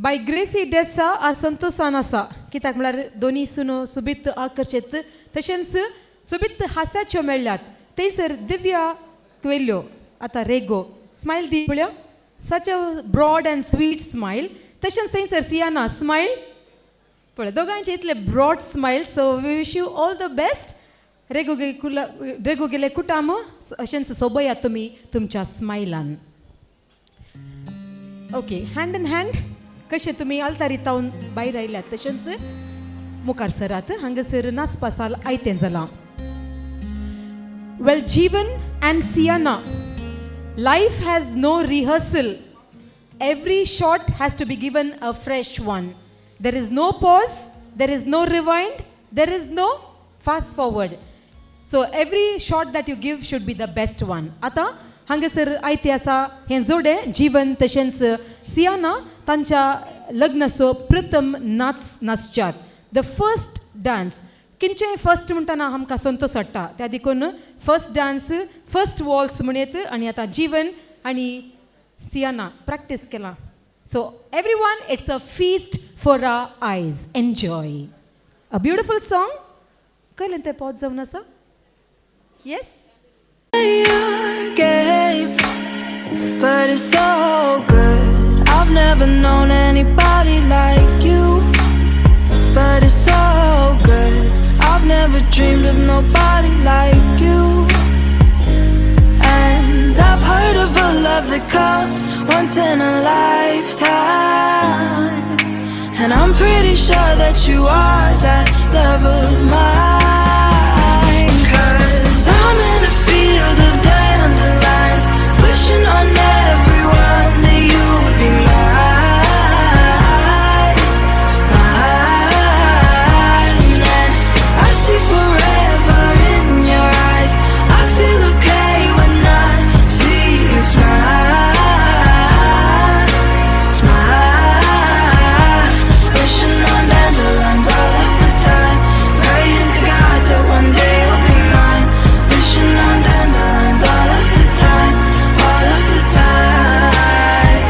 Speaker 15: बाय ग्रेसी डेसा आज संतोसान आसा, कित्याक म्हळ्यार दोनी सुनो सुबीत आकर्शीत तशेंच सुबीत हास्याच्यो मेळ्ळ्यात. थंयसर दिव्या क्वेल्यो आतां रेगो स्मायल दी पळया, such a broad and sweet smile. तशेंच थंयसर सियाना स्मायल पळय, दोगांयचे इतले broad smile. So we wish you all the best. Rego कुला रेगो गेले कुटाम अशेंच सोबयात तुमी तुमच्या स्मायलान. ओके, हँड इन हँड कशें तुमी आल्तारी तावन भायर आयल्यात तशेंच मुखार सरात. हांगासर नाचपा साल आयतें जालां. Well, Jeevan and Siana, life has no rehearsal. Every shot has to be given a fresh one. There is no pause, there is no rewind, there is no fast forward. So every shot that you give should be the best one. आतां हांगासर आयतें आसा हें जोडें जीवन तशेंच सियाना तांच्या लग्नाचो प्रथम नाच नाचच्याक, the first dance. किंचें फर्स्ट म्हणटना आमकां संतोश वाडटा, त्या देखून फर्स्ट डांस फर्स्ट वॉल्स म्हणयत. आनी आतां जीवन आनी सियाना प्रॅक्टीस केलां. So everyone, it's a feast for our eyes. Enjoy a beautiful song. कळ्ळें तें पॉज जावन आसा? Yes.
Speaker 13: Game, but it's so good. I've never known anybody like you, but it's so good. I've never dreamed of nobody like you. And I've heard of a love that comes once in a lifetime, and I'm pretty sure that you are that love of mine. 'Cause I'm in a field of dandelions, wishing on everyone that you'd be mine, mine. And I see forever in your eyes. I feel okay when I see you smile, smile. Wishing on dandelions all of the time, praying to God that one day you'll be mine. Wishing on dandelions all of the time, all of the time.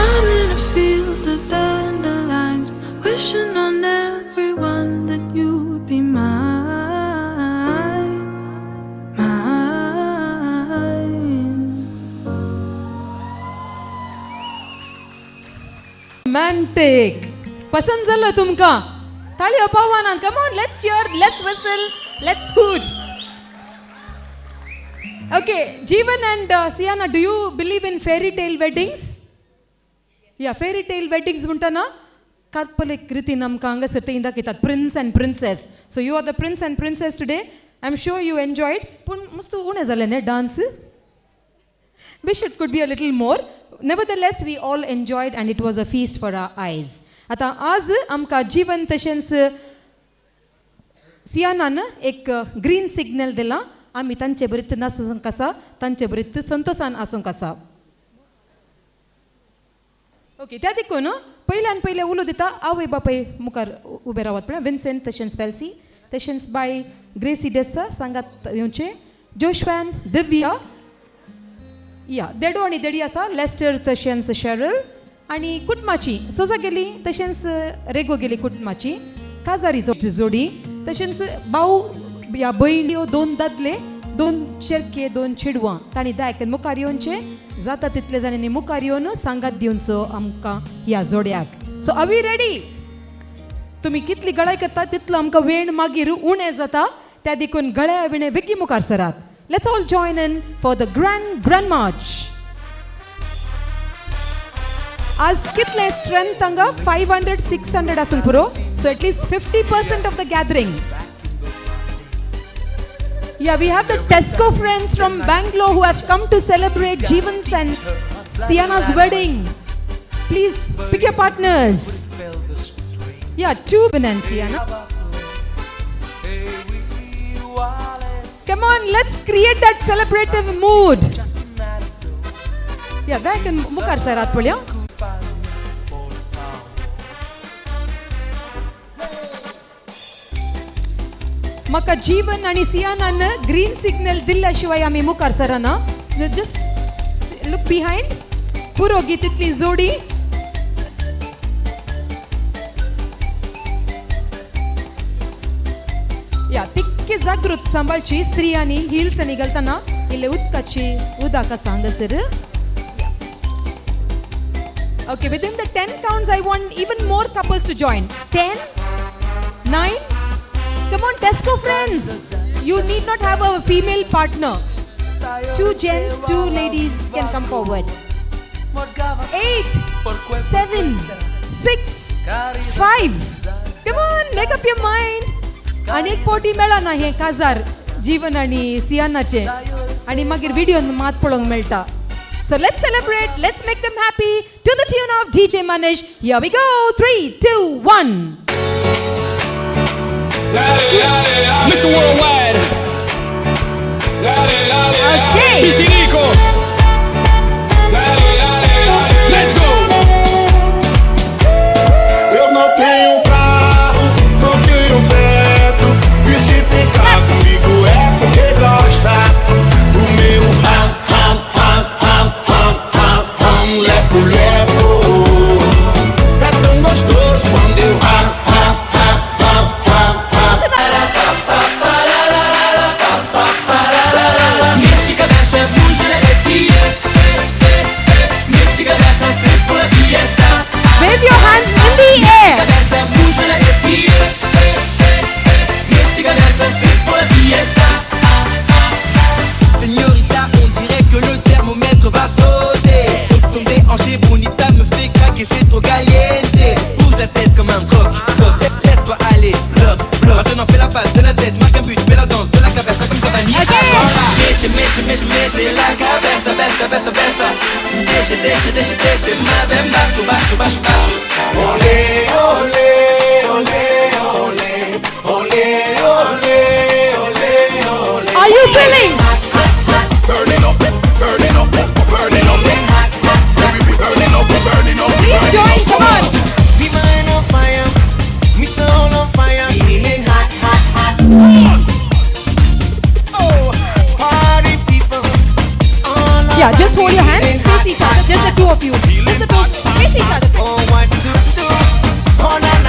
Speaker 13: I'm in a field of dandelions, wishing on everyone that you'd be mine, mine.
Speaker 15: Romantic. पसंत जालो तुमकां? ताळयो पावनात. Come on, let's cheer, let's whistle, let's hoot. Okay, Jeevan and Siana, do you believe in fairy tale weddings? Yeah, fairy tale weddings म्हणटना काल्पनीक रितीन आमकां हांगासर ते दाखयतात, prince and princess. So you are the prince and princess today. I am sure you enjoyed. पूण मस्त उणें जालें न्ही dance? Wish it could be a little more. Nevertheless, we all enjoyed and it was a feast for our eyes. आतां आज आमकां जीवन तशेंच सियानान एक ग्रीन सिग्नल दिलां. आमी तांचे बरीत नासूंक आसा, तांचे बरीत संतोसान आसूंक आसा. ओके, त्या देखून पयल्यान पयलें उलो दिता आवय बापाय मुखार उबे रावात पळय. विन्सेंट तशेंच फेल्सी तशेंच बाय ग्रेसी डेसा सांगात येवचें, जोशवॅन दिव्या या देडो आनी देडी आसा, लेस्टर तशेंच शेरल आनी कुटमाची सोजा गेली तशेंच रेगो गेली कुटमाची काजारी जोडी तशेंच भाऊ या भयण्यो, दोन दादले, दोन चेरके, दोन चेडवां. तांणी दायक मुखार येवचें, जाता तितले जाणांनी मुखार येवन सांगात दिवचो आमकां ह्या जोड्याक. So are we ready? तुमी कितली गळाय करता तितलो आमकां वेण मागीर उणें जाता, त्या देखून गळ्या विणे बेगीन मुखार सरात. Let's all join in for the grand grand march. आज कितले स्ट्रेंथ हांगा? 500 600 आसूंक पुरो. So at least 50% of the gathering. Yeah, we have the Tesco friends from Bangalore who have come to celebrate Jeevan's and Siana's wedding. Please pick your partners. Yeah, two and Siana. Come on, let's create that celebrative mood. Yeah, that can mukar sarat palya. म्हाका जीवन आनी सियानान green signal दिल्ल्या शिवाय आमी मुखार सरना. Just look behind. पुरो गी तितली जोडी. जागृत सांबाळची. स्त्रियांनी हिल्स आनी घालतना इल्ले उदकाची उदक आसा हांगासर. Okay, within the 10 counts, I want even more couples to join. 10, 9, come on, Tesco friends. You need not have a female partner. 2 gents, 2 ladies can come forward. 8, 7, 6, 5. Come on, make up your mind. आनी एक फावटी मेळना हें काजार जीवन आनी सियानाचें, आनी मागीर व्हिडियोन मात पळोवंक मेळटा. So let's celebrate, let's make them happy to the tune of DJ Manish. Here we go, 3, 2, 1.
Speaker 16: Mr. Worldwide.
Speaker 15: Okay.
Speaker 16: Piscinico. Let's go.
Speaker 21: Eu não tenho carro, não tenho teto. E se ficar comigo é porque gosta do meu ram, ram, ram, ram, ram, ram, ram, lepo, lepo. É tão gostoso quando eu ram, ram, ram, ram, ram, ram.
Speaker 14: Mexe cabeça, muita alegria. Mexe cabeça, sempre a fiesta.
Speaker 15: Wave your hands in the air.
Speaker 14: Cabeça, muita alegria. Mexe cabeça, sempre a fiesta.
Speaker 22: Señorita, on dirait que le thermomètre va sauter. Ton déhanché bonita me fait craquer, c'est trop caliente. Bouge la tête comme un coq, coq. Laisse-toi aller, bloc, bloc. Maintenant fais la passe de la tête, marque un but, fais la danse de la cabeza comme Cavani. Mexe, mexe, mexe, mexe la cabeza, besa, besa, besa. Deixa, deixa, deixa, deixa, mas é baixo, baixo, baixo, baixo.
Speaker 21: Olê, olê, olê, olê, olê, olê, olê, olê.
Speaker 15: Are you feeling?
Speaker 21: Burning up, burning up, burning up. Burning up, burning up.
Speaker 15: Please join, come on.
Speaker 14: Me mind on fire, me soul on fire, feeling hot, hot, hot.
Speaker 22: Oh, party people. All
Speaker 15: Yeah, just hold your hands, face each other, just the two of you. Just the two, face each other.
Speaker 14: Oh, what to do?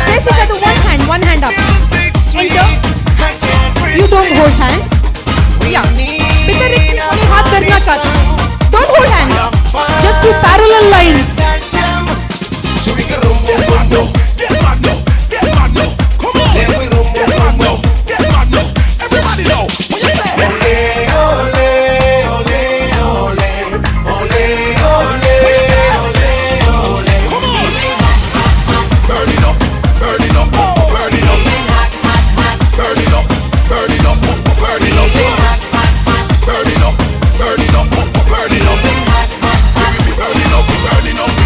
Speaker 15: Face each other, one hand up. Enter. You don't hold hands. Yeah. भितर एक कोणी हात धरनाकात. Don't hold hands. Just two parallel lines.
Speaker 21: Everybody know what you say. Olê, olê, olê, olê, olê, olê, olê, olê. Come on. Burning up, burning up, burning up. Burning up, burning up, burning up. Burning up, burning up, burning up. Burning up, burning up,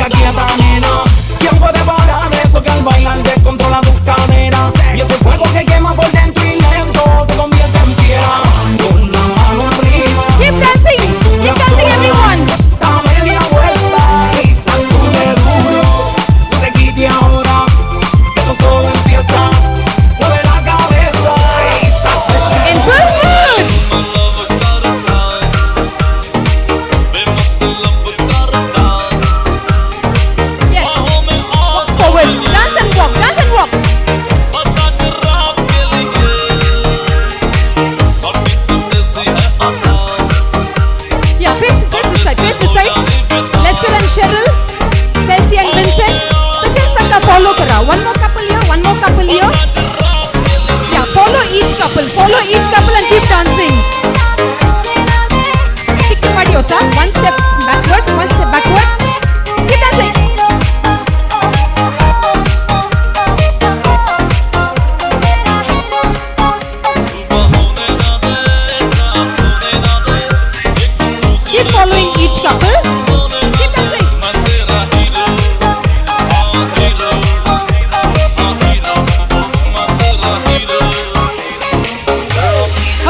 Speaker 4: queda quieta, nena. ¿Quién puede parar eso que al bailar descontrola tus caderas? Y ese fuego que quema por dentro y lento te convierte en piedra. Con la mano arriba.
Speaker 15: Keep dancing. Keep dancing, everyone.
Speaker 4: Da media vuelta y sacude duro. No te quites ahora, que esto solo empieza. Mueve la cabeza y sacude.
Speaker 15: In full mood. Yes. Walk forward. Dance and walk. Dance and walk. Yeah, face this side. Face this side. Lester and Cheryl, Felsi and Vincent. तशेंच तांकां follow करा. One more couple here. One more couple here. Yeah, follow each couple. Follow each couple and keep dancing. Tikki party osa. One step backward. One step backward. Keep dancing. Keep following each couple. Keep dancing.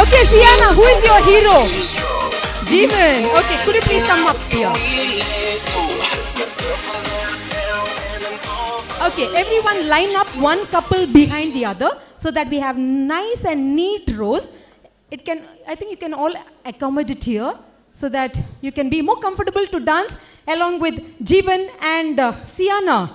Speaker 15: Okay, Shiana, who is your hero? Jeevan. Okay, could you please come up here? Okay, everyone line up one couple behind the other so that we have nice and neat rows. I think you can all accommodate here so that you can be more comfortable to dance along with Jeevan and Siana.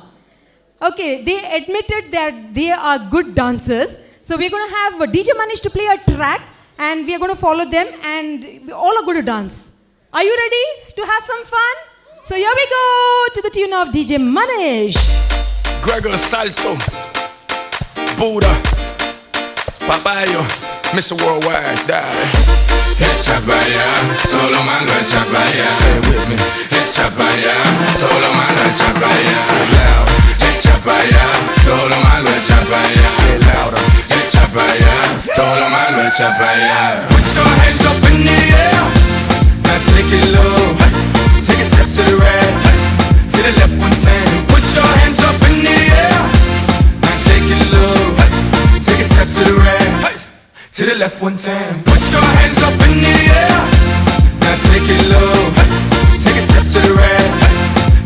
Speaker 15: Okay, they admitted that they are good dancers. So we're going to have DJ Manish to play a track and we are going to follow them and we all are going to dance. Are you ready to have some fun? So here we go to the tune of DJ Manish.
Speaker 16: Gregor Salto, Buddha, Papayo, Mr. Worldwide, dale.
Speaker 11: Echa pa' allá, todo lo malo echa pa' allá. Say it with me. Echa pa' allá, todo lo malo echa pa' allá. Say it loud. Echa pa' allá, todo lo malo echa pa' allá. Say it louder. Echa pa' allá, todo lo malo echa pa' allá.
Speaker 16: Put your hands up in the air. Now take it low. Take a step to the right, to the left one time. Put your hands up in the air. Now take it low. Take a step to the right, to the left one time. Put your hands up in the air. Now take it low. Take a step to the right,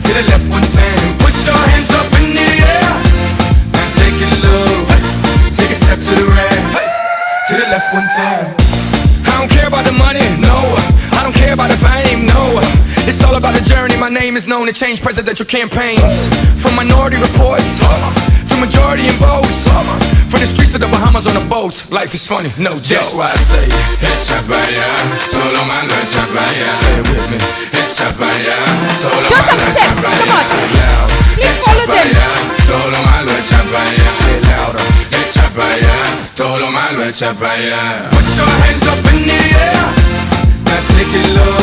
Speaker 16: to the left one time. Put your hands up in the air. Now take it low. Take a step to the right, to the left one time. I don't care about the money, no. I don't care about the fame, no. It's all about the journey. My name is known to change presidential campaigns. From minority reports to majority in votes. From the streets to the Bahamas on a boat. Life is funny, no joke.
Speaker 11: That's why I say, echa pa' allá, todo lo malo echa pa' allá. Say it with me. Echa pa' allá, todo lo
Speaker 15: Show some
Speaker 11: malo echa
Speaker 15: steps,
Speaker 11: pa'
Speaker 15: come
Speaker 11: allá.
Speaker 15: on.
Speaker 11: Say it loud.
Speaker 15: Please
Speaker 11: Echa
Speaker 15: follow
Speaker 11: pa'
Speaker 15: them.
Speaker 11: allá, todo lo malo echa pa' allá. Say it louder. Echa pa' allá, todo lo malo echa pa' allá.
Speaker 16: Put your hands up in the air. Now take it low.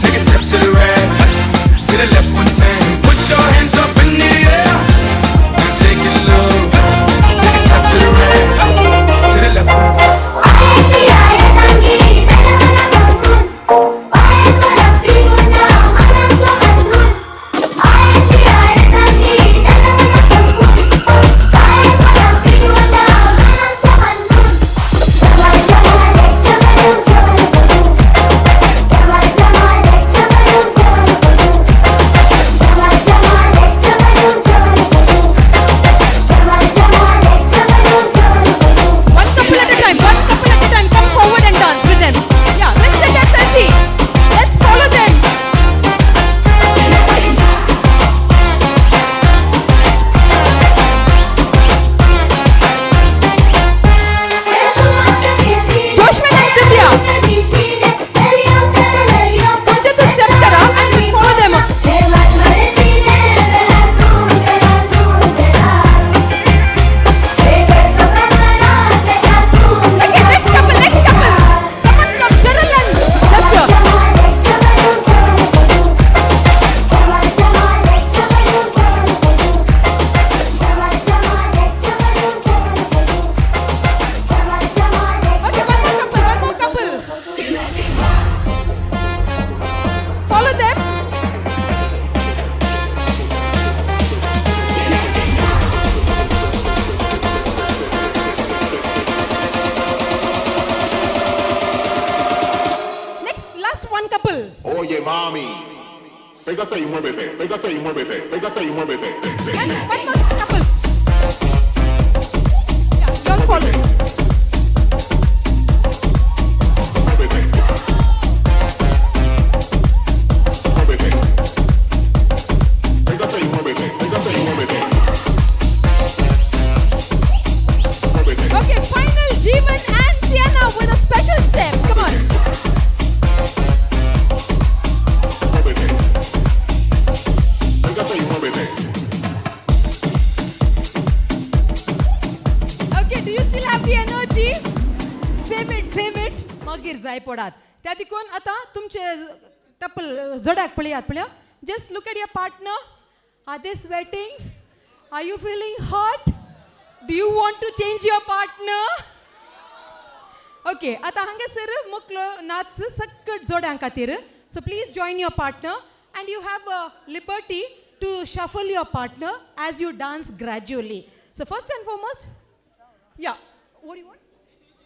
Speaker 16: Take a step to the right, to the left one time. Put your hands up in the air. Now take it low. Take a step to the right, to the left one time.
Speaker 13: Bye.
Speaker 21: Mami, pégate y muévete, pégate y muévete, pégate y muévete.
Speaker 15: One more couple. Yeah, you all follow.
Speaker 21: Muévete. Muévete. Pégate y muévete, pégate y muévete. Muévete.
Speaker 15: Okay, final Jeevan and Sienna with a special step. Come on.
Speaker 21: Muévete. Pégate y muévete.
Speaker 15: Okay, do you still have the energy? Save it, save it. मागीर जाय पडात त्या देखून आतां तुमचे कपल जोड्याक पळयात पळया. Just look at your partner. Are they sweating? Are you feeling hot? Do you want to change your partner? Okay, आतां हांगासर मुकलो नाच सक्कट जोड्यां खातीर. So please join your partner and you have a liberty to shuffle your partner as you dance gradually. So first and foremost, yeah, what do you want?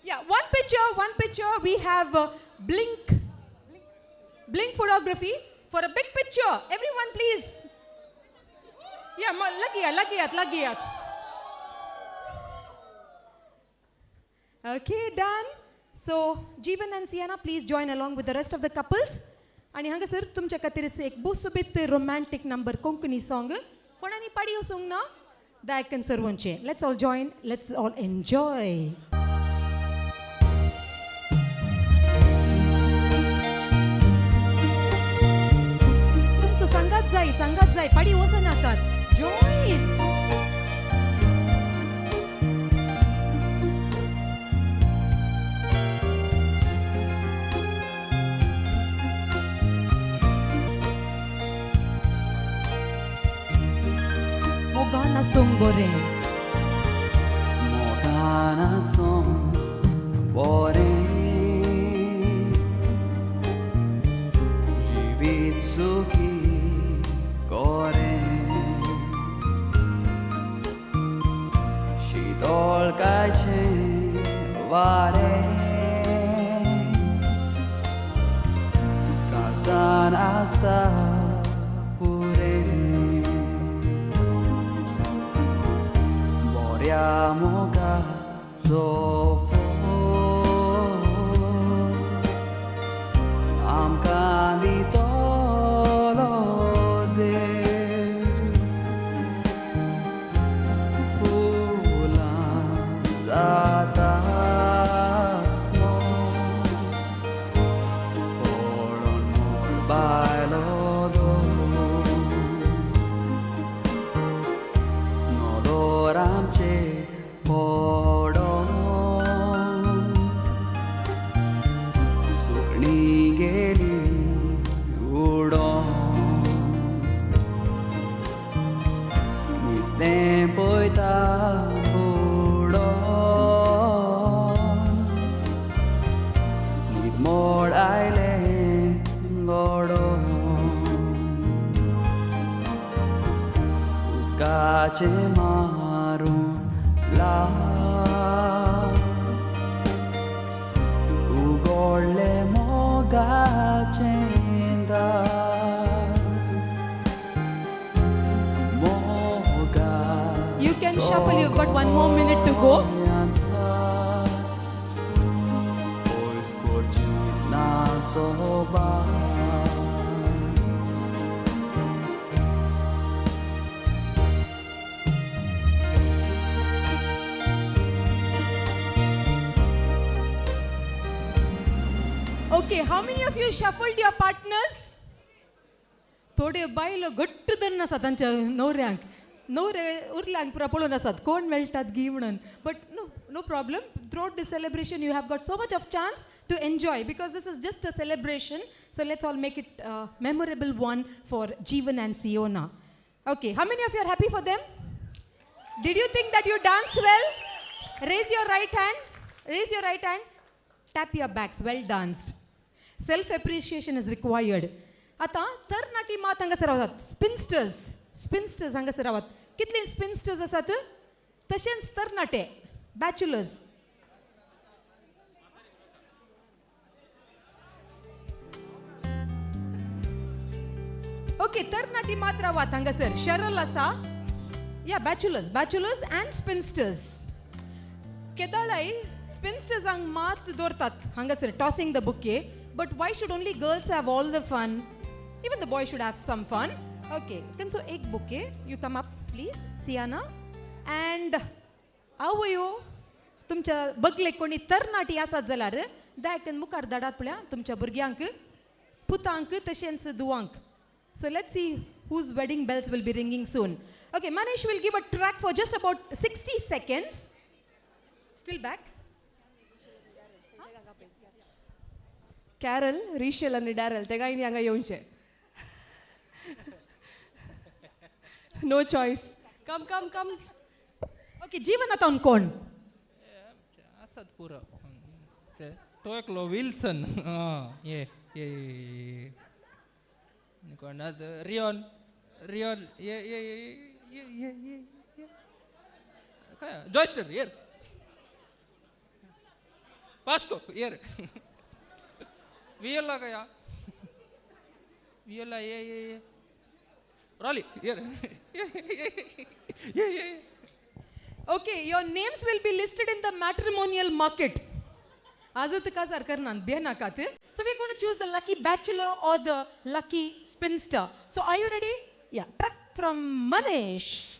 Speaker 15: Yeah, one picture, one picture. We have blink photography for a big picture. Everyone, please. Yeah, lagiyat, lagiyat, lagiyat. Okay, done. So, Jeevan and Sienna, please join along with the rest of the couples. आणि हांगासर तुमच्या खातीर एक बोसुबीत romantic number Konkani song कोणानी पाडी वचूंक ना दायकन सर्वंचे. Let's all join, let's all enjoy. तुमचो सांगात जाय, सांगात जाय, पाडी वचनाकात. जॉयन. मोगान आसूंक बरें,
Speaker 6: मोगान आसूंक बरें, जिवीत सुखी कोरें, शीतळकायचें वारें, काळजान आसता पुरें, बऱ्या मोगाचो फोग आमकां दितलो देव, फुलां जाता पळोवन मळबायलो दोर, नदर आमचे पडोन, सुकणीं गेलीं उडोन, नुस्तें पळयता बुडोन, न्हीदमोड आयलें गोडोन, उदकाचें मारून लाव, उगडलें मोगाचें दार, मोगा.
Speaker 15: You can shuffle, you've got one more minute to go.
Speaker 6: पयस करची नाचो bar.
Speaker 15: Okay, how many of you shuffled your partners? थोड्यो बायलो घट्ट धरून आसात तांच्या न्हवऱ्यांक, न्हवरे उरल्यांक पुरा पळोवन आसात कोण मेळटात गी म्हणून. But no, no problem. Throughout this celebration you have got so much of chance to enjoy because this is just a celebration. So let's all make it memorable one for Jeevan and Siona. Okay, how many of you are happy for them? Did you think that you danced well? Raise your right hand. Raise your right hand. Tap your backs. Well danced. Self appreciation is required. आतां तरणाटी मात हांगासर रावतात, स्पिन्स्टर्स, स्पिन्स्टर्स हांगासर रावात. कितली स्पिन्स्टर्स आसात? तशेंच तरणाटे बॅचलर्स. ओके, तरणाटी मात रावात हांगासर. शरल आसा. या बॅचुलर्स, बॅचुलर्स अँड स्पिन्स्टर्स. केदाळाय स्पिन्स्टर्सांक मात दवरतात हांगासर tossing the bouquet, but why should only girls have all the fun? Even the boy should have some fun. Okay, so एक bouquet, you come up please, Siana. And आवयो, तुमच्या बगलेक कोणी तरणाटी आसात जाल्यार दायकन मुखार धाडात पळया तुमच्या भुरग्यांक, पुतांक तशेंच दुवांक. So let's see whose wedding bells will be ringing soon. Okay, Manish will give a track for just about 60 seconds. Still back.
Speaker 9: Carol, Rishel आनी डॅरल तेगांयनी हांगा येवचें. No choice. Come come come.
Speaker 15: Okay, Jeevan आतां कोण?
Speaker 8: आसात पुरो. तो एकलो Wilson. ये ये ये कोण? Rion, Rion. ये ये ये ये ये ये काय? जॉयस्टर येर. वास्को येर. वियोला गया, वियोला. ये ये ये रॉली येर. ये ये.
Speaker 15: Okay, your names will be listed in the matrimonial market. आजच काजार करना बेनाकात. So we're going to choose the lucky bachelor or the lucky spinster. So are you ready? Yeah. Track from Manish.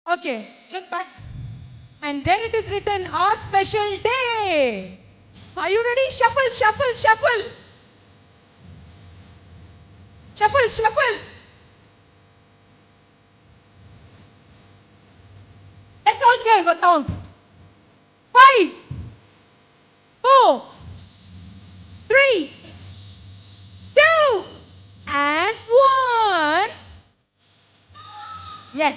Speaker 15: Okay, look back. And there it is written, our special day. Are you ready? Shuffle, shuffle, shuffle. Shuffle, shuffle. Let's all give a count. 5, 4, 3, 2, and 1. Yes.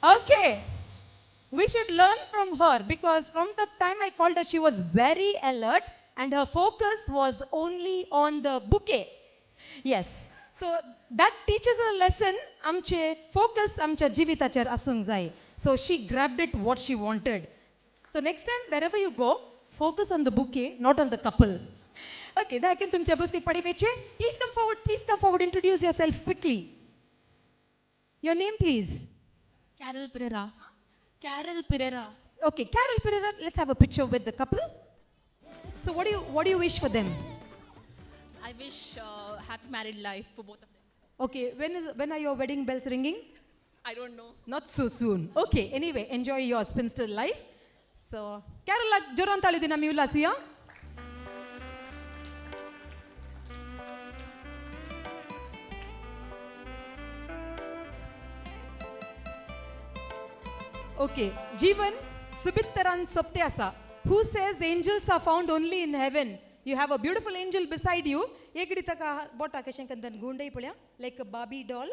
Speaker 15: Okay, we should learn from her because from the time I called her, she was very alert and her focus was only on the bouquet. Yes, so that teaches a lesson. Amche focus amcha jivitachar asung zai. So she grabbed it what she wanted. So next time, wherever you go, focus on the bouquet, not on the couple. Okay, dakin tumcha bouquet padi veche. Please come forward, please come forward, introduce yourself quickly. Your name, please.
Speaker 5: Carol Pereira. Carol Pereira.
Speaker 15: Okay, Carol Pereira, let's have a picture with the couple. So what do you wish for them?
Speaker 5: I wish happy married life for both of them.
Speaker 15: Okay, when are your wedding bells ringing?
Speaker 5: I don't know.
Speaker 15: Not so soon. Okay, anyway, enjoy your spinster life. So, Carol, joran tali dina mi ulasiya. Okay, Jeevan, Subittaran Sopte asa. Who says angels are found only in heaven? You have a beautiful angel beside you. Ekadi taka bota kashenkandan gundai palya, like a Barbie doll.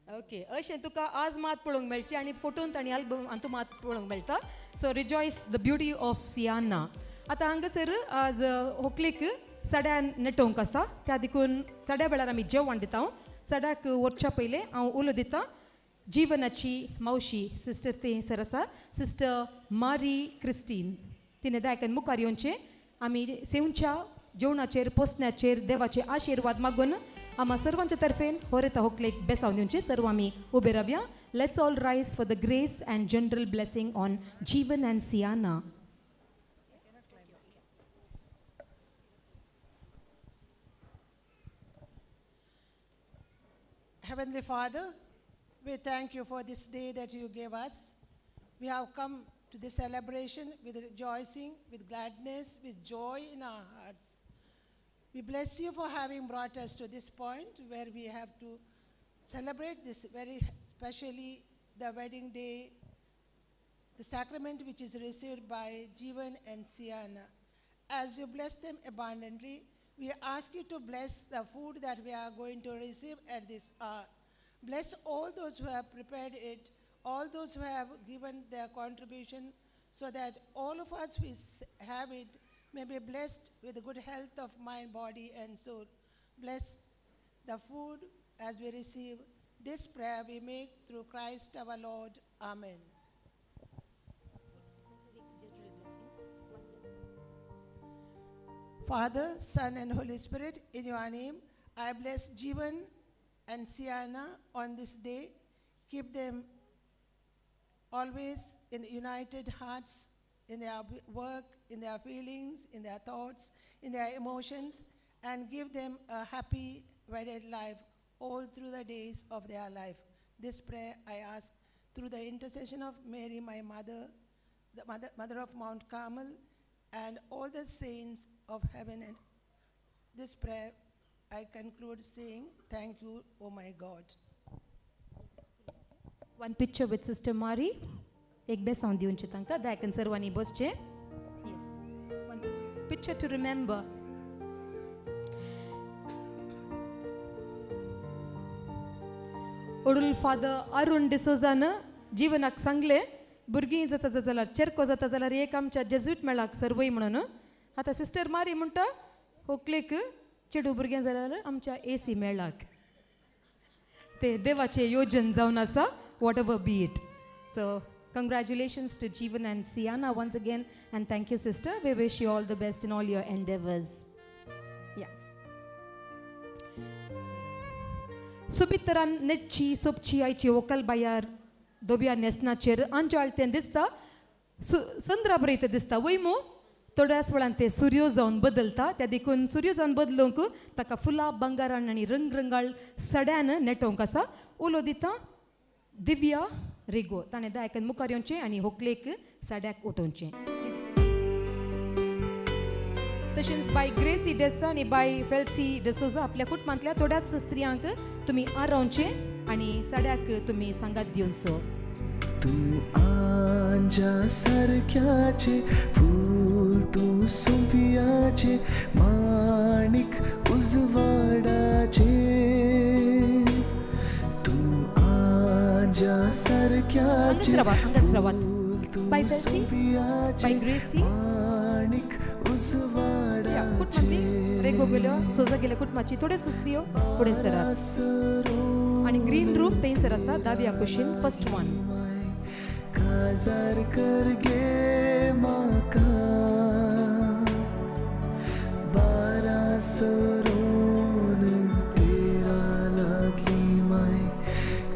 Speaker 15: Okay, ashen tuka aaj maat polong melche ani photon tani album antu maat polong melta. So rejoice the beauty of Siana. Ata hangasar aaj hoklik sadan netonk asa. Tya dikun sada belar ami jevan ditav. Sadak worcha peile av ulo dita. जीवनाची मावशी sister ते sir आसा, sister मारी Christine. तिणें दायकन मुखार येवचें. आमी सेवच्या जेवणाचेर पोसण्याचेर देवाचे आशिर्वाद मागून आमा सर्वांच्या तर्फेन होरेता होकलेक बेसावन दिवचें. सर्व आमी उबे रावया. Let's all rise for the grace and general blessing on Jeevan and Siana.
Speaker 10: Heavenly Father, we thank you for this day that you gave us. We have come to this celebration with rejoicing, with gladness, with joy in our hearts. We bless you for having brought us to this point where we have to celebrate this very specially, the wedding day, the sacrament which is received by Jeevan and Siana. As you bless them abundantly, we ask you to bless the food that we are going to receive at this hour. Bless all those who have prepared it, all those who have given their contribution, so that all of us who have it may be blessed with good health of mind, body, and soul. Bless the food as we receive. This prayer we make through Christ our Lord. Amen. Father, Son, and Holy Spirit, in your name, I bless Jeevan and Siana on this day. Keep them always in united hearts, in their work, in their feelings, in their thoughts, in their emotions, and give them a happy, wedded life all through the days of their life. This prayer I ask through the intercession of Mary, my mother, the mother of Mount Carmel, and all the saints of heaven. And this prayer I conclude saying, thank you, O my God.
Speaker 15: One picture with Sister Mari. एक बेसांव दिवचें तांकां दायकन सर्वांनी बसचें. Yes, one picture to remember. Odul father Arun डिसोजान जिवनाक सांगलें, भुरगीं जाता जाल्यार चेरको जाता जाल्यार एक आमच्या जेज्यूट मेळाक सर्वय म्हणून. आतां सिस्टर मारी म्हणटा होकलेक चेडू भुरगें जाल्यार आमच्या एसी मेळाक. ते देवाचें योजन जावन आसा, whatever be it. So congratulations to Jeevan and Siana once again, and thank you, sister. We wish you all the best in all your endeavors. Yeah. सुबितरान नेटची सोपची आयची वोकल बायार दोव्या न्हेसनाचेर आंजाळ तें दिसता, संद्रा बरयता दिसता वय मू. थोड्याच वेळान तें सुर्यो जावन बदलता, त्या देखून सुर्यो जावन बदलूंक ताका फुलां भांगरान आनी रंगरंगाळ सड्यान नेटोवंक आसा. उलो दिता दिव्या रेगो, ताणें दायकन मुखार येवचें आनी होकलेक साड्याक उठोवचें. तशेंच बाय ग्रेसी डेसा आनी बाय फेल्सी डेसोजा आपल्या कुटुंबांतल्या थोड्याच स्त्रियांक तुमी आरोवचें आनी साड्याक तुमी सांगात दिवचो.
Speaker 6: तूं आंजा सारक्याचें फूल, तूं सोंपियाचें माणीक उजवाडाचें. तूं आंजा सारक्याचें फूल, तूं सोंपियाचें माणीक उजवाडाचें.
Speaker 15: रेगो गेल्यो सोजा गेल्या कुटुंबाची थोड्यो स्त्रियो फुडें सरात आनी ग्रीन रूम थंयसर आसा दाव्या कुशीन फर्स्ट वन.
Speaker 6: काजार कर गे म्हाका बारा सरून तेरा लागली माय,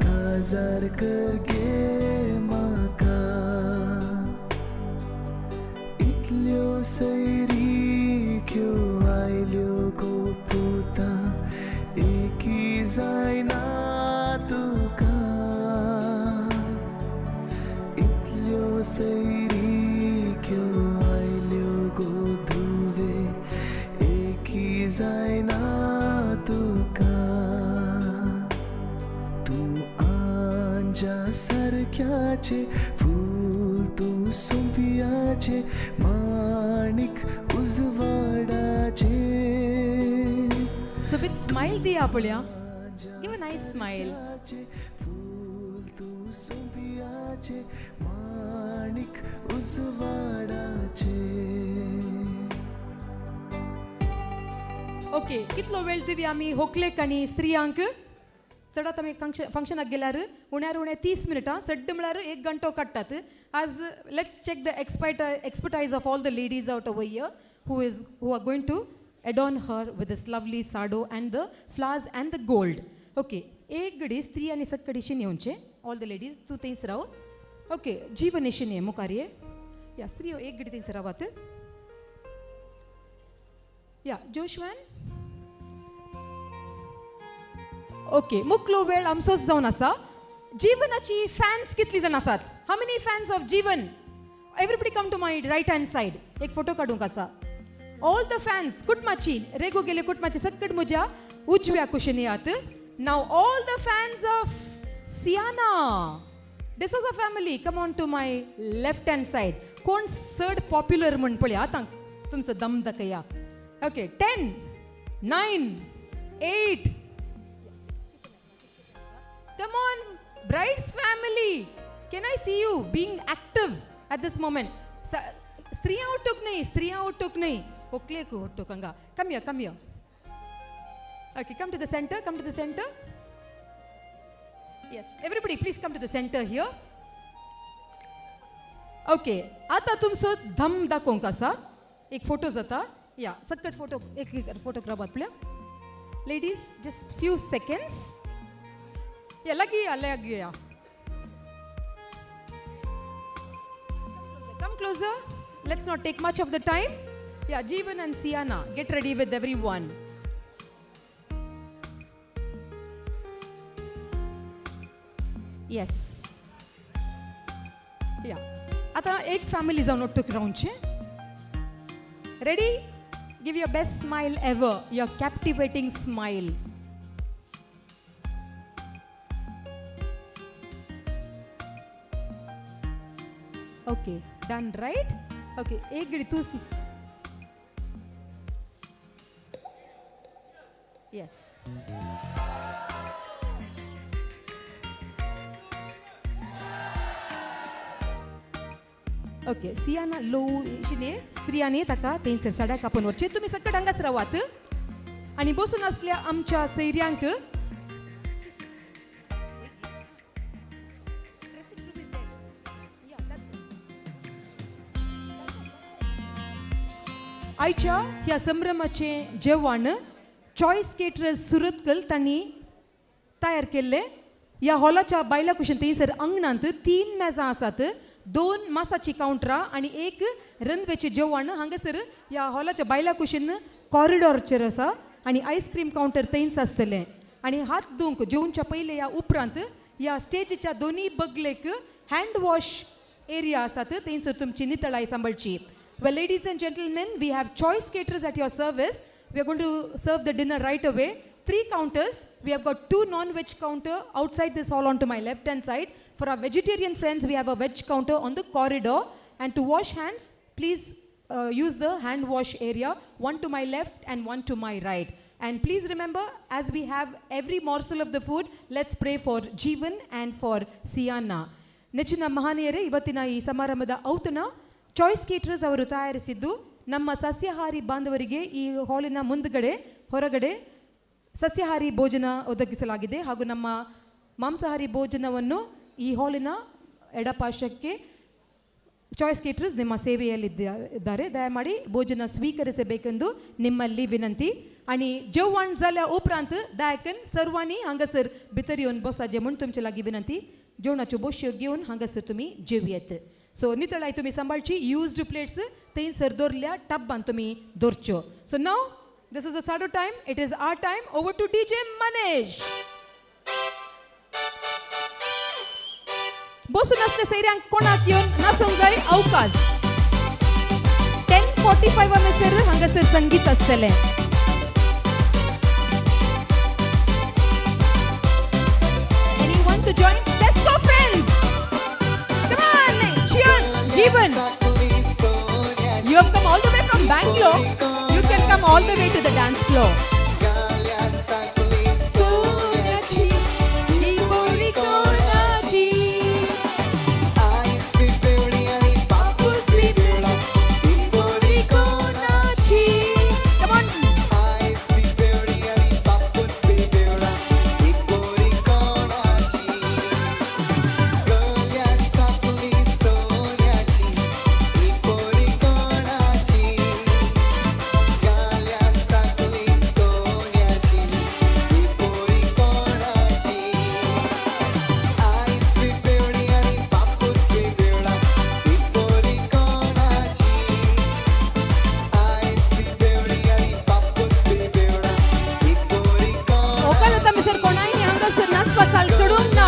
Speaker 6: काजार कर गे म्हाका. इतल्यो सैरिक्यो आयल्यो गो पुता, एकी जायना तुका. इतल्यो सैरिक्यो आयल्यो गो धुवे, एकी जायना तुका. तूं आंजा सारक्याचें फूल, तूं सोंपियाचें माणीक उजवाडाचें.
Speaker 15: सुबीत स्मायल दिया पळया, give a nice smile.
Speaker 6: फूल, तूं सोंपियाचें माणीक उजवाडाचें.
Speaker 15: ओके, कितलो वेळ दिवया आमी होकलेक आनी स्त्रियांक? चडात आमी फंक्शनाक गेल्यार उण्यार उणें 30 मिनटां, सड्ड म्हळ्यार 1 घंटो काडटात. आज let's check the expertise of all the ladies out over here who are going to adorn her with this lovely sado and the flowers and the gold. Okay, एक घडी स्त्री आनी सक्कडीशीन येवचें. ऑल the ladies, तूं थंयच राव. Okay, जीवनेशीन ये मुखार ये. या स्त्रियो एक घडी थंयच रावात. या जोशवान. ओके, मुकलो वेळ आमचोच जावन आसा. जीवनाची फॅन्स कितली जाण आसात? How many fans of Jeevan? Everybody come to my right hand side, एक फोटो काडूंक आसा. ऑल the fans कुटुंबाची, रेगो गेले कुटुंबाची सक्कट म्हज्या उजव्या कुशीन येयात. Now all the fans of Siana D'Souza family come on to my left hand side. कोण चड पॉप्युलर म्हण पळया आतां. तुमचो दम दाखया. Okay, 10 9 8. Come on, bride's family, can I see you being active at this moment? स्त्रियां उठूक न्ही, स्त्रियां उठूक न्ही, होकलेक उठूक हांगा. Come here, come here. Okay, come to the center, come to the center. Yes, everybody please come to the center here. Okay, आता तुमचो धम दाखोवंक आसा. एक फोटो जाता. या सकट फोटो, एक फोटोग्राफ आपल्या. Ladies, just few seconds. या लागीं या, लागीं या. Come closer. Let's not take much of the time. Yeah, Jeevan and Siana, get ready with everyone. Yes. Yeah. आता एक फॅमिली जाऊन ಒಟ್ಟುಕ್ रावचे. Ready? Give your best smile ever, your captivating smile. Okay, done, right? Okay, एक गडी तू. Yes. Okay, Siana लो शिने स्त्रियांनी ताका थंयसर साड्या कापून व्हरचें. तुमी सकट हांगाच रावात आनी बसून आसल्या आमच्या सैऱ्यांक आयच्या ह्या संभ्रमाचें जेवण चॉयस केटरर्स सुरतकल तांणी तयार केल्लें. ह्या हॉलाच्या बायला कुशीन थंयसर अंगणांत 3 मेजां आसात, 2 मासाची कावंटरां आनी एक रंदवेचें जेवण हांगासर ह्या हॉलाच्या बायला कुशीन कॉरिडॉरचेर आसा आनी आयस्क्रीम कावंटर थंयच आसतलें. आनी हात धुवंक जेवच्या पयलें ह्या उपरांत ह्या स्टेजीच्या दोनूय बगलेक हँड वॉश एरिया आसात, थंयसर तुमची नितळाय सांबाळची. Well, ladies and gentlemen, we have Choice Caterers at your service. We are going to serve the dinner right away. 3 counters. We have got 2 non-veg counter outside this hall onto my left-hand side. For our vegetarian friends, we have a veg counter on the corridor. And to wash hands, please use the hand wash area, 1 to my left and 1 to my right. And please remember, as we have every morsel of the food, let's pray for Jeevan and for Siana. ನೆಚ್ಚಿನ ಮಹನೀಯರೇ, ಇವತ್ತಿನ ಈ ಸಮಾರಂಭದ ಔತಣ choice caterers ಅವರು ತಯಾರಿಸಿದ್ದು. ನಮ್ಮ ಸಸ್ಯಾಹಾರಿ ಬಾಂಧವರಿಗೆ ಈ ಹಾಲಿನ ಮುಂದುಗಡೆ ಹೊರಗಡೆ ಸಸ್ಯಾಹಾರಿ ಭೋಜನ ಒದಗಿಸಲಾಗಿದೆ ಹಾಗೂ ನಮ್ಮ ಮಾಂಸಾಹಾರಿ ಭೋಜನವನ್ನು ಈ ಹಾಲಿನ ಎಡಪಾರ್ಶ್ವಕ್ಕೆ ಚಾಯ್ಸ್ ಕೇಟರರ್ಸ್ ನಿಮ್ಮ ಸೇವೆಯಲ್ಲಿದ್ದಾರೆ. ದಯಮಾಡಿ ಭೋಜನ ಸ್ವೀಕರಿಸಬೇಕೆಂದು ನಿಮ್ಮಲ್ಲಿ ವಿನಂತಿ. आनी जेवण जाल्या उपरांत दयाकन सर्वांनी हांगासर भितर येवन बसाचें म्हूण तुमचे लागीं विनंती. जेवणाच्यो बोश्यो घेवन हांगासर तुमी जेवयेत. सो नितळाय तुमी सांबाळची. युज्ड प्लेट्स थंयसर दवरल्या टब्बान तुमी दवरच्यो. So now this is a साडो time. It is our time. Over to DJ Manish. बसून आसले सैऱ्यांक कोणाक येवन नाचूंक जाय अवकाश. 10:45 हांगासर हांगासर संगीत आसतलें. Anyone to join? Let's go, friends! Come on, cheer, Jeevan. You have come all the way from Bangalore. You can come all the way to the dance floor. Come on. Vocal आतां मिसर कोणाय न्ही हांगासर नाचपा साल सोडूंक ना.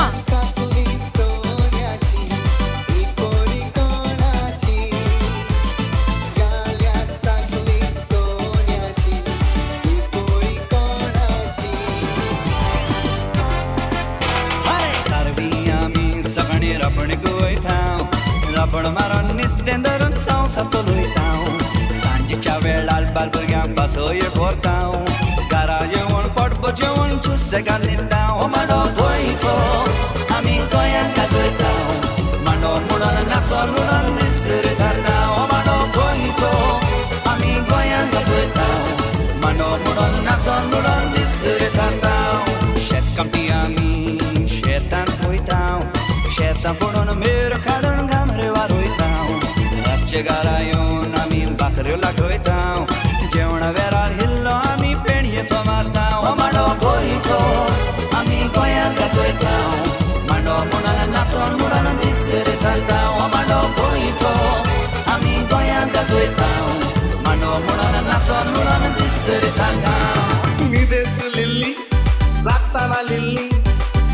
Speaker 17: आमी सगळे रापण गोयता, रापण मारून निस्तें धरून संवसार चलयता. सांजेच्या
Speaker 2: बाल भुरग्यांक पासय व्हरता घरा येवन पोटभर जेवण सुसेगाद न्हिदता. हो मांडो गोंयचो आमी गोंयांत गाजयता, मांडो म्हणून नाचोन म्हणून दीस रे सारता. हो मांडो गोंयचो आमी गोंयांत गाजयता, मांडो म्हणून नाचोन म्हणून दीस रे सारता. शेतकामती आमी शेतांत वयता, शेतां फोडून मेर काडून घामरे वारयता. रातचे घरा येवन आमी भाकऱ्यो लागयता, जेवणा वेळार हिल्लो आमी पेणयेचो मारता. हो मांडो गोंयचो आमी गोंयांत गाजयता, मांडो म्हणून नाचोन म्हणून दीस रे सारता. हो मांडो गोंयचो आमी गोंयांत गाजयता, मांडो म्हणून नाचोन म्हणून दीस रे सारता.
Speaker 21: न्हिदेंत लिल्ली जागताना लिल्ली,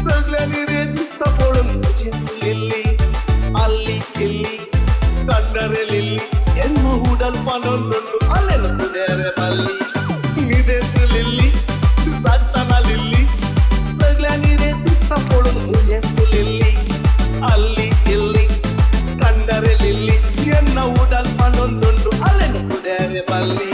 Speaker 21: सगळ्यांनी रे दिसता पळोवन म्हजीच लिल्ली. आल्ली इल्ली कंडरे लिल्ली, ఎన్ను ఉడల్ పనొండు అల్లెను కుడేరే మల్లి. न्हिदेंत लिल्ली जागताना लिल्ली, सगळ्यांनी रे दिसता पळोवन म्हजेच लिल्ली. आल्ली इल्ली कंडरे लिल्ली, ఎన్న ఉడల్ పనొండు అల్లెను కుడేరే మల్లి.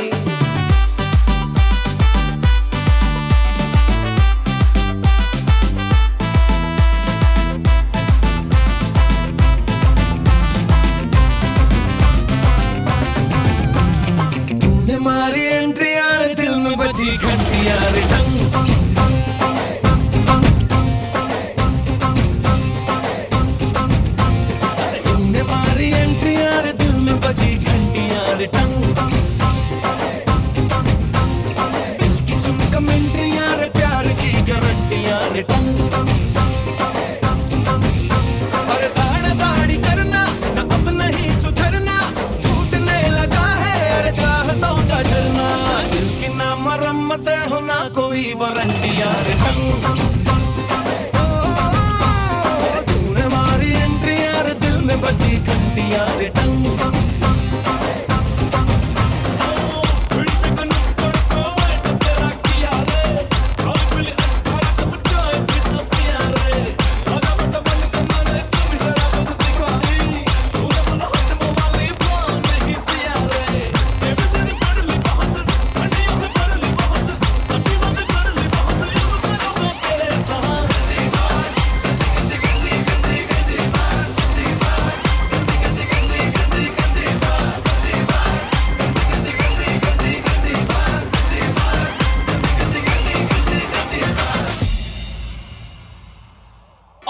Speaker 6: तूने मारी एंट्री यार, दिल में बजी घंटी यार, टंग तूने मारी एंट्री यार, दिल में बजी घंटी यार, टंग दिल की सुन कमेंट्री यार, प्यार की गारंटी यार, टंग। अरे दाड़ दाड़ी करना ना अब नहीं सुधरना, टूटने लगा है अरे चाहतों का झरना. दिल की ना मरम्मत हो ना कोई वारंटी यार, टंग तूने मारी एंट्री यार, दिल में बजी घंटी यार, टंग।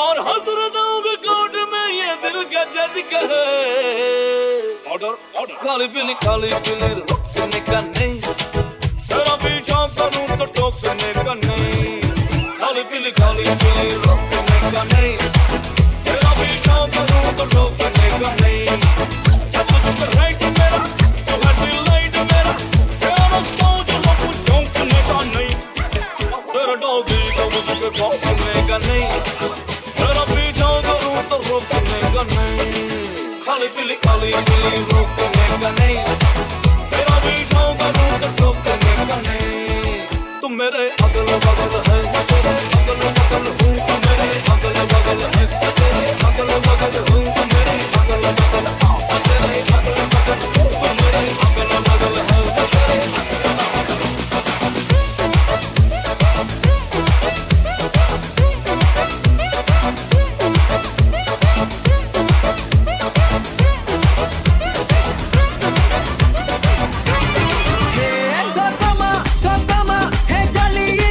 Speaker 4: और हजरतों के कोर्ट में ये दिल का जज कहे, ऑर्डर ऑर्डर। खाली पीली रोकने का नहीं, तेरा पीछा करूं तो टोकने का नहीं. खाली पीली रोकने का नहीं, तेरा पीछा करूं तो टोकने का नहीं. जब तुझ राइट मेरा तो है लाइट मेरा, तेरा सोच लो चौंकने का नहीं, तेरा डॉगी को मुझसे भौंकने का नहीं, तेरा पीछा करूं तो रोकने का नहीं. खाली पीली रोकने का नहीं, तेरा पीछा करूं तो रोकने का नहीं. तुम मेरे अगल बगल है, मैं तेरे अगल बगल हूँ, तुम मेरे अगल बगल है, मैं तेरे अगल बगल हूँ, तुम मेरे अगल बगल आ, मैं तेरे अगल बगल हूँ, तुम मेरे अगल बगल है, मैं तेरे अगल बगल।
Speaker 6: Sotama, sotama, hey jali.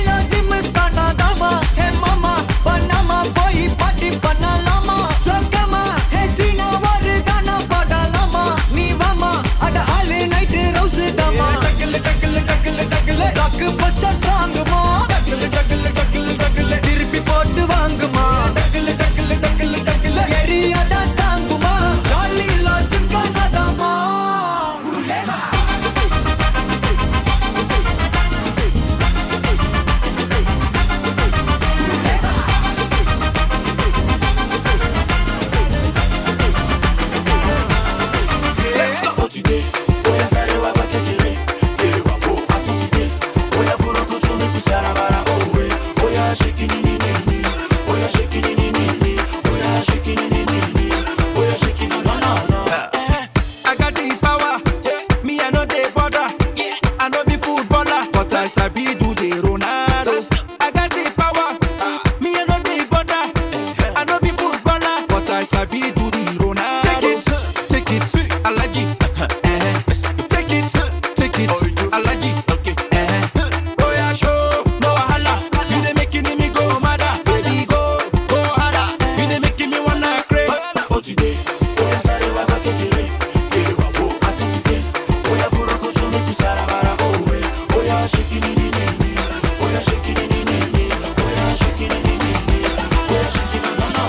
Speaker 6: I sabi do the Ronaldo. I got the power, me I no dey bother. I no be footballer, but I sabi do the Ronaldo. Take it, Alaji. Take it, Alaji. Okay. Oh yeah, show no wahala. You dey making me go mad, baby go harder. You dey making me wanna craze. Oh today, oh yeah, sorry, wa ba kekere. Kere wa wo ati today. Oh yeah, boroko so make you sarabara. Oh eh. Oh yeah, shake it ni ni ni. Oh yeah, shake it ni ni ni. Oh yeah, shake it ni ni ni. Oh yeah, shake it no no no.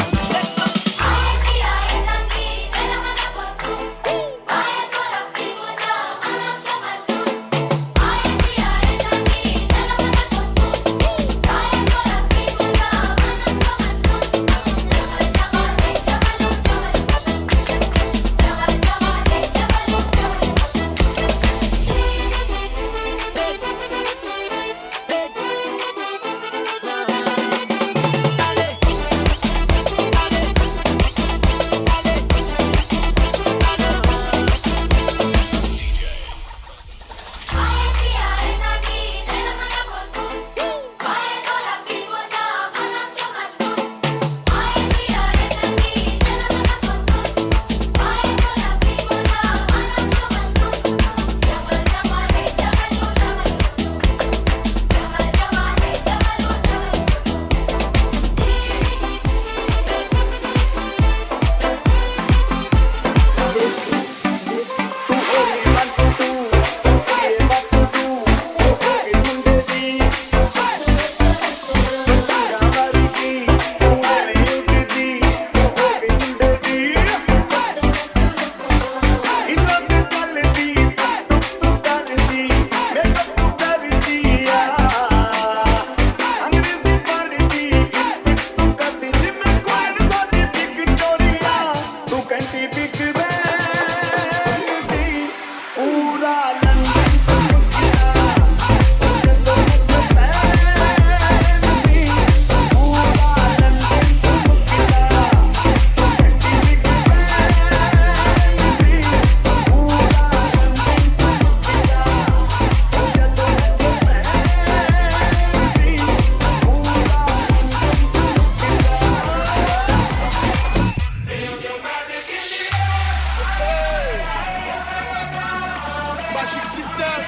Speaker 21: Magic System,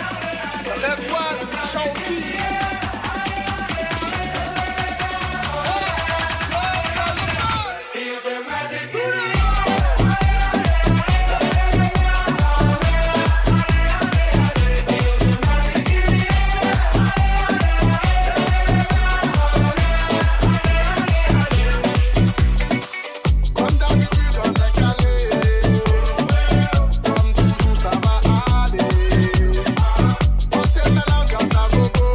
Speaker 21: Caleb One, Shawty. Feel the magic in the Comme d'habitude, on est calé. Comme toujours, ça va aller. On te met l'ambiance à gogo.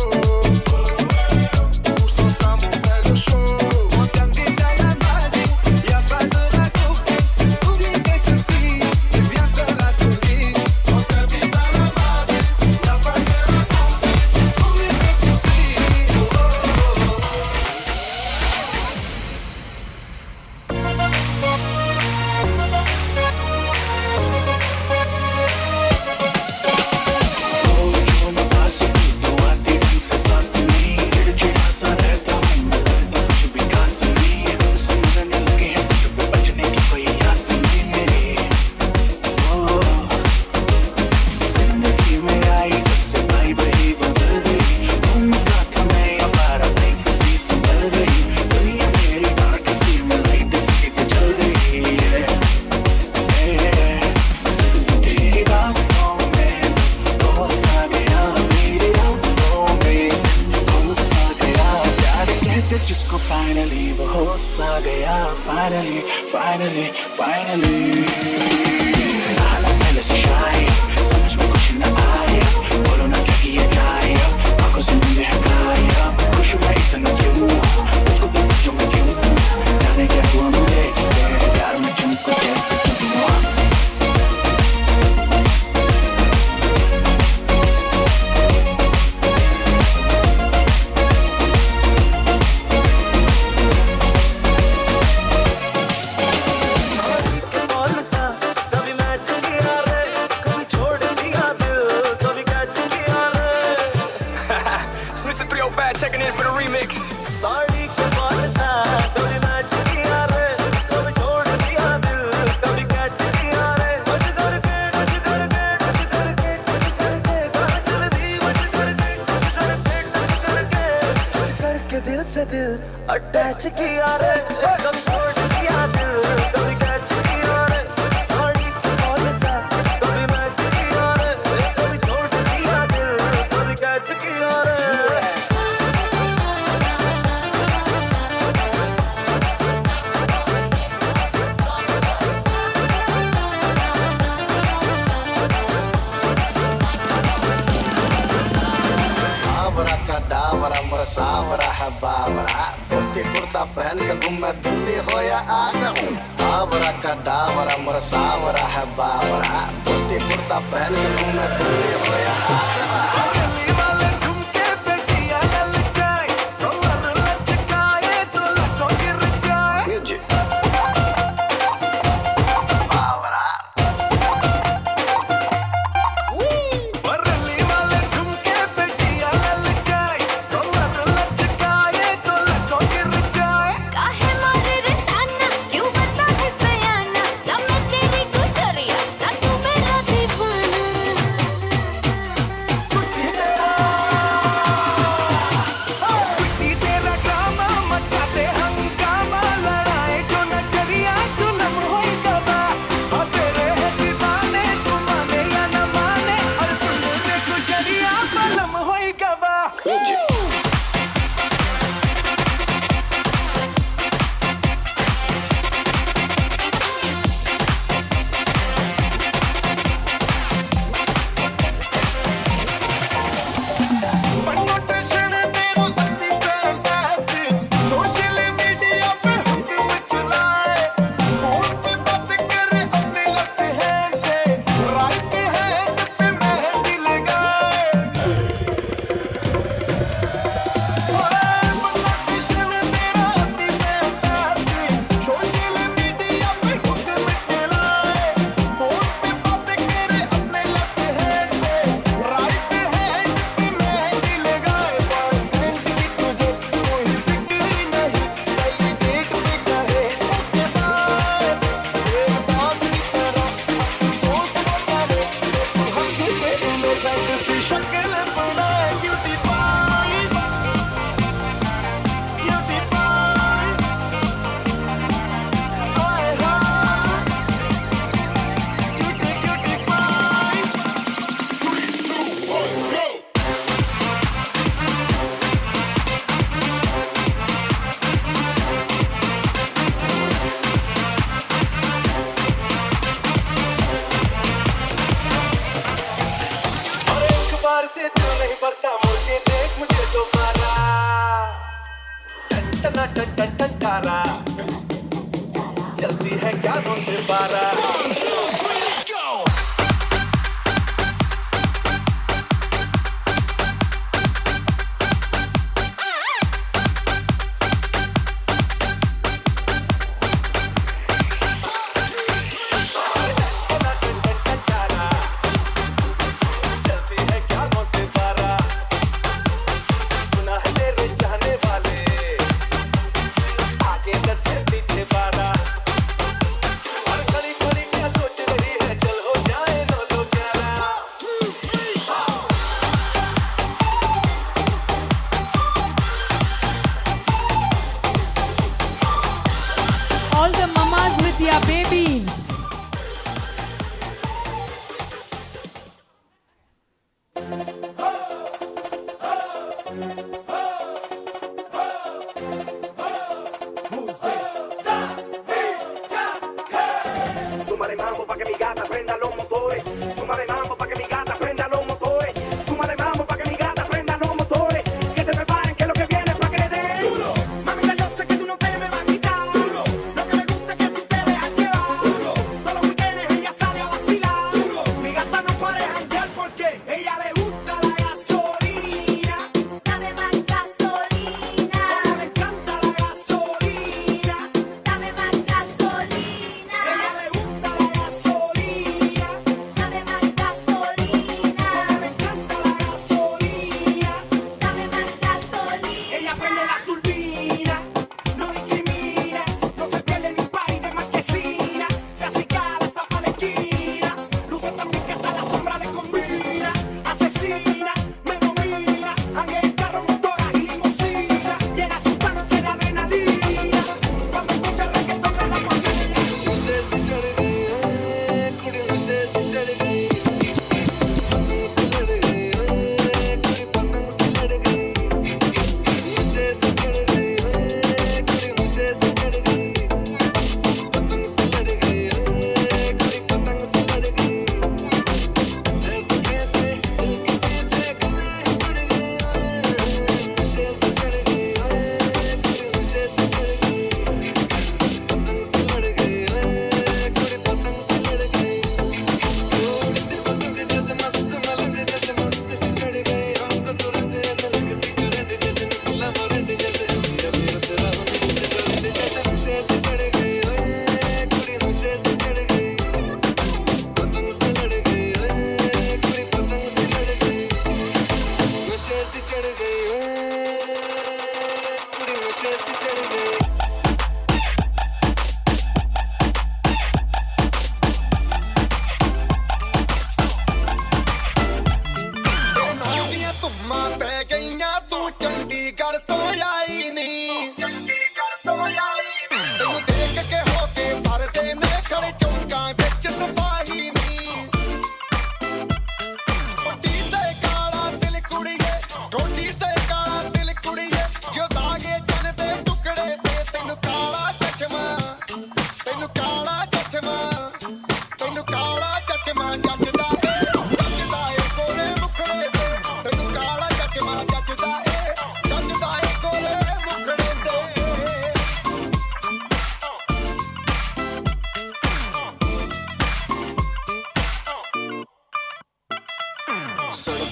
Speaker 21: Tous ensemble, on fait le show.
Speaker 6: On t'invite à la magie, y'a pas de raccourci. Oublie tes soucis, tu viens faire la folie.
Speaker 21: On t'invite à la magie, y'a pas de raccourci. Oublie tes soucis.
Speaker 6: Oh, oh, oh.
Speaker 1: जिसको finally वो होश आ Gaya finally finally finally पहले से शाय समझ में कुछ न आए बोलो ना क्या किया जाए आंखों से नींद है गायब खुश मैं इतना क्यों तुझको तो पूछूं मैं क्यों जाने क्या हुआ मुझे तेरे प्यार में तुमको कैसे क्यों।
Speaker 6: कौन सा
Speaker 3: Worldwide checking in for the remix.
Speaker 4: Sari K बाल सा कभी मैच किया रे, कभी छोड़ दिया दिल, कभी कैच किया रे। बच करके टच करके टच करके टच करके कहाँ चल दी, बच करके टच करके टच करके टच करके दिल से दिल अटैच किया रे, कभी छोड़ दिया दिल, कभी कैच किया रे। साड़ी के बाल सा कभी मैच किया रे, कभी छोड़ दिया दिल, कभी कैच किया रे।
Speaker 12: आवरा का डावरा मोर सावरा है बावरा, धोती कुर्ता पहन के घूमे दिल्ली हो या आगरा। आवरा का डावरा मोर सावरा है बावरा, धोती कुर्ता पहन के घूमे दिल्ली हो या आगरा।
Speaker 6: दिल्ली वाले झुमके पे जिया ललचाए, कमर लचकाए तो लखों गिर जाए। बरेली वाले झुमके पे जिया ललचाए, कमर लचकाए तो लखों गिर जाए।
Speaker 13: काहे मारे रे ताना, क्यों बता है सयाना, ना मैं तेरी गुजरिया, ना तू मेरा दीवाना।
Speaker 6: सिटी तेरा ड्रामा मचाते हंगामा, लड़ाए जो नजरिया जुल्म होई गवा। और तेरे है दीवाने, तू माने या न माने, और सुन ले गुजरिया बलम होई गवा। नोटेशन तेरा अति फैंटास्टिक, सोशल मीडिया पे हुक्म चलाए, फोन पे बात करे अपने लेफ्ट हैंड से, राइट हैंड पे मेहंदी लगाए। नोटेशन तेरा अति फैंटास्टिक, सोशल मीडिया पे हुक्म चलाए, फोन पे बात करे अपने लेफ्ट हैंड से, राइट हैंड पे मेहंदी लगाए। बॉयफ्रेंड की तुझे कोई फिक्र नहीं, पहली डेट पे कहे ओके बाय, तेरे बॉस की तरह अफसोस वो करे, तू हंस के इनोसेंट सी शक्ल बनाए। क्यूटी पाई, क्यूटी पाई, आए हाय, cutie cutie pie.
Speaker 21: 3, 2, 1, go!
Speaker 6: और एक बार से दिल नहीं भरता, मुड़ के देख मुझे दोबारा। टन टना टन टन टन तारा, चलती है 11 से 12।
Speaker 21: 1, 2, 3, go!
Speaker 6: चलती है 11 से 12, सुना है तेरे चाहने वाले, आगे 10 है पीछे 12। और खड़ी खड़ी क्या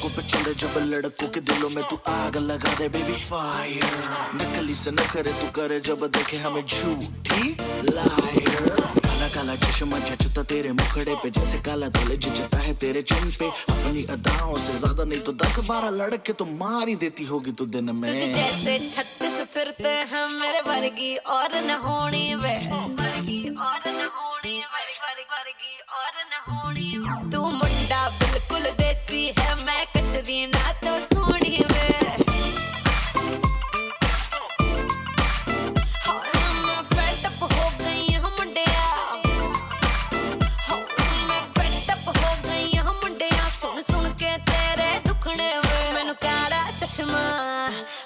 Speaker 1: सड़कों पे चले जब लड़कों के दिलों में तू आग लगा दे बेबी फायर। नकली से नखरे तू करे जब देखे हमें झूठी लायर। काला काला चश्मा जचता तेरे मुखड़े पे, जैसे काला धोले जचता है तेरे चिन पे। अपनी अदाओं से ज्यादा नहीं तो 10-12 लड़के तो मार ही देती होगी तू दिन में।
Speaker 3: तुझ जैसे 36 फिरते हैं मेरे वर्गी और न होनी वे, वर्गी और न होनी, वर्गी और न होनी। तू मुंडा बिल्कुल देसी है, मैं कटरीना तो सोनी वे। मैं फेड अप हो गई हूं मुंडिया, मैं फेड अप हो गई हूं मुंडिया, सुन सुन के तेरे दुखने वे। मैनू काला चश्मा,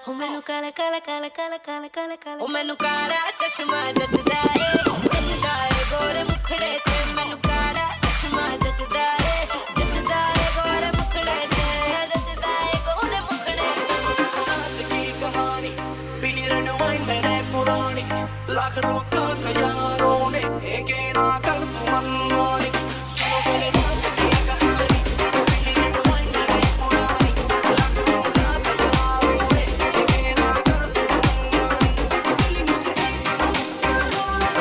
Speaker 3: ओ मैनू काला काला काला काला काला काला काला, ओ मैनू काला चश्मा जचदा ए, जचदा ए गोरे मुखड़े ते। मैनू काला चश्मा जचदा ए, जचदा ए गोरे मुखड़े ते, जचदा ए गोरे मुखड़े ते।
Speaker 4: की कहानी पीली रणवाइन मैंने पुरानी, लाख रोका था यारों ने के ना कर तू मनमानी। सुनो पहले रात की कहानी, पीली रणवाइन मैंने पुरानी, लाख रोका था यारों ने के ना कर तू मनमानी। दिल मुझे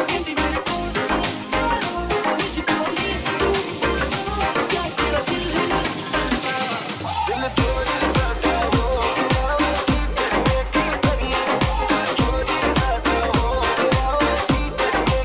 Speaker 4: कहती मेरे को मुझको ले तू, क्या तेरा दिल है
Speaker 1: दिल चोरी साटा हो की करने की करिए, चोरी साटा हो की करने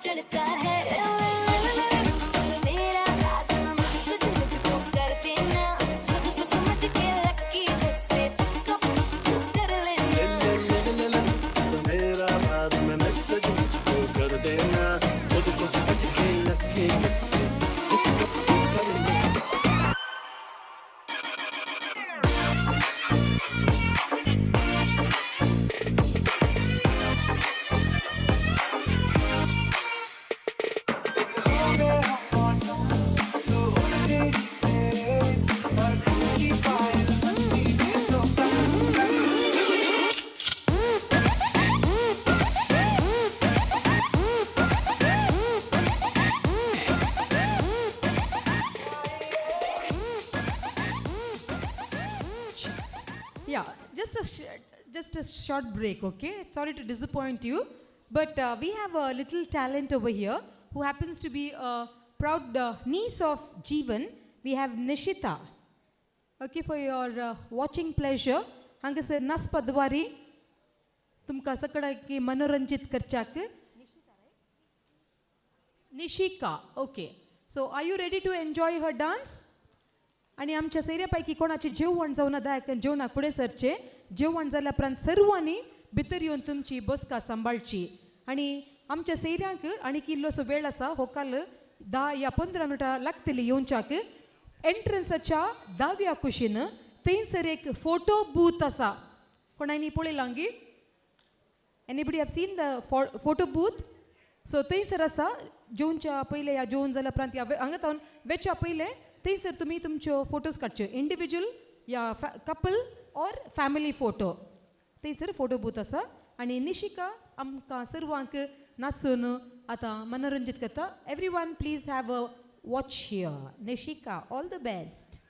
Speaker 3: चढ़ता है। मेरा रात में मैसेज मुझको कर देना, खुद को समझ के लकी मुझसे पिकअप तू कर लेना।
Speaker 6: मेरा बाद में मैसेज मुझको कर देना, खुद को समझ के लकी मुझसे पिकअप कर लेना।
Speaker 15: Yeah, just a short break, okay? Sorry to disappoint you, but we have a little talent over here who happens to be a proud niece of Jeevan. We have Nishita. Okay, for your watching pleasure, हांगासर नाचपा द्वारे तुमकां सगळ्यांक मनोरंजित करच्याक Nishika. Okay, so are you ready to enjoy her dance? आनी आमच्या सैऱ्या पैकी कोणाचें जेवण जावना दायक जेवणाक फुडें सरचें. जेवण जाल्या उपरांत सर्वांनी भितर येवन तुमची बसका सांबाळची. आनी आमच्या सैऱ्यांक आनी इल्लोसो वेळ आसा, हो काल 10 या 15 मिनटां लागतली येवच्याक. एंट्रन्साच्या दाव्या कुशीन थंयसर एक फोटो बूथ आसा. कोणांनी पळयलां गी? Anybody have seen the photo booth? So थंयसर आसा. जेवच्या पयलें या जेवण जाल्या उपरांत या हांगा तावन वेच्या पयलें थंयसर तुमी तुमच्यो फोटोज काडच्यो, इंडिविज्युअल या कपल ऑर फॅमिली फोटो. थंयसर फोटो बूथ आसा. आनी निशिका आमकां सर्वांक नाचून आतां मनोरंजीत करता. Everyone please have a watch here. Nishika, all the best.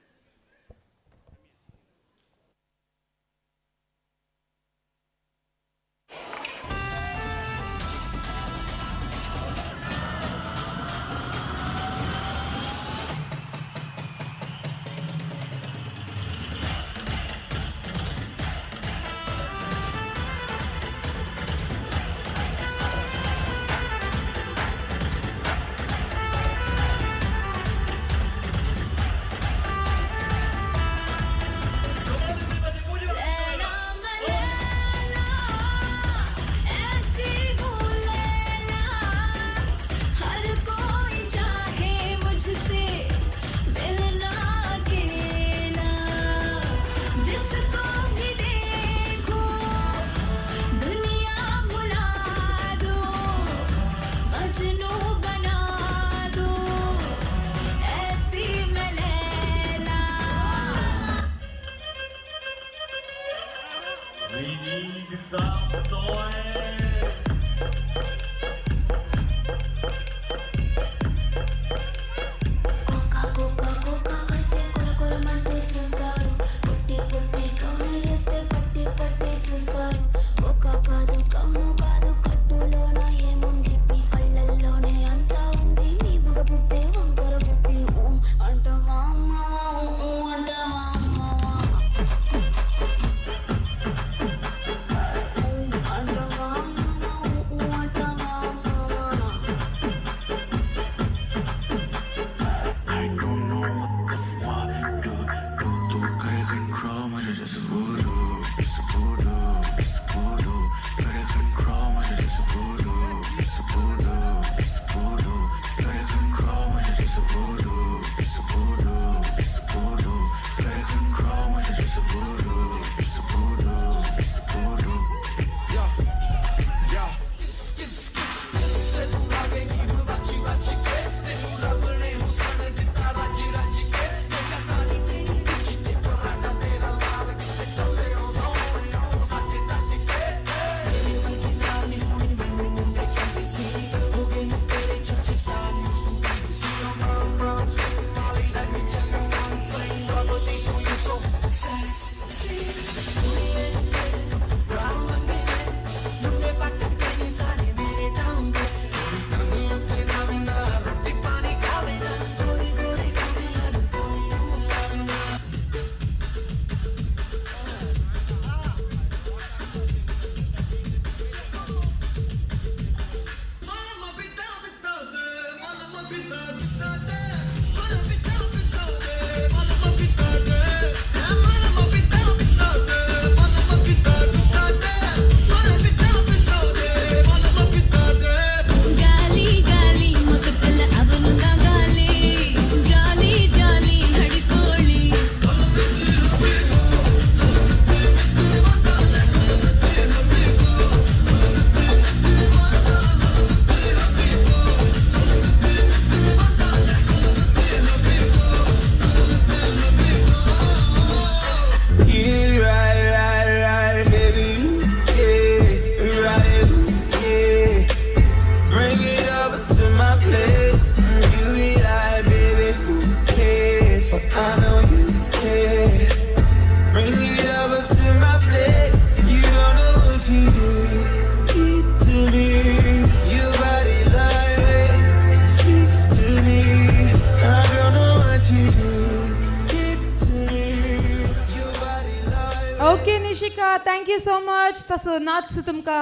Speaker 15: Okay Nishika, thank you so much. तसो नाच तुमकां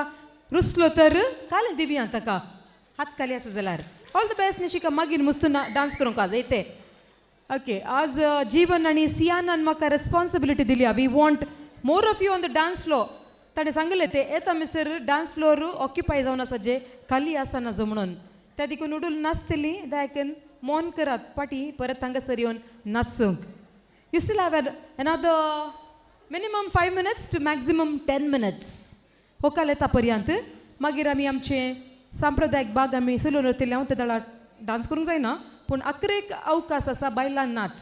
Speaker 15: रुसलो तर कालें दिवया ताका हात खाली आसा जाल्यार. ऑल the best Nishika, मागीर मुस्तू डांस करूंक आज येते. ओके, आज जीवन आनी सियानान म्हाका रेस्पॉन्सिबिलिटी दिल्या. We want more of you on the dance floor. ताणें सांगलें ते येता मिसर डांस फ्लोर ऑक्युपाय जावन आसा जे खाली आसा ना जो म्हणून त्या देखून उडूल नाचतली दायकन मौन करात पाटी परत हांगासर येवन नाचूंक. You still have another minimum 5 minutes to maximum 10 minutes. होकाल येता पर्यंत मागीर आमी आमचे सांप्रदायीक बाग आमी चलोवन वतले. हांव ते दळा डांस करूंक जायना पूण अकरेक अवकाश आसा बायलां नाच.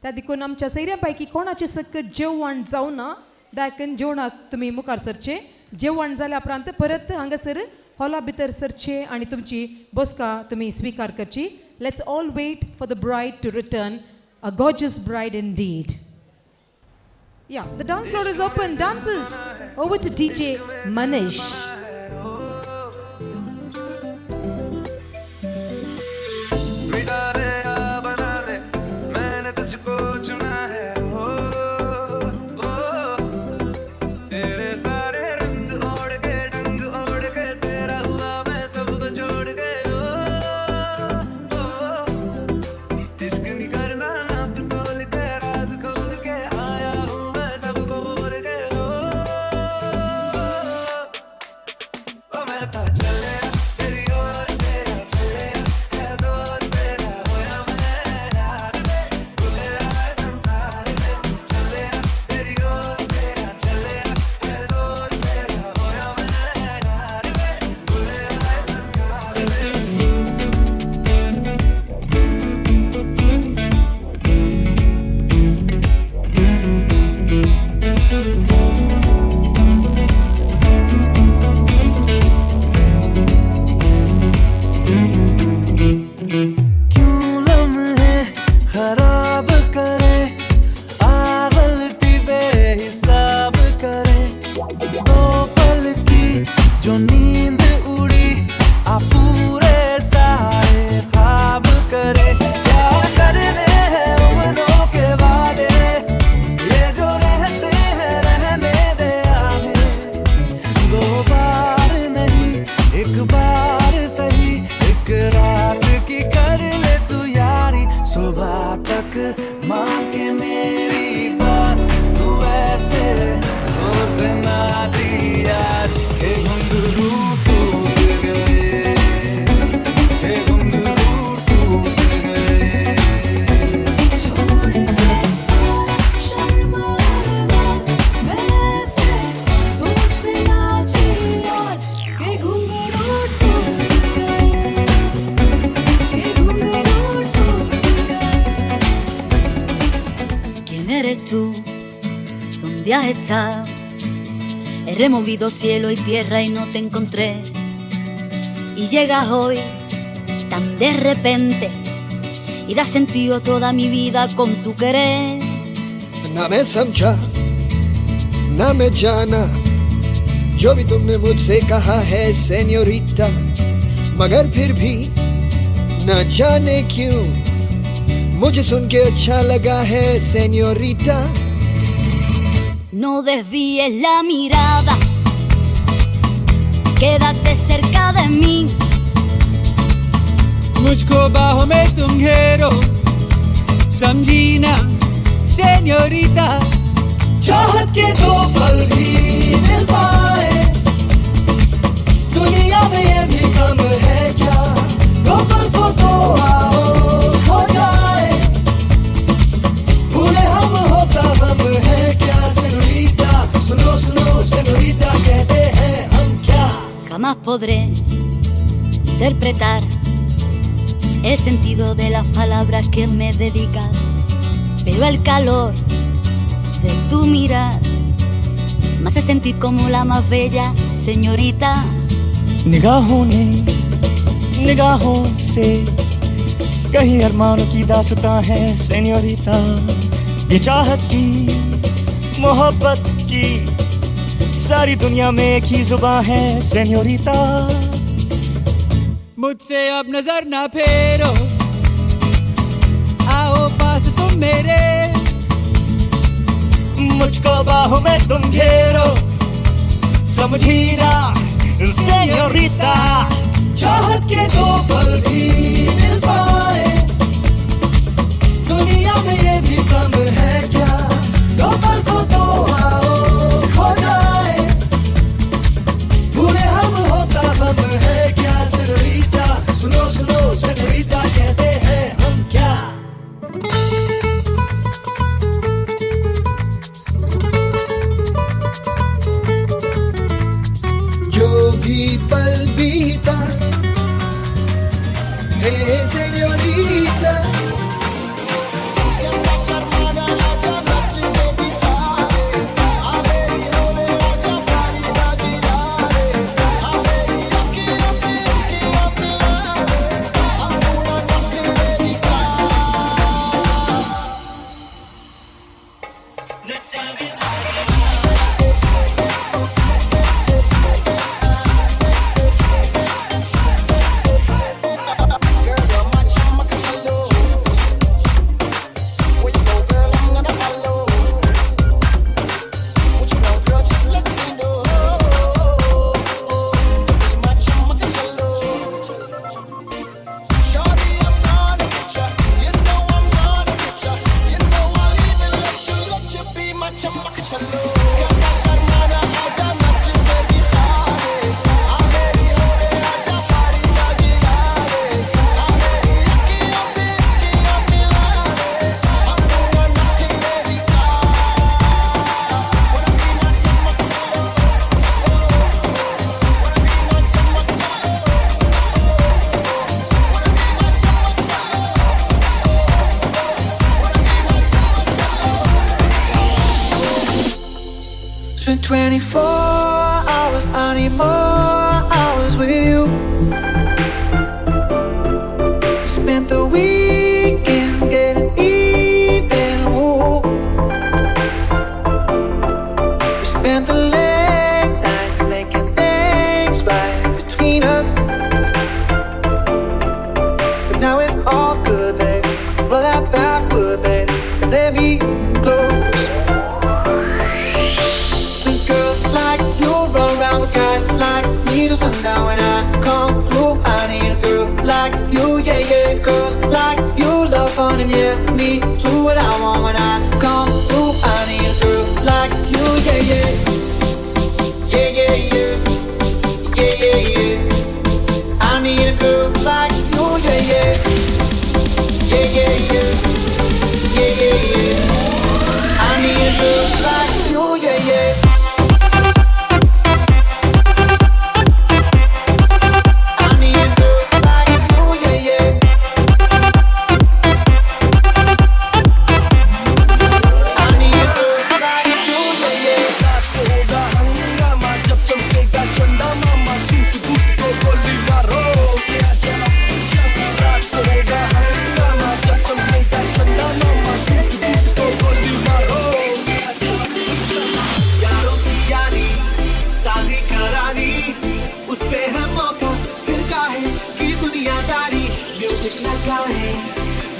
Speaker 15: त्या देखून आमच्या सैऱ्या पैकी कोणाचें सकट जेवण जावना दायकन जेवणाक तुमी मुखार सरचें. जेवण जाल्या उपरांत परत हांगासर हॉला भितर सरचें आनी तुमची बसका तुमी स्विकार करची. Let's all wait for the bride to return, a gorgeous bride indeed. Yeah, the dance floor is open. Dancers, over to DJ Manish.
Speaker 18: He removido cielo y tierra y no te encontré. Y llegas hoy tan de repente y das sentido a toda mi vida con tu querer.
Speaker 19: ना मैं समझा ना मैं जाना जो भी तुमने मुझसे कहा है सेन्योरिटा, मगर फिर भी न जाने क्यों मुझे सुन के अच्छा लगा है senorita.
Speaker 18: No desvíes la mirada, quédate cerca de mí.
Speaker 23: मुझको बाहों में तुम घेरो, समझी ना सेन्योरिटा.
Speaker 19: चाहत के दो पल भी मिल पाए दुनिया में ये भी कम है क्या, दो पल को तो आओ खो जाए, भूले हम होता हम है क्या सेनोरिटा. सुनो सुनो सेनोरिटा कहते हैं हम क्या.
Speaker 18: Jamás podré interpretar el sentido de las palabras que me dedicas, pero el calor de tu mirar me hace sentir como la más bella señorita.
Speaker 23: निगाहों ने निगाहों से कहीं अरमानों की दास्तां है सेन्योरिटा. ये चाहत की मोहब्बत की सारी दुनिया में एक ही जुबां है सेन्योरिटा. मुझसे अब नजर ना फेरो, आओ पास तुम मेरे. मुझको बाहों में तुम घेरो, समझी ना सेन्योरिता।
Speaker 19: चाहत के दो पल भी मिल पाए, दुनिया में ये भी कम है क्या, दो पल को तो आओ खो जाए, पूरे हम होता हम है क्या। सेनोरिटा सुनो सुनो सेनोरिटा कहते हैं हम क्या। जो भी पल बीता हे senorita.
Speaker 14: It's been 24 hours, I need more hours with you. Spent the weekend getting even, ooh. We spent the late nights making things right between us. But now it's all good, babe. Roll that backward, babe, and let me close. Girls like you run around with guys like me till sundown. When I come through, I need a girl like you, yeah, yeah. Girls like you love fun and yeah, me do what I want. When I come through, I need a girl like you, yeah, yeah. Yeah, yeah, yeah. Yeah, yeah, yeah. I need a girl like you, yeah, yeah. Yeah, yeah, yeah. Yeah, yeah, yeah. I need a girl like you, yeah, yeah.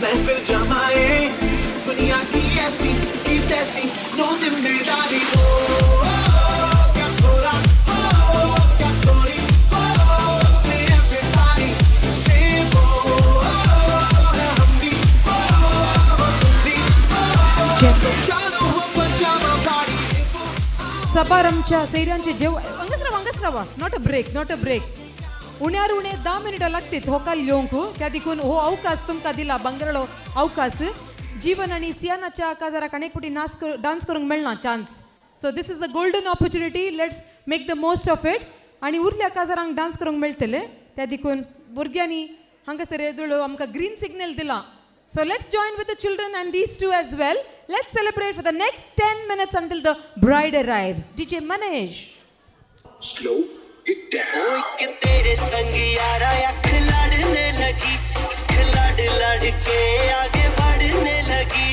Speaker 6: महफिल जमाए दुनिया की AC की तैसी, no जिम्मेदारी। ओ, क्या छोरा, ओ, क्या छोरी, ओ, से बेतारी, से वो, है हम भी, ओ, तुम भी, ओ, चलो हो पजामा पाड़ी।
Speaker 15: सबार आमच्या सैऱ्यांचे जेव हांगाच रावा, हांगाच रावा, not a break, not a break. उण्यार उणे 10 मिनिटां लागतीत होकाल येवंक, त्या देखून हो अवकाश तुमकां दिला, भांगराळो अवकाश. जीवन आनी सियानाच्या काजाराक अनेक फावटी डान्स करूंक मेळना chance. So this is the golden opportunity, let's make the most of it. आनी उरल्या काजारांक डान्स करूंक मेळटले, त्या देखून भुरग्यांनी हांगासर येदोळ आमकां ग्रीन सिग्नल दिला. So let's join with the children and these two as well. Let's celebrate for the next 10 minutes until the bride arrives. DJ Manish.
Speaker 1: Slow it down.
Speaker 2: एक तेरे संग यारा अख लड़ने लगी, लड़ लड़ के आगे बढ़ने लगी।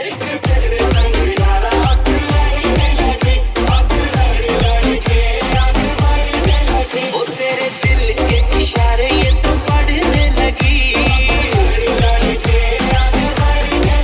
Speaker 2: एक तेरे संग यारा अख लड़ने लगी, अख लड़ लड़ के आगे बढ़ने लगी। ओ तेरे दिल के इशारे ये तो पढ़ने लगी, लड़ लड़ के आगे बढ़ने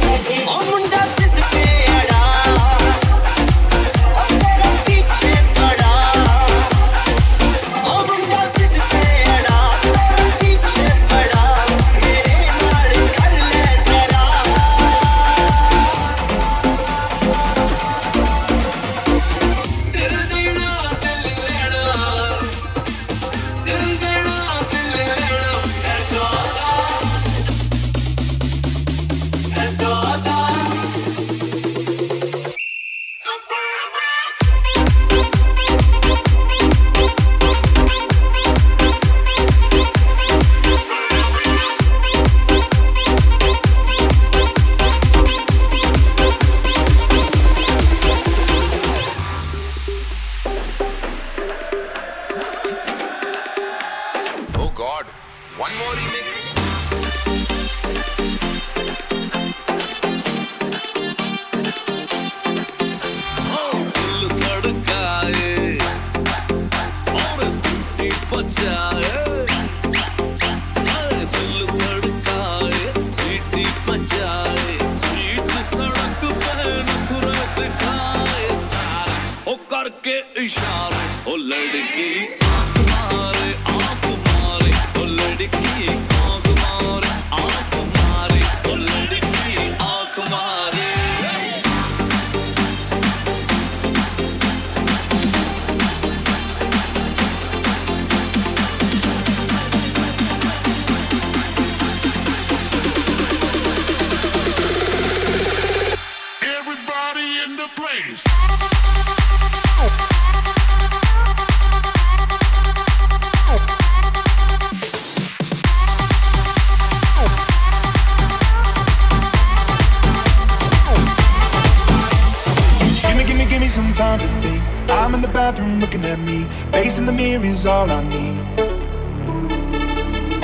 Speaker 4: इशारे, ओ लड़की आंख मारे, आंख मारे, ओ लड़की आंख मारे, आंख मारे, ओ लड़की आंख मारे।
Speaker 21: Everybody in the place. Gimme, gimme, gimme some time to think. I'm in the bathroom looking at me. Facing the mirror is all I need.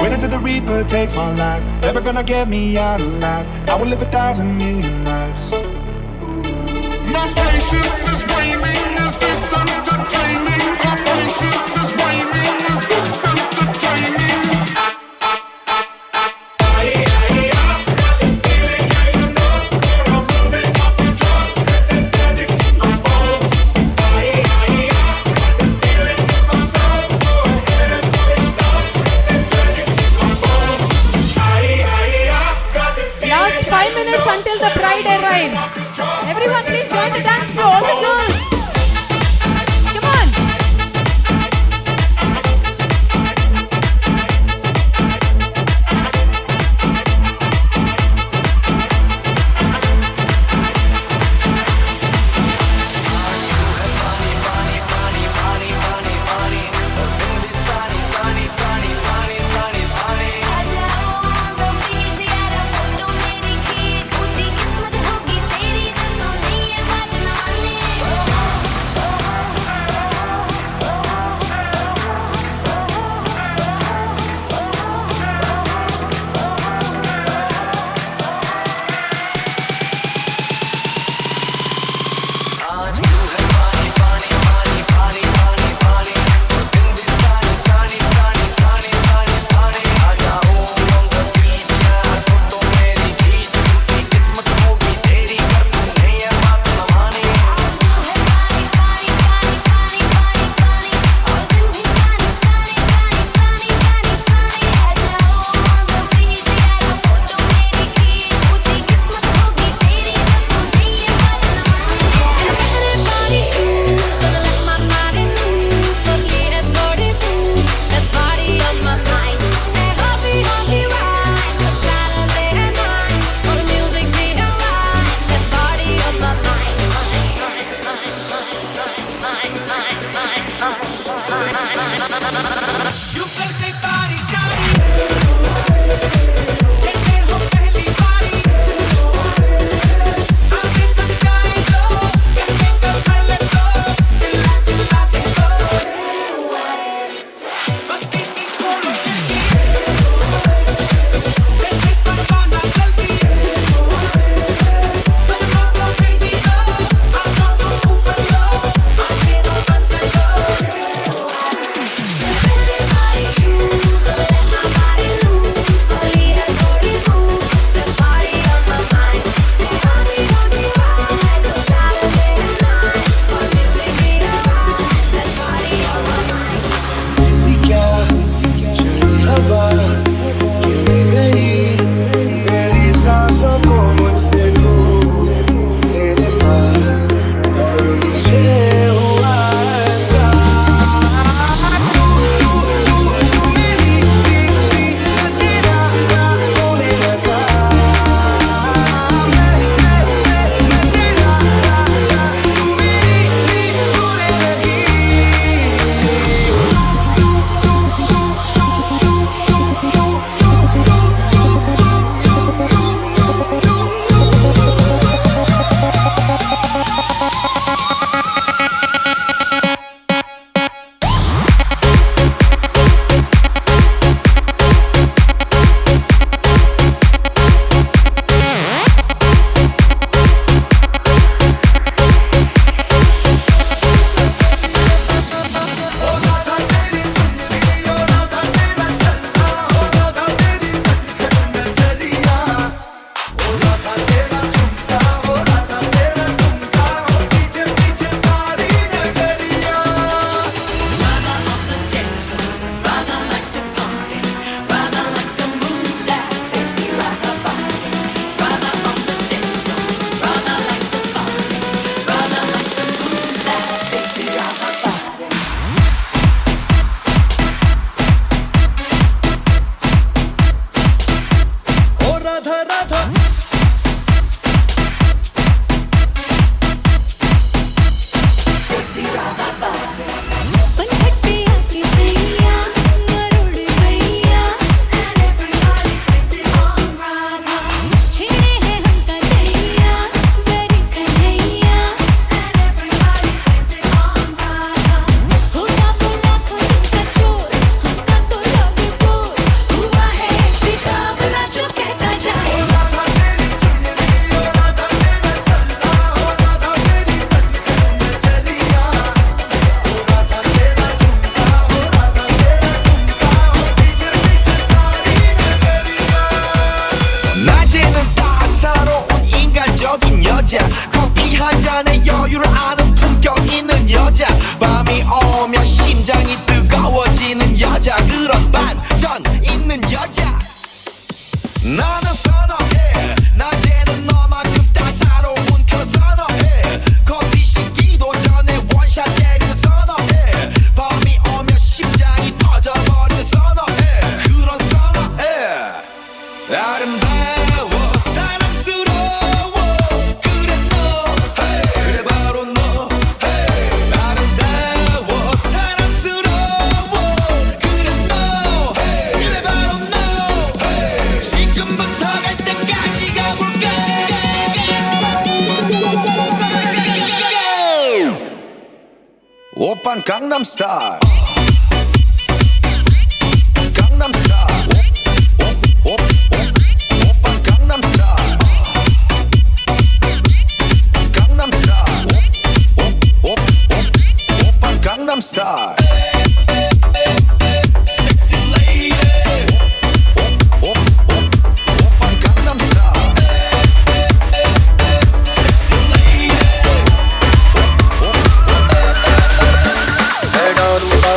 Speaker 21: Wait until the Reaper takes my life. Never gonna get me out alive. I will live 1,000 million lives. My patience is waning. Is this entertaining? My patience is waning. Is this entertaining?
Speaker 15: Last 5 minutes until the bride arrives. Everyone, please join the dance floor. All the girls. Come on.
Speaker 3: किस्मत होगी तेरी जो तू नहीं
Speaker 6: 한 잔의 여유를 아는 품격 있는 여자 밤이 오면 심장이 뜨거워지는 여자 그런 반전 있는 여자 나는 선어해 낮에는 너만큼 따사로운 그런 선어해 커피 식기도 전에 원샷 때리는 선어해 밤이 오면 심장이 터져버리는 선어해 그런 선어해 아름다워 사랑스러워 그래 너 그래 바로 너 아름다워 사랑스러워 그래 너 그래 바로 너 지금부터 갈 때까지 가볼까
Speaker 12: 오빤 강남스타일 강남스타일 오빤 강남스타일 강남스타일 오빤 강남스타일 Sexy lady 오빤 강남스타일 Sexy lady
Speaker 7: मैं डालूंगा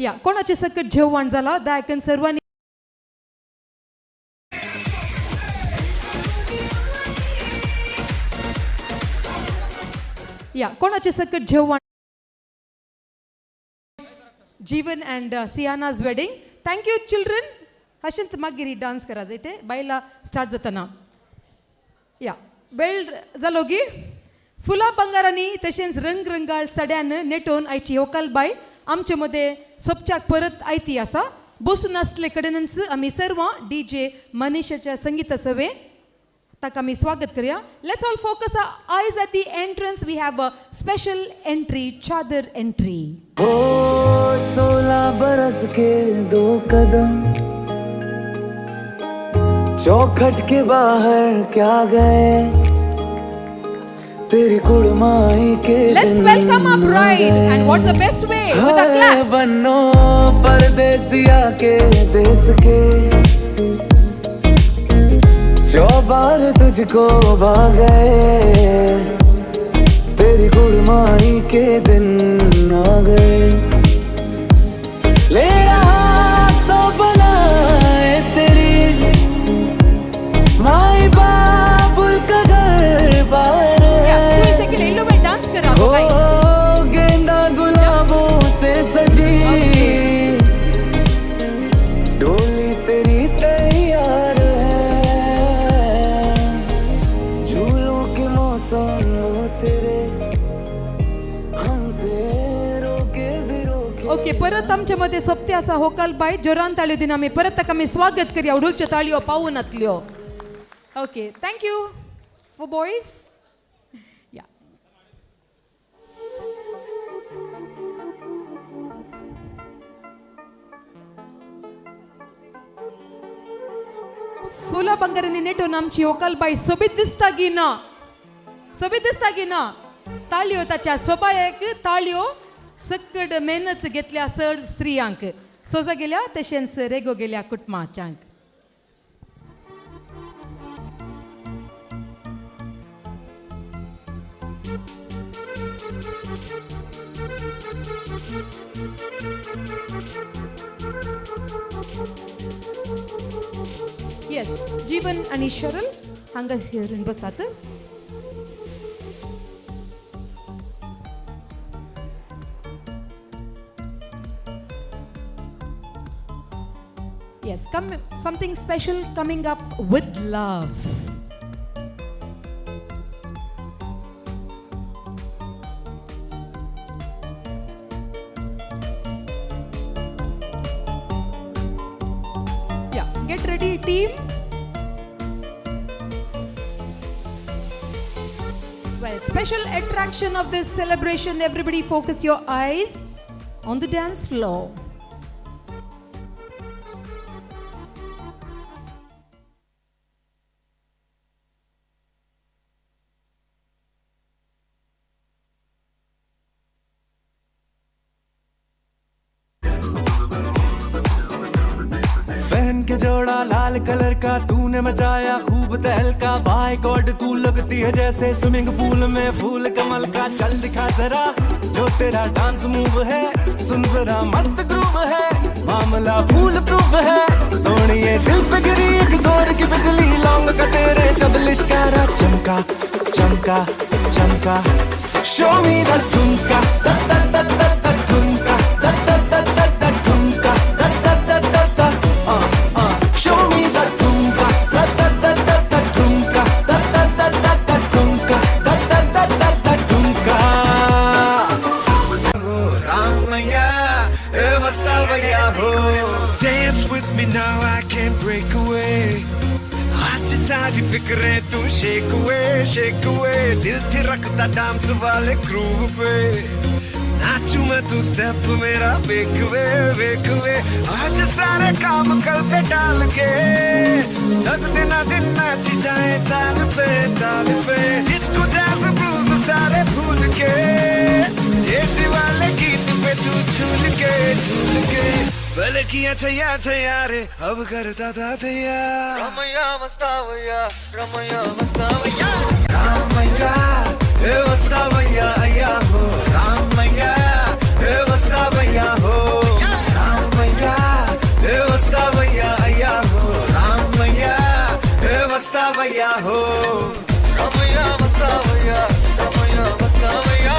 Speaker 15: या कोणाचे सकट जेवण जाला दायकन सर्वांनी या कोणाचे सकट जेवण Jeevan and Siyana's wedding. Thank you children. अशेंच मागीर डान्स करा जाय ते बायला स्टार्ट जातना. या वेळ जालो गी फुलां भांगारांनी तशेंच रंगरंगाळ साड्यान नेटोवन आयची होकाल बाय आमचे मदें सोपच्याक परत आयती आसा. बसून आसले कडेनच आमी सर्वां डी जे मनीषाच्या संगीता सवे ताका आमी स्वागत करया. Let's all focus our eyes at the entrance. We have a special entry, chadar entry.
Speaker 7: ओ 16 बरस के 2 कदम चौखट के बाहर क्या गए तेरी कुड़माई K.
Speaker 15: Let's welcome our bride, and what's the best way with a clap.
Speaker 7: बनो परदेसिया के देश K चौबार तुझको भा गए तेरी कुड़माई के दिन आ गए. ले रहा सो बनाए तेरी माई बाबुल का घर बार हो गेंदा गुलाबों से सजी डोली तेरी तैयार है. झूलों के मौसम वो तेरे हमसे रोके भी रोके.
Speaker 15: ओके परत आमचे मध्ये सोपते आसा होकाल बाय जोरान ताळयो दिना आमी परत ताका आमी स्वागत करया. उडुलच्यो ताळयो पावून आतल्यो. Okay thank you for boys. या फुलां भांगारांनी नेटोवन आमची होकाल बाय सोबीत दिसता गी ना? सोबीत दिसता गी ना? ताळयो ताच्या सोबायक ताळयो. सकड मेहनत घेतल्या चड स्त्रियांक सोजा गेल्या तशेंच रेगो गेल्या कुटुंबाच्यांक. येस जीवन आनी शरल हांगा बसात. Yes, come, something special coming up with love. Yeah, get ready, team. Well, special attraction of this celebration, everybody focus your eyes on the dance floor.
Speaker 6: पहन के जोड़ा लाल कलर का तूने मचाया खूब तहलका. बाय गॉड तू लगती है जैसे स्विमिंग पूल में फूल कमल का. चल दिखा जरा जो तेरा डांस मूव है, सुन जरा मस्त ग्रूव है, मामला फूल प्रूफ है. सोनिए दिल पे गिरी एक जोर की बिजली, लौंग का तेरे जब लिश्कारा चमका चमका चमका. शो मी the ठुमका दा दा दा दा दा ठुमका दा दा दा दा दा ठुमका दा दा दा दा दा. Show me the ठुमका दा दा दा दा दा ठुमका दा दा दा दा दा ठुमका दा दा दा दा दा ठुमका.
Speaker 21: रामैया ए वस्तावैया हो. Dance with me now, I can't break away. आज सारी फिक्रें तू शेक हुए शेक हुए. दिल थिरकता डांस वाले ग्रूव पे, नाचू मैं तू स्टेप मेरा वेक वे वेक वे. आज सारे काम कल पे डाल के तक दिन दिन नाची जाए ताल पे ताल पे. जिसको जैज़ ब्लूज़ सारे भूल के देसी वाले गीत पे तू झूल के झूल के. बलकियां छैया छैया रे अब करता था तैयार.
Speaker 7: रमैया मस्तावैया रमैया मस्तावैया
Speaker 6: रामैया ए वस्तावैया अय्या हो. रामैया ए वस्तावैया हो.
Speaker 11: हे वस्तावैया अय्या हो रामैया, हे वस्तावैया हो रामैया वस्तावैया, रामैया वस्तावैया।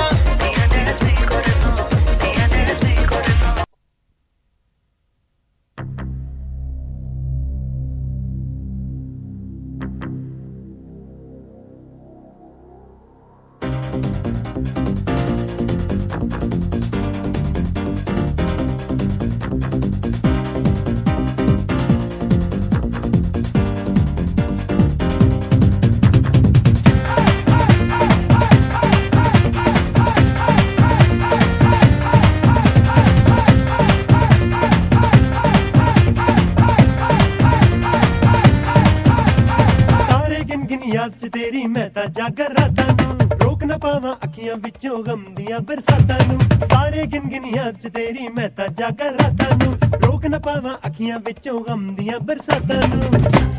Speaker 20: तेरी मैं तां जागर रातां नूं, रोक ना पावां अखियां विचों गम दियां बरसातां नूं। तारे गिन गिन याद च तेरी मैं तां जागर रातां नूं, रोक ना पावां अखियां विचों गम दियां बरसातां नूं।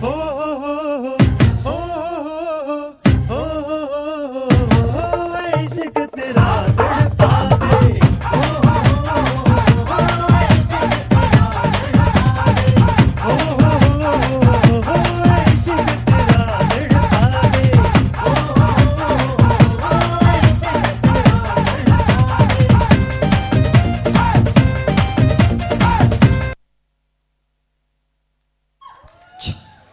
Speaker 20: हो हो हो हो हो हो हो हो हो इश्क तेरा तड़पा दे, हो हो हो इश्क तेरा तड़पा दे, हो हो हो इश्क तेरा तड़पा दे।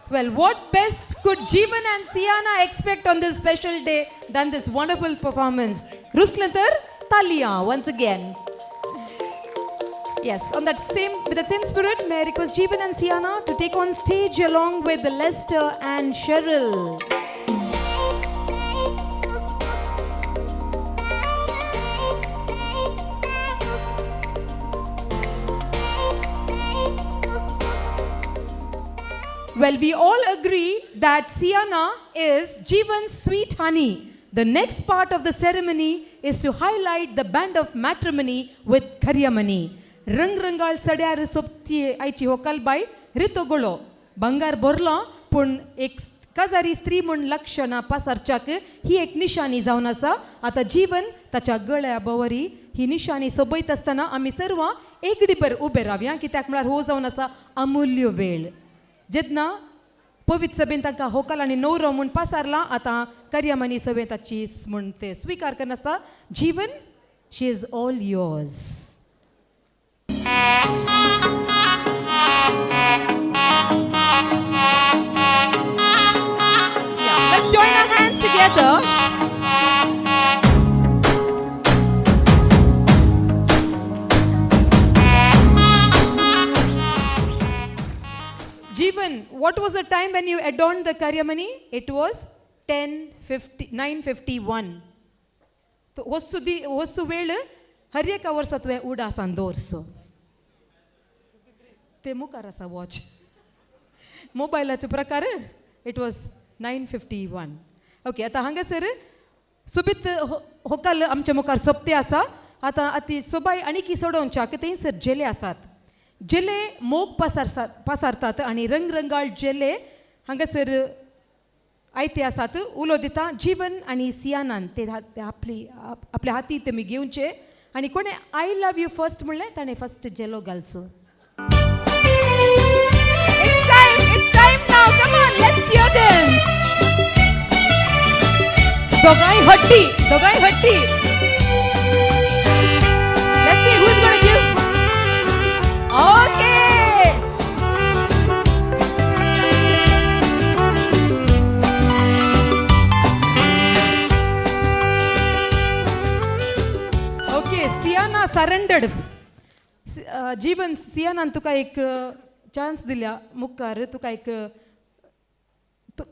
Speaker 15: Well, what best could Jeevan and Siana expect on this special day than this wonderful performance? Ruslantar Taliya once again. Yes, on that same, with that same spirit, may I request Jeevan and Siana to take on stage along with Lester and Cheryl. Well, we all agree that Siana is Jeevan's sweet honey. The next part of the ceremony is to highlight the band of matrimony with Karyamani. रंगरंगाळ सड्यार सोबती आयची होकलबाय रितो गोळो बंगार भरलो पूण एक काजारी स्त्री म्हूण लक्षणां पासारच्याक ही एक निशाणी जावन आसा. आतां जीवन ताच्या गळ्या भोंवरी ही निशाणी सोबयत आसतना आमी सर्वां एकडीबर उबे रावया, कित्याक म्हळ्यार हो जावन आसा अमूल्य वेळ. जेन्ना पवित्र सभेन तांकां होकल आनी नवरो म्हूण पासारला, आतां कर्यामनी सभेन ताची म्हूण ते स्विकार करनासता. Jeevan, she is all yours. Let's join our hands together. Jeevan, what was the time when you adorned the Karyamani? It was 9:51. So, hose ವೇಳು ಹರಿಯಕ ವರ್ಷ ತುವೆ ಉಡಾಸಾನ್ ದೋರ್ಸು ते मुखार आसा वॉच मोबायलाचो प्रकार. It was 9:51. Okay, आतां हांगासर सोबीत होकाल आमच्या मुखार सोबते आसा. आतां आती सोबाय आनीक सोडोवच्याक थंयसर जेले आसात. जेले मोग पासारतात आनी रंगरंगाळ जेले हांगासर आयते आसात. उलो दिता जीवन आनी सियानान ते आपली आपल्या हाती तुमी घेवचे आनी कोणें I love you first म्हणलें ताणें फर्स्ट जेलो घालचो. It's time now. Come on, let's cheer them. दोगांय हट्टी, दोगांय हट्टी. Let's see who's going to give. Okay. Okay, Siana surrendered. Jeevan, सियानान तुका एक चान्स दिल्या मुखार, तुका एक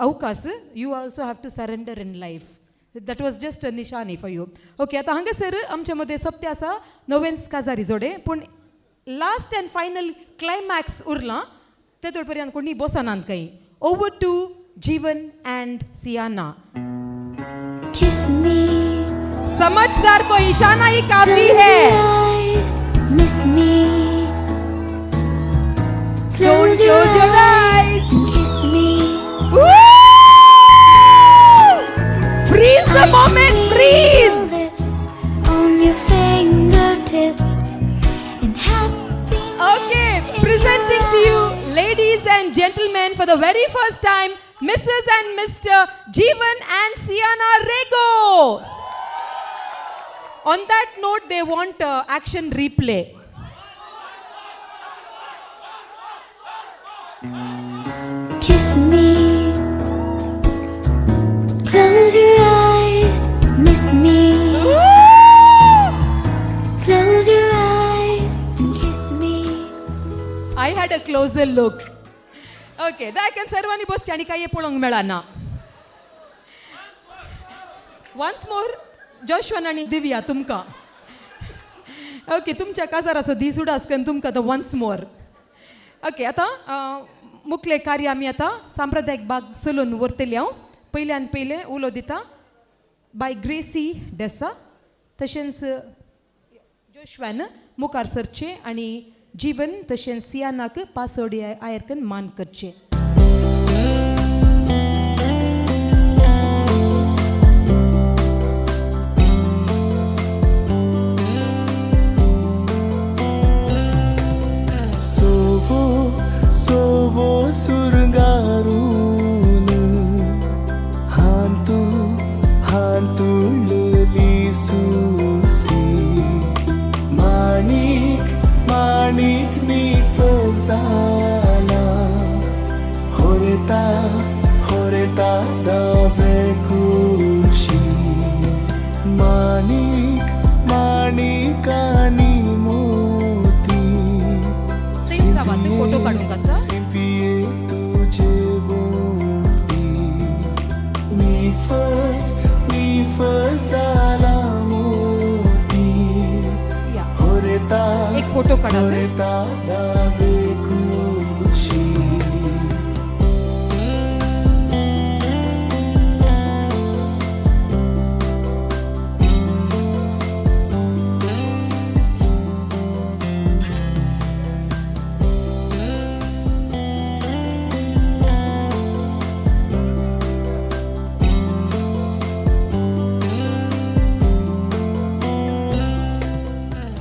Speaker 15: अवकाश. You also have to surrender in life. That was just a निशानी फॉर you. Okay, आतां हांगासर आमच्या मदें सोंपते आसा नवेंच काजारी जोडे, पूण लास्ट अँड फायनल क्लायमॅक्स उरलां ते तोड पर्यंत कोणी बसनात खंय. Over to Jeevan and Siana.
Speaker 22: Kiss me.
Speaker 15: समझदार को इशारा ही काफी है.
Speaker 22: Miss me.
Speaker 15: Don't close your eyes.
Speaker 22: Kiss me.
Speaker 15: Woo! Freeze the moment, freeze.
Speaker 22: Lips on your fingertips and happiness.
Speaker 15: Okay, presenting to the very first time, Mrs. and Mr. Jeevan and Siana Rego. On that note, they want action replay.
Speaker 22: Kiss me. Close your eyes, miss me. Close your eyes and kiss me.
Speaker 15: I had a closer look. Okay, दायकन सर्वांनी बसचें आनी कांय पळोवंक मेळना. Once more जोशवन आनी दिव्या तुमकां. Okay, तुमच्या काजाराचो दीस उडास करून तुमकां तो वन्स मोर. ओके, आतां मुखले कार्य आमी आतां सांप्रदायीक बाग चलोवन व्हरतली हांव. पयल्यान पयलें उलो दिता बाय ग्रेसी डेसा तशेंच जोशवान मुखार सरचें आनी जीवन तशेंच सियानाक पासोडी आयरकन मान करचें.
Speaker 8: सोवो सोवो सुरंगारून हांतू हांतुळली सुसी माणिक माणिक निफजाला होरेता होरेता दवे खुशी माणिक माणिकानी मोती
Speaker 15: फोटो काडूंक आसा.
Speaker 8: सिंपिये तुझे वोटी निफज निफजाला मोती होरेता
Speaker 15: एक फोटो काडा.
Speaker 8: होरेता दावे खुशी.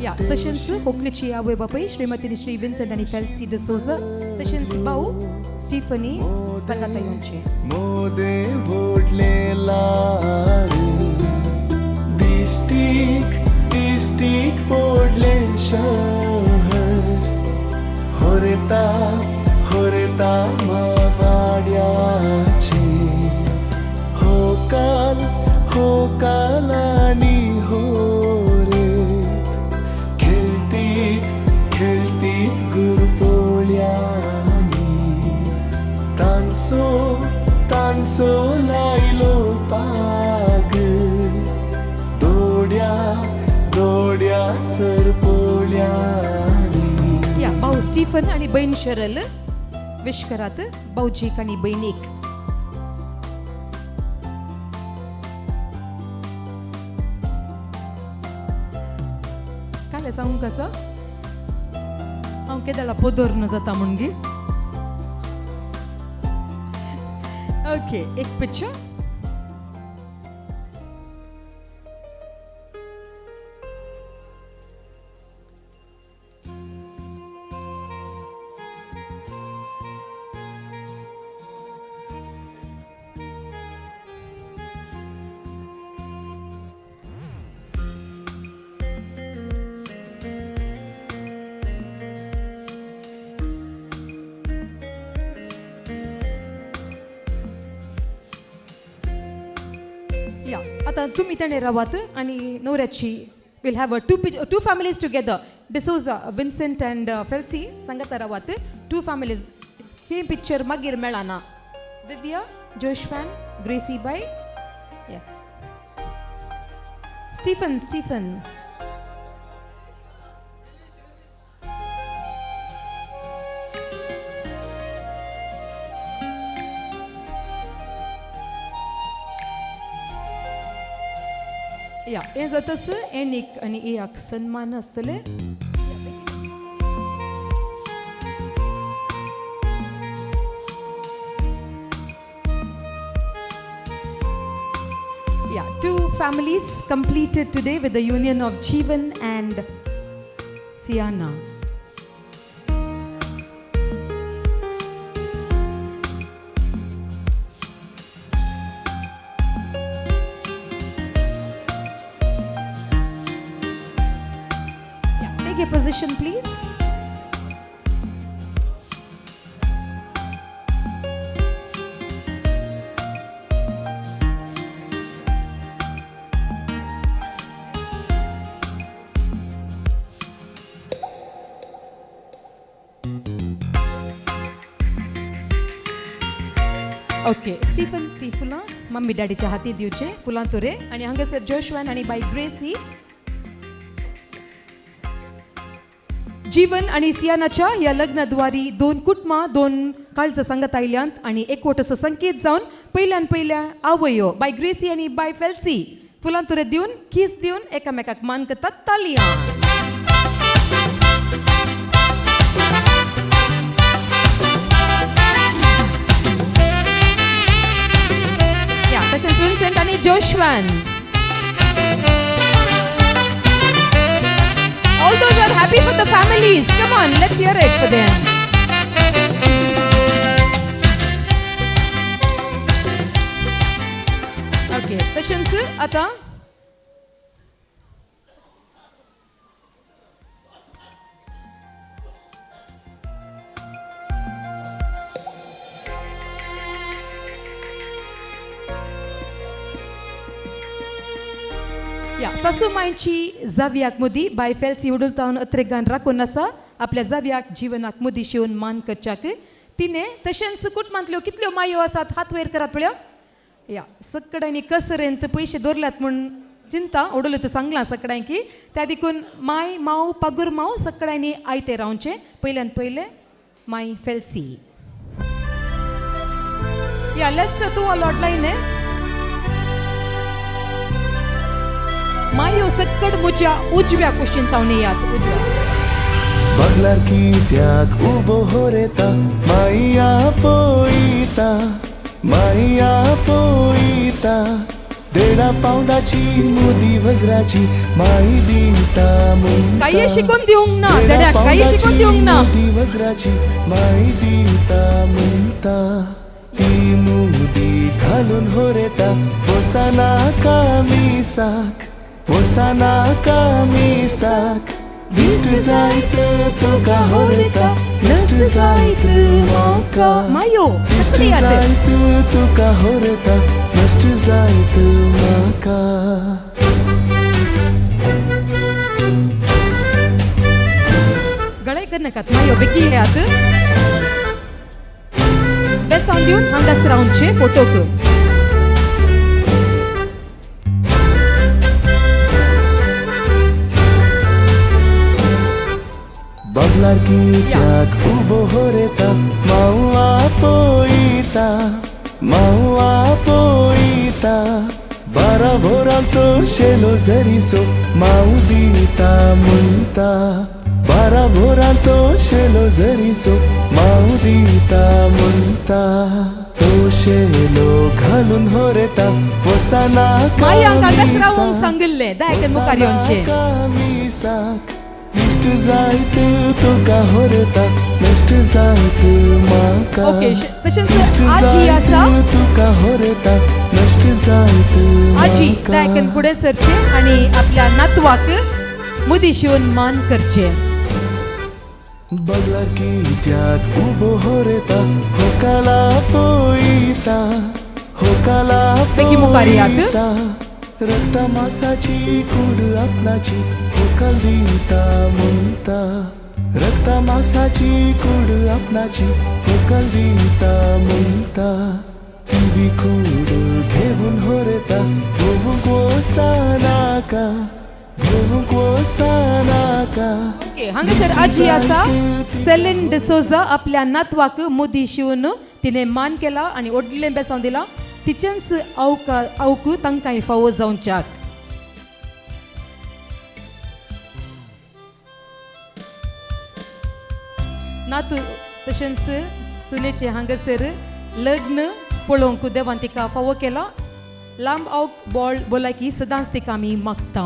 Speaker 15: या तशेंच कोंकणीची आवय बापूय श्रीमती श्री विन्संट आनी फेल्सी डिसोजा तशेंच भाऊ स्टीफनी सांगाता येवचे.
Speaker 8: मोदे वोडलेला दिस्टीक दिस्टीक पडले शहर होरेता होरेता मावाड्याचे हो काल आनी हो रेत खेळतीत खेळतीत गुरपोळ्यांनी तांसो तांसो लायलो पाग दोड्या दोड्या सरपोळ्यांनी.
Speaker 15: या भाऊ स्टीफन आनी बहीण शरल विश करात भाऊजीक आनी बहिणीक. काल सांगूंक आसा हांव केदाळा पोदोर न जाता म्हणगी. ओके, एक पिक्चर. या आता तुम्ही ताणें रावात आनी नवऱ्याची will have a two families together. D'Souza Vincent and Felcy सांगाता रावात. टू फॅमिलीज ही पिक्चर मागीर मेळना. दिव्या जोशफॅन ग्रेसी बाय yes Stephen Stephen या हें जातच एनीक आनी एयाक सन्मान आसतले. Yeah, two families completed today with the union of Jeevan and Siana. Position please. Okay, Stephen, ती फुलां मम्मी डॅडीच्या हाती दिवचे फुलां तुरे आनी हांगासर जोशवान आनी बाय ग्रेसी. जीवन आनी सियानाच्या ह्या लग्नाद्वारी दोन कुटुंबां दोन काळजां सांगत आयल्यांत आनी एकवटाचो संकेत जावन पयल्यान पयल्या आवयो बाय ग्रेसी आनी बाय फेल्सी फुलां तुरे दिवन कीस दिवन एकामेकाक मान करतात. तालयां. तशेंच विन्सेंट आनी जोशवान. All those are happy for the families. Come on, let's hear it for them. Okay, तशेंच आता या सासूमांयची जाव्याक मुदी बाय फेल्सी उडुलतावन अत्रेगान राखून आसा आपल्या जाव्याक जीवनाक मुदी शिवून मान करच्याक तिणें. तशेंच कुटुंबांतल्यो कितल्यो मायो आसात हात वयर करात पळया. या सकड्यांनी कसरेंत पयशे दवरल्यात म्हूण चिंता उडोवले तर सांगलां सगळ्यांक की त्या देखून माय माव पागूर माव सगळ्यांनी आयते रावचें. पयल्यान पयलें माय फेल्सी. या लेस्टर तूं लोटलाय न्ही मायो सक्कड म्हज्या उजव्या कुशीन तावन येयात. उजव्या
Speaker 8: बगलार कित्याक उबो होरेता माया पोयता माया पोयता देडा पावंडाची मुदी वज्राची माई दिता म्हणटा.
Speaker 15: कांय शिकून दिवंक ना देड्याक, कांय शिकून दिवंक ना.
Speaker 8: मुदी वज्राची माई दिता म्हणटा ती मुदी घालून होरेता बोसाना कामिसाक पोसाना कामिसाक दिश्ट जायत तुका होरेता नश्ट जायत म्हाका.
Speaker 15: मायो
Speaker 8: दिश्ट जायत तुका होरेता नश्ट जायत म्हाका.
Speaker 15: गळे करनाकात मायो, बेगीन येयात. बेसांव दिवन हांगासर रावचे फोटोक.
Speaker 8: बगलार कित्याक उबो होरेता मावा पोयता मावा पोयता बारा वोरांचो शेलो जरीसो माव दिता म्हणटा बारा वोरांचो शेलो जरीसो माव दिता म्हणटा तो शेलो घालून होरेता वसाना
Speaker 15: सांगिल्लें दायकन मुखार येवचें.
Speaker 8: कामिसाक दिश्ट जायत तुका होरेता नश्ट जायत म्हाका.
Speaker 15: ओके, तशेंच आजी आसा
Speaker 8: तुका होरेता नश्ट जायत
Speaker 15: आजी दायकन फुडें सरचें आनी आपल्या नातवाक मुदी शिवून मान करचें.
Speaker 8: बगलार कित्याक उबो होरेता होकाला पोयता होकाला पोयता रक्ता मासाची कूड आपणाची होकाल दिता म्हणटा रक्ता मासाची कूड आपणाची होकाल दिता म्हणटा ती कूड घेवन होरेता भोवूंक वसानाका भोवूंक वसानाका.
Speaker 15: ओके, हांगासर आजी आसा सेलीन डिसोजा आपल्या नातवाक मुदी शिवून तिणें मान केला आनी व्हडलें बेसांव दिलां. तिचेंच आवक तांकां फावो जावच्याक. नातू तशेंच सुनेचें हांगासर लग्न पळोवंक देवान तिका फावो केला. लांब आवक बोळ भलायकी सदांच तिका आमी मागता.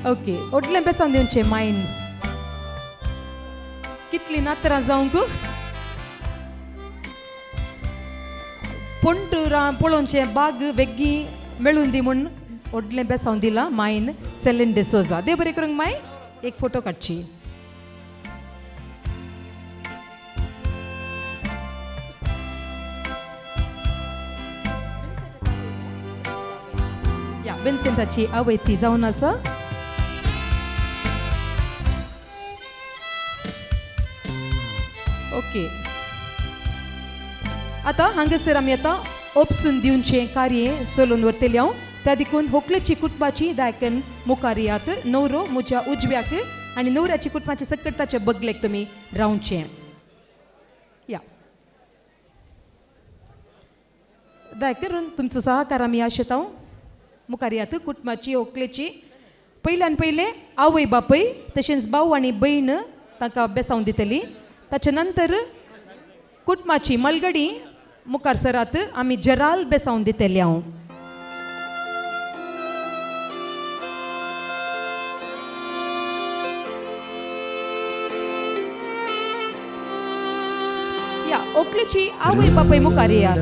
Speaker 15: ओके, व्हडलें बेसांव दिवचें मायन. कितली नातरां जावंक पोंटुरां पळोवचें बाग वेगळी मेळून दी म्हूण व्हडलें बेसांव दिलां मायन सेलीन डिसोजा. देव बरें करूंक माय, एक फोटो काडची. या विन्सेंटाची आवय ती जावन आसा. ओके, आतां हांगासर आमी आतां ओपसून दिवचें कार्य चलोवन व्हरतली हांव. त्या देखून होकलेची कुटुंबाची दायकन मुखार यात. नवरो म्हज्या उजव्याक आनी नवऱ्याची कुटुंबाची सकट ताच्या बगलेक तुमी रावचें. या दायक करून तुमचो सहकार आमी आशेता. मुखार यात कुटुंबाची होकलेची पयल्यान पयलें आवय बापय तशेंच भाव आनी भयण तांकां बेसावन दितली. ताचे नंतर कुटुंबाची मलगडी मुखार सरात आमी जराल बेसावन दितली हांव. या ओकलेची आवय बापय मुखार येयात.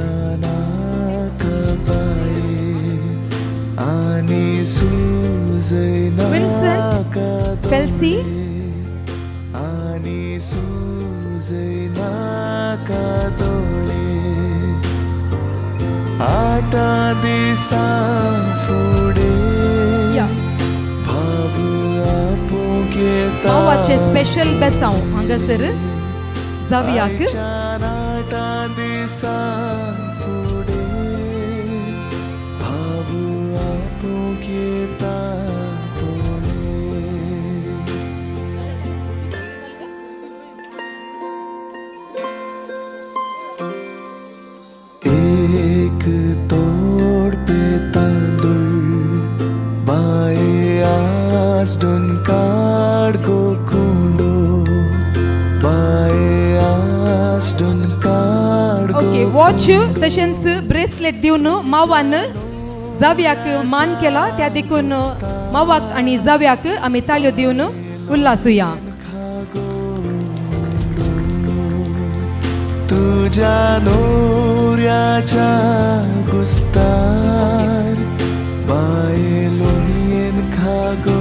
Speaker 15: विन्सेंट फेल्सी
Speaker 8: आनी सुजयनाका दोळे आठा दिसां फुडें भाव आपूंक येता.
Speaker 15: भावाचें स्पेशल बेसांव हांगासर जावयाक.
Speaker 8: आठा दिसां फुडें भाव आपूंक येता. एक तोड़ पे तांदूळ बाये आसडून काड गो कुंडो बाये आसडून काड.
Speaker 15: ओके, वॉच तशेंच ब्रेसलेट दिवन मावान जाव्याक मान केला. त्या देखून मावाक आनी जाव्याक आमी ताळयो दिवन उल्हासुया.
Speaker 8: तुझ्या नोऱ्याच्या गुस्तार बाये लोणयेन खागो.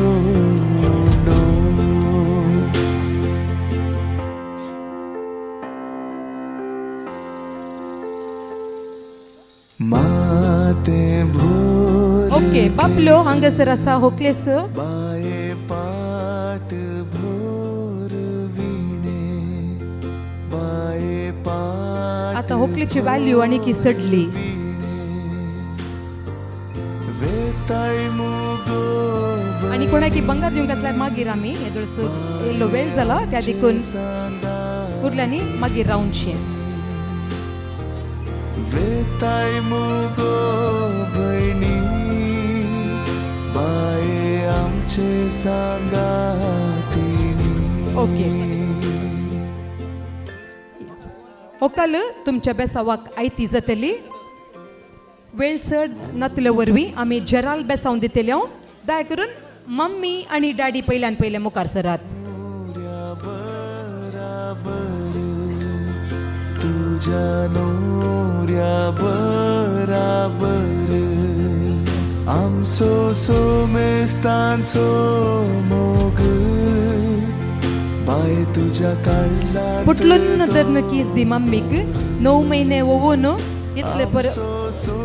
Speaker 8: माते भोर.
Speaker 15: ओके, बापलो हांगासर आसा होकलेस.
Speaker 8: बाये पाट भोर विणे बाये पाट.
Speaker 15: आतां होकलेची व्हॅल्यू आनी की सडली. आनी कोणाकी बंगार दिवंक आसल्यार मागीर आमी येदोळसो येयल्लो वेळ जाला त्या देखून उरल्यांनी मागीर रावचें.
Speaker 8: वेताय मुगो भयणी बाये आमचे सांगातिणी.
Speaker 15: ओके, होकाल तुमच्या बेसावाक आयती जातली. वेळ चड नातले वरवीं आमी जराल बेसावन दितले हांव. दया करून मम्मी आनी डॅडी पयल्यान पयले मुखार सरात.
Speaker 8: तुझ्या नोऱ्या बराबर आमचो सोमेस्तांचो मोग बाये तुझ्या काळजांत.
Speaker 15: पुटलून तर कीस दी मम्मीक 9 महिने ओवून इतले पर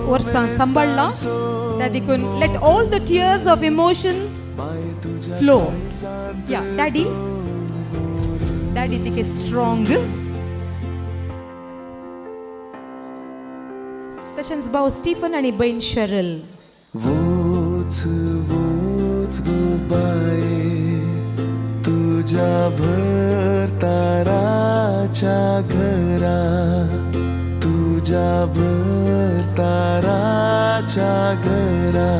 Speaker 15: वर्सां सांबाळ्ळां. त्या देखून let all the tears of emotions flow. या डॅडी, डॅडी तिके स्ट्रॉंग. तशेंच भाव स्टीफन आनी बहीण शरल.
Speaker 8: वोच वोच गो बाये तुझ्या भरताराच्या घरा तुझ्या भरताराच्या घरा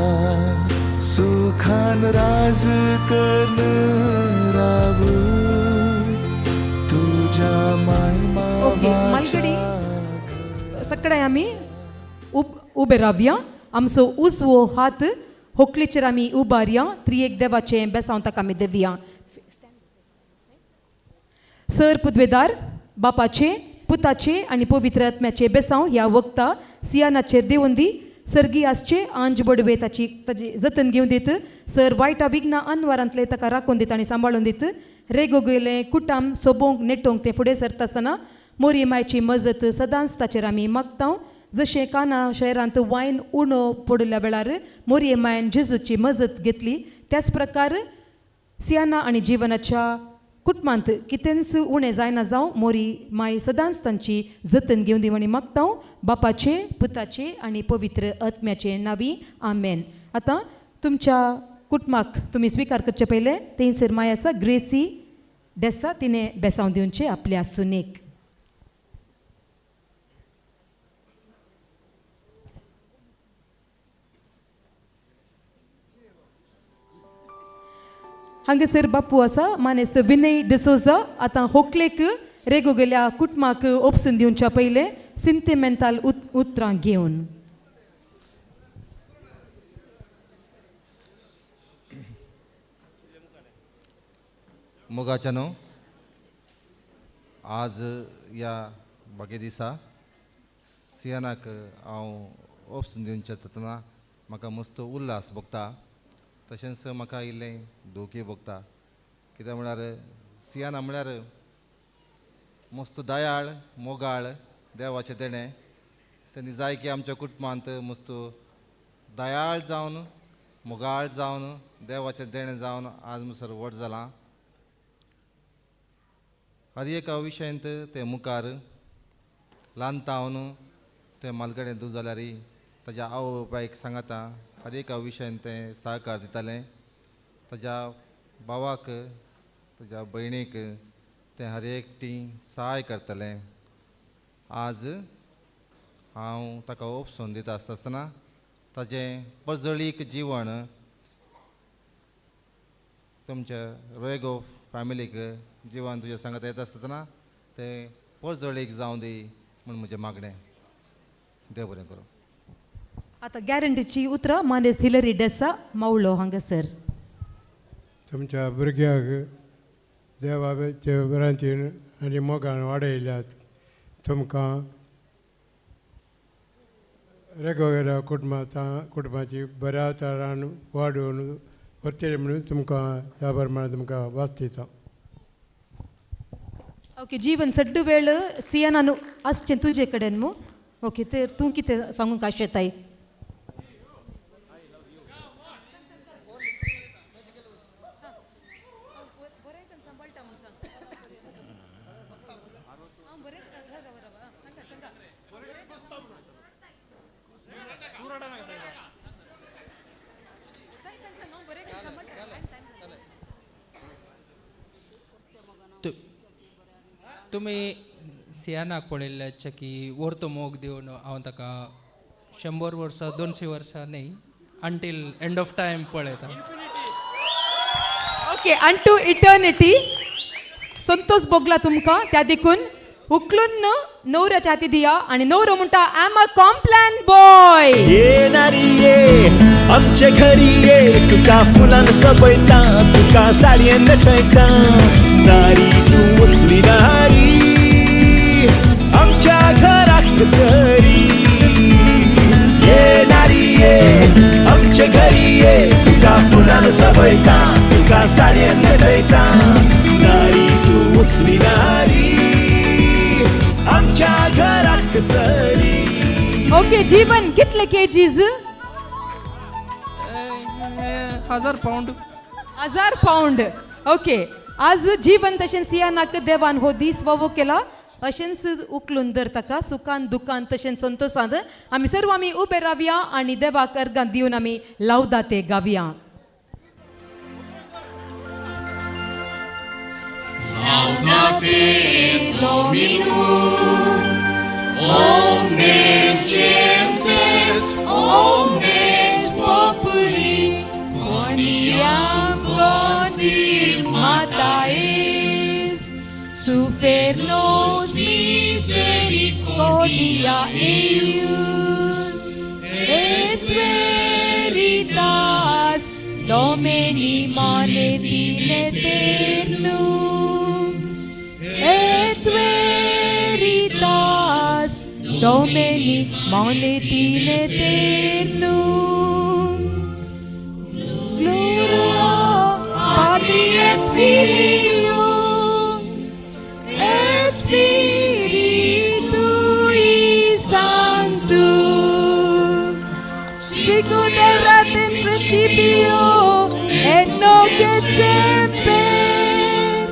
Speaker 8: सुखान राज करून राव तुझ्या माय.
Speaker 15: ओके, मालगडी सगळे आमी उबे रावया. आमचो उजवो हात होकलेचेर आमी उबारया. त्रिएक देवाचें बेसांव ताका आमी देवया. सर पुदवेदार बापाचे पुताचे आनी पवित्र आत्म्याचे बेसांव ह्या वखता सियानाचेर देवून दी. सर्गी आसचे आंज बडवे ताची ताजी जतन घेवन दीत सर वायटा विघ्ना अनवारांतले ताका राखून दिता आनी सांबाळून दीत. रेगो गेले कुटाम सोबोवंक नेटोवंक तें फुडें सरता आसतना मोरी मायची मजत सदांच ताचेर आमी मागता. जशें काना शहरांत वायन उणो पडिल्ल्या वेळार मोरये मायन जेजूची मजत घेतली त्याच प्रकार सियाना आनी जिवनाच्या कुटुंबांत कितेंच उणें जायना जावं मोरी माय सदांच तांची जतन घेवन दी आनी मागता. बापाचे पुताचे आनी पवित्र आत्म्याचे नावी आमेन. आतां तुमच्या कुटुंबाक तुमी स्विकार करचे पयलें थंयसर माय आसा ग्रेसी डेसा तिणें बेसांव दिवचें आपल्या सुनेक. हांगासर बापू आसा मानेस्त विनय डिसोजा. आतां होकलेक रेगो गेल्या कुटुंबाक ओपसून दिवच्या पयलें सिंतिमेंताल उतरां घेवन.
Speaker 5: मोगाच्या न्हू आज ह्या बागे दिसा सियानाक हांव ओपसून दिवच्या जातना म्हाका मस्त उल्हास भोगता तशेंच म्हाका इल्लें धोके भोगता. कित्याक म्हळ्यार सियाना म्हळ्यार मस्त दयाळ मोगाळ देवाचें देणें. तेन्ना जाय की आमच्या कुटुंबांत मस्त दयाळ जावन मोगाळ जावन देवाचें देणें जावन आज म्हणसर व्हड जालां. हर एका विशयांत तें मुखार ल्हान तावन तें मालगडें दूद जाल्यार ताज्या आवय बापायक सांगाता हर एका विशयान तें सहकार दितालें. ताज्या भावाक ताज्या भयणीक तें हर एकटी सहाय करतालें. आज हांव ताका ओपसून दिता आसता आसतना ताजें परजळीक जिवन तुमच्या रोयगो फॅमिलीक जिवन तुज्या सांगाता येता आसतना तें परजळीक जावं दी म्हूण म्हजें मागणें. देव बरें करूं.
Speaker 15: आतां गॅरंटीची उतरां मानेस्त हिलरी डेसा मावळो हांगासर.
Speaker 9: तुमच्या भुरग्यांक देवाचे भ्रांतीन आनी मोगान वाडयल्यात. तुमकां रेगोगेल्या कुटुंबाची बऱ्या तरान वाडोवन व्हरतली म्हणून तुमकां ह्या प्रमाणे तुमकां वास दिता.
Speaker 15: ओके जीवन सड्डू वेळ सियानान आसचें तुजे कडेन मू. ओके तर तूं कितें सांगूंक आशेताय?
Speaker 16: तुमी सियानाक पळयल्ल्याचे की वर्तो मोग दिवन हांव ताका 100 वर्सां 200 वर्सां न्ही अंटील एंड ऑफ टायम पळयता.
Speaker 15: Okay unto eternity. संतोष भोगला तुमकां त्या देखून उखलून नवऱ्याच्या हाती दिया आनी नवरो म्हणटा I am a Complan boy.
Speaker 23: ये नारी ये आमचे घरी ये तुका फुलान सजयता तुका साडयेन नटयता नारी तूं वसली नारी आमच्या घराक सरी. ये नारी ये आमचे घरी ये तुका फुलान सजयता तुका साडयेन नटयता नारी तूं वसली नारी आमच्या घराक सरी.
Speaker 15: ओके जीवन कितले केजीज?
Speaker 16: 1000 पावंड.
Speaker 15: 1000 पावंड. ओके आज जीवन तशें सियानाक देवान हो दीस वावो केला अशेंच उखलून धर ताका सुखान दुखान तशें संतोशान आमी सर्व आमी उबे रावया आनी देवाक अर्गां दिवन आमी लावदा ते गावया.
Speaker 24: Laudate Dominum, omnes gentes, omnes populi, quoniam confirmata est, super nos misericordia eius, et veritas Domini manet in aeternum, et veritas
Speaker 15: Domini manet in aeternum. Gloria Patri et Filio et Spiritui Sancto, sicut erat in principio et nunc et semper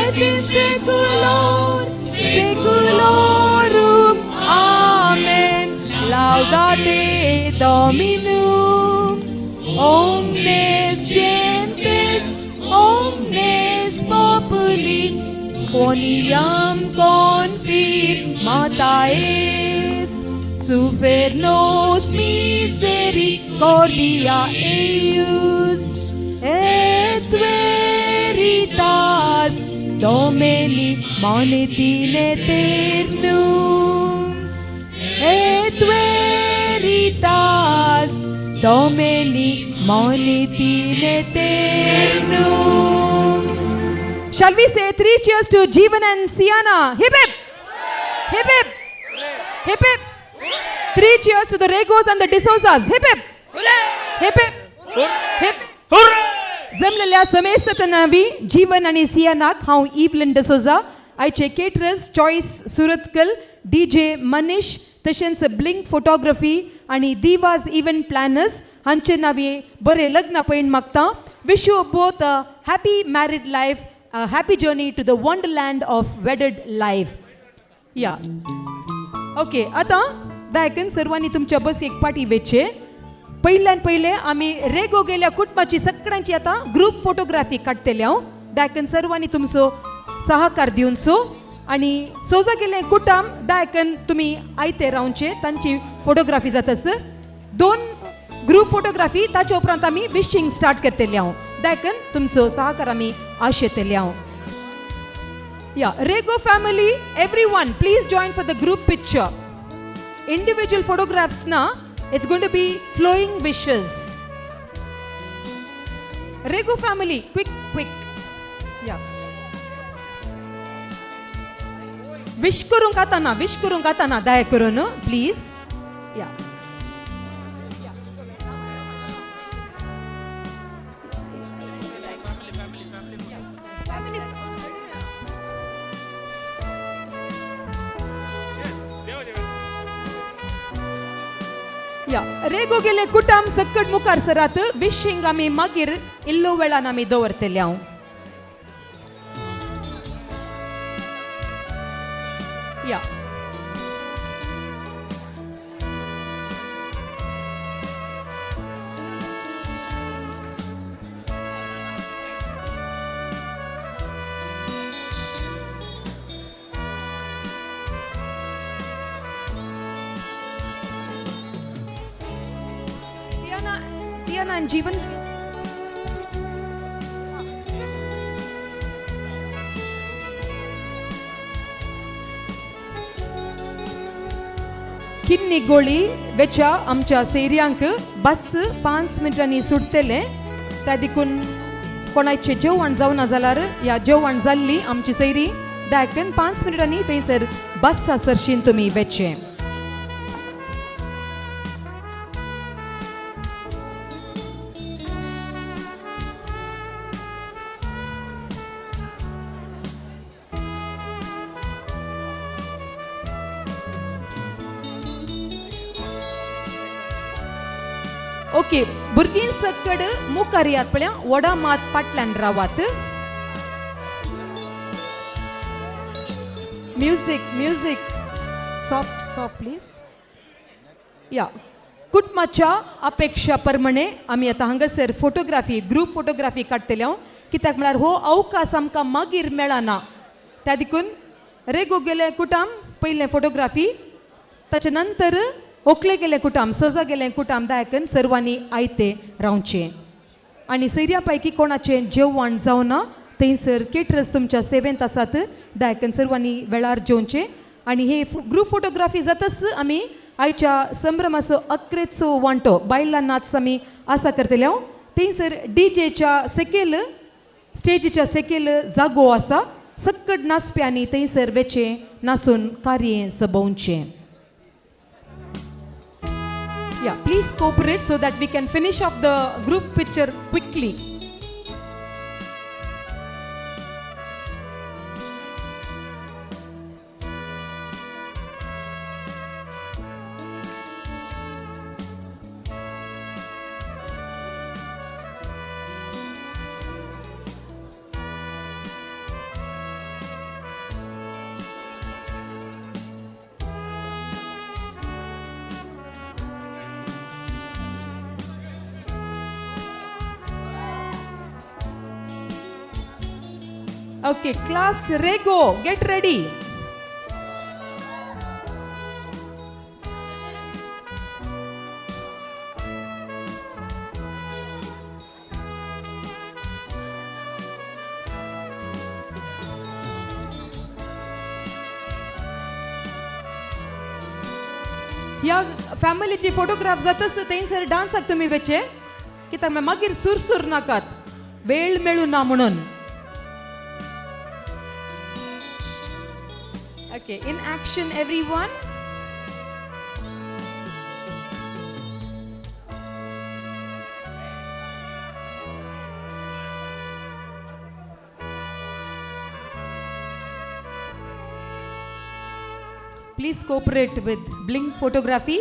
Speaker 15: et in saeculum saeculorum. Amen. Laudate Dominum omnes gentes, omnes populi, quoniam confirmata est super nos misericordia eius et veritas Domini manet in aeternum, et veritas Domini manet in aeternum. Shall we say three cheers to Jeevan and Siana? Hip hip! Hip hip! Hip hip! Three cheers to the Regos and the D'Souza's. Hip hip! Hip hip! Hip! जमलेल्या समेस्त नावी जीवन आनी सियानाक हांव इवलन डिसोजा, आयचे caterers Choice Surathkal, DJ Manish, तशेंच blink photography आनी दिवाज event planners हांचे नावी बरें लग्न पळयन मागता. Wish you both a happy married life, a happy journey to the wonderland of wedded life. या ओके, आतां दायकन सर्वांनी तुमच्या बसकेक पाटी वेचे. पयल्यान पयले आमी रेगो गेल्या कुटुंबाची सगळ्यांची आतां ग्रूप फोटोग्राफी काडटले हांव. दायकन सर्वांनी तुमचो सहकार दिवचो आनी सोजा गेले कुटुंब दायकन तुमी आयते रावचे, तांची फोटोग्राफी जाता सर. दोन ग्रूप फोटोग्राफी, ताच्या उपरांत आमी विशींग स्टार्ट करतले हांव. दायकन तुमचो सहकार आमी आशेतले हांव. या Rego family, everyone please join for the group picture. Individual photographs ना, it's going to be flowing wishes. Rego family, quick quick. या विश करूंक आतां ना, विश करूंक आतां ना, दया करून प्लीज. या या रेगो गेले कुटाम सक्कड मुखार सरात. विशींग आमी मागीर इल्लो वेळान आमी दवरतले हांव. या Siana and Jeevan. किन्नी गोळी वेच्या आमच्या सेर्यांक बस 5 मिनटांनी सुटतले. त्या देखून कोणाचे जेवण जावना जाल्यार या जेवण जाल्ली आमची सैरी दाखून 5 मिनटांनी थंयसर बस सरशीन तुमी वेचे. ओके, भुरगीं सक्कड मुखार यात पळया, वडा मात पाटल्यान रावात. Music music soft soft please. या कुटुंबाच्या अपेक्षा प्रमाणे आमी आतां हांगासर फोटोग्राफी, ग्रूप फोटोग्राफी काडटले हांव. कित्याक म्हळ्यार हो अवकाश आमकां मागीर मेळना. त्या देखून रेगो गेले कुटाम पयलें फोटोग्राफी, ताचे नंतर ओकले गेले कुटाम, सोजा गेले कुटाम दायकन सर्वांनी आयते रावचें. आनी सैर्या पैकी कोणाचें जेवण जावना थंयसर केटरस तुमच्या सेवेंत आसात, दायकन सर्वांनी वेळार जेवचें. आनी हे ग्रूप फोटोग्राफी जाताच आमी आयच्या संभ्रमाचो अकरेचो वांटो बायलां नाच आमी आसा करतले हांव. थंयसर डीजेच्या सेकेल स्टेजीच्या सेकेल जागो आसा, सक्कड नाचप्यांनी थंयसर वेचें नासून कार्य सबोवचें. Yeah, please cooperate so that we can finish off the group picture quickly. Okay, class Rego, get ready. ह्या फॅमिलीची फोटोग्राफ जातच थंयसर डान्साक तुमी वचचे कित्याक मागीर सुरसूर नाकात, वेळ मेळूं ना म्हणून. Okay, in action everyone. Please cooperate with Blink Photography.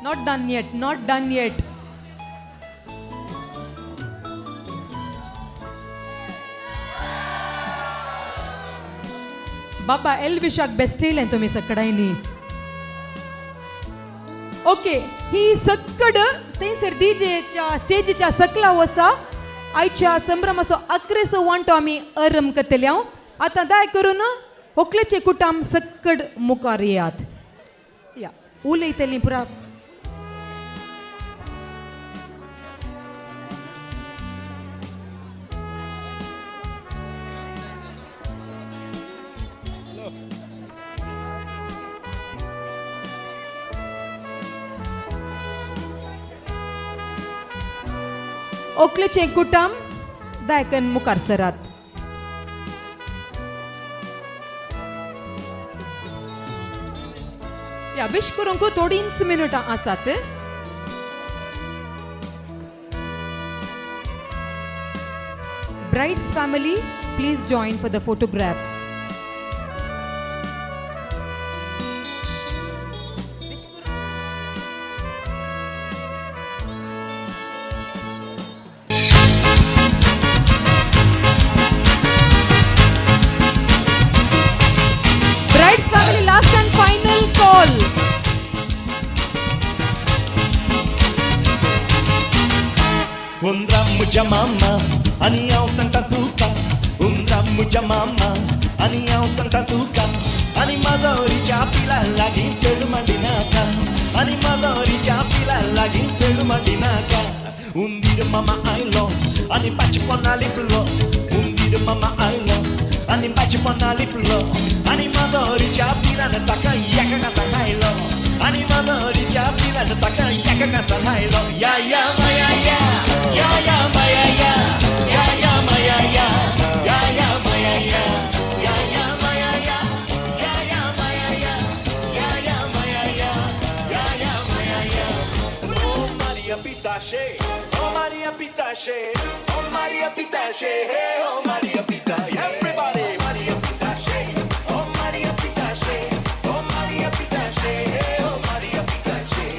Speaker 15: Not done yet, not done yet. बाबा एल्विशाक बेस्टेलें तुमी सकडायनी. ओके, ही सक्कड थंयसर डीजेच्या स्टेजीच्या सकला वसा आयच्या संभ्रमाचो अकरेचो वांटो आमी अरम करतले. हांव आतां दाय करून होकलेचे कुटाम सक्कड मुखार येयात. या उलयतली पुरा. ओकलेचें कुटाम दायकन मुखार सरात. या विश करूंक थोडींच मिनटां आसात. Bride's family please join for the photographs. Last and final call.
Speaker 23: उंदरा मुझ्या मामा आनी हांव सांगता तुका, उंदरा मुझ्या मामा आनी हांव सांगता तुका, आनी माजोरीच्या पिला लागीं फेळ माडिनाका, आनी माजोरीच्या पिला लागीं फेळ माडिनाका. उंदीर मामा आयलो आनी पाचपना लिपलो, उंदीर मामा आयलो आनी पाचपना लिपलो, आनी माजोरीच्या पिलान ताका एका घासान खायलो, आनी माजोरीच्या पिलान ताका एका घासान खायलो. या या माया या, या या माया या, या या माया या, या या माया या, या या माया या, या या माया या, या या माया या, या या माया या. ओ मारिया पिताशे, ओ मारिया पिताशे, ओ मारिया पिताशे, हे ओ मारिया पिताशे. Everybody Maria पिताशे, ओ मारिया पिताशे, ओ मारिया पिताशे, हे ओ मारिया पिताशे.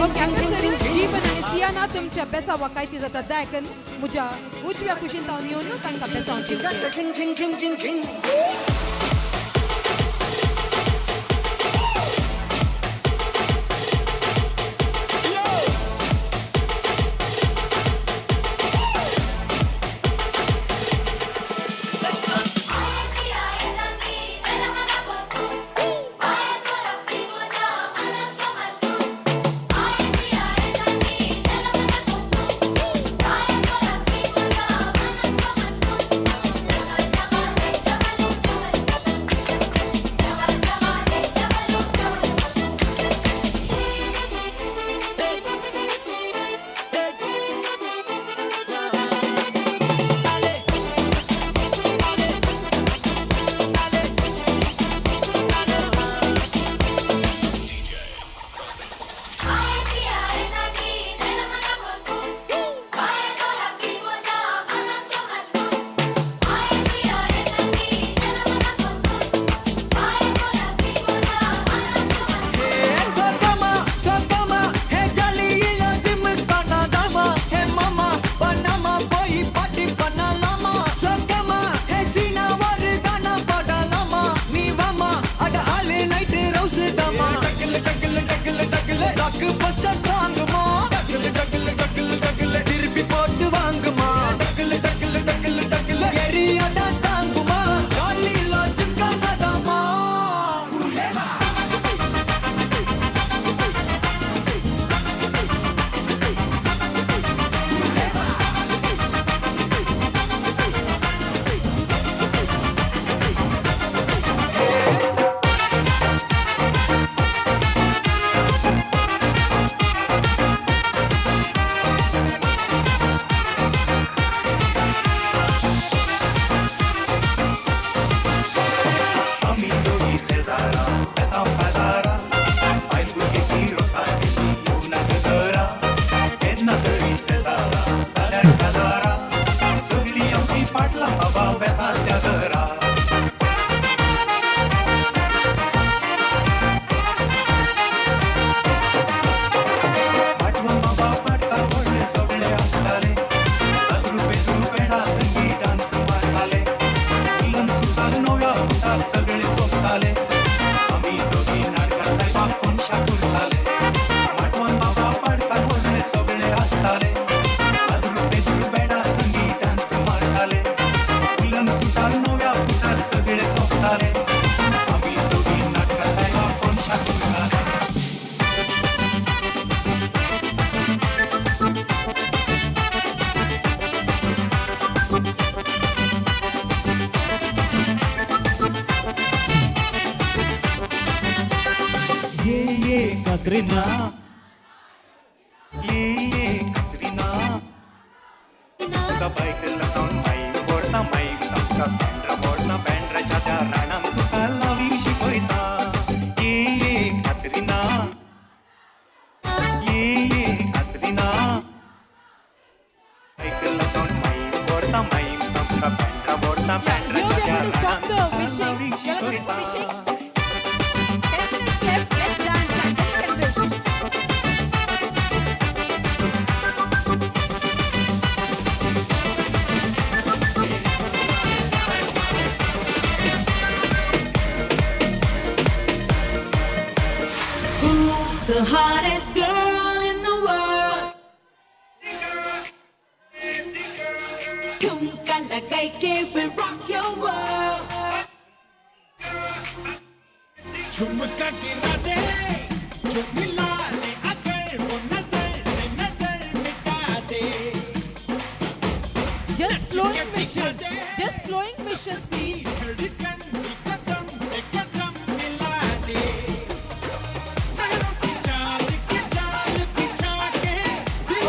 Speaker 15: ओके, हांगासर जीवन आनी सियाना तुमच्या बेसावा कायती जाता दायकन म्हज्या उजव्या कुशीन तावन येवन तांकां बेसांव दिवचें.
Speaker 23: Katrina, ये Katrina. तुका बायक लावन माई व्हरता माई तांकां बँड्रा व्हरता बँड्राच्या त्या राणान तुका लावी शिकयता. ये कत्रीना, ये कत्रीना. बायक लावन माई व्हरता माई तांकां बँड्रा व्हरता बँड्राच्या त्या राणान तुका लावी शिकयता.
Speaker 10: The hottest girl in the world. ठुमका लगाई K we'll rock your world.
Speaker 21: झुमका गिरा दे जो मिला ले अगर वो नजर से नजर मिटा दे.
Speaker 15: Just flowing wishes, just flowing wishes, please.
Speaker 21: धड़कन भी कदम से कदम मिला दे.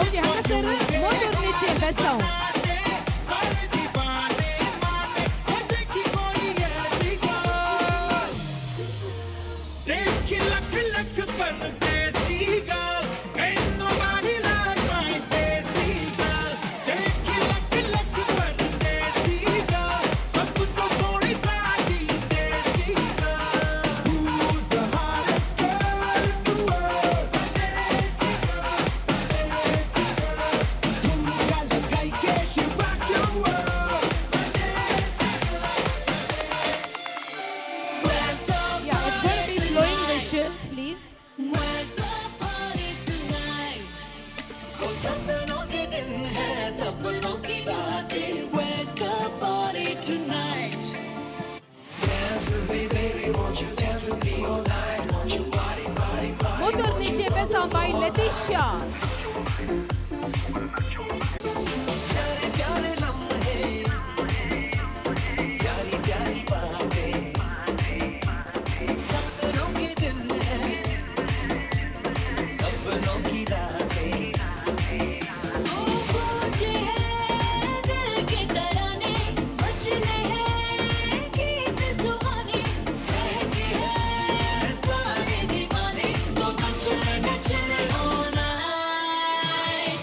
Speaker 15: ओके, हांगासर मोटरनीचें बेसांव.
Speaker 21: Who's the hottest girl in the world?
Speaker 10: सपनों के दिन है, सपनों की रातें. Where's the party tonight?
Speaker 1: Dance with me, baby, won't you dance with me all night? Won't you party, party, party?
Speaker 15: Mudurniche Besam by Letitia.
Speaker 23: प्यारे प्यारे लम्हे, प्यारी प्यारी बातें, सपनों के दिन है, सपनों की रातें.
Speaker 10: तू पूछे है दिल के तराने, बजने हैं गीत सुहाने, कहते हैं सारे दीवाने, तो नचले नचले all night.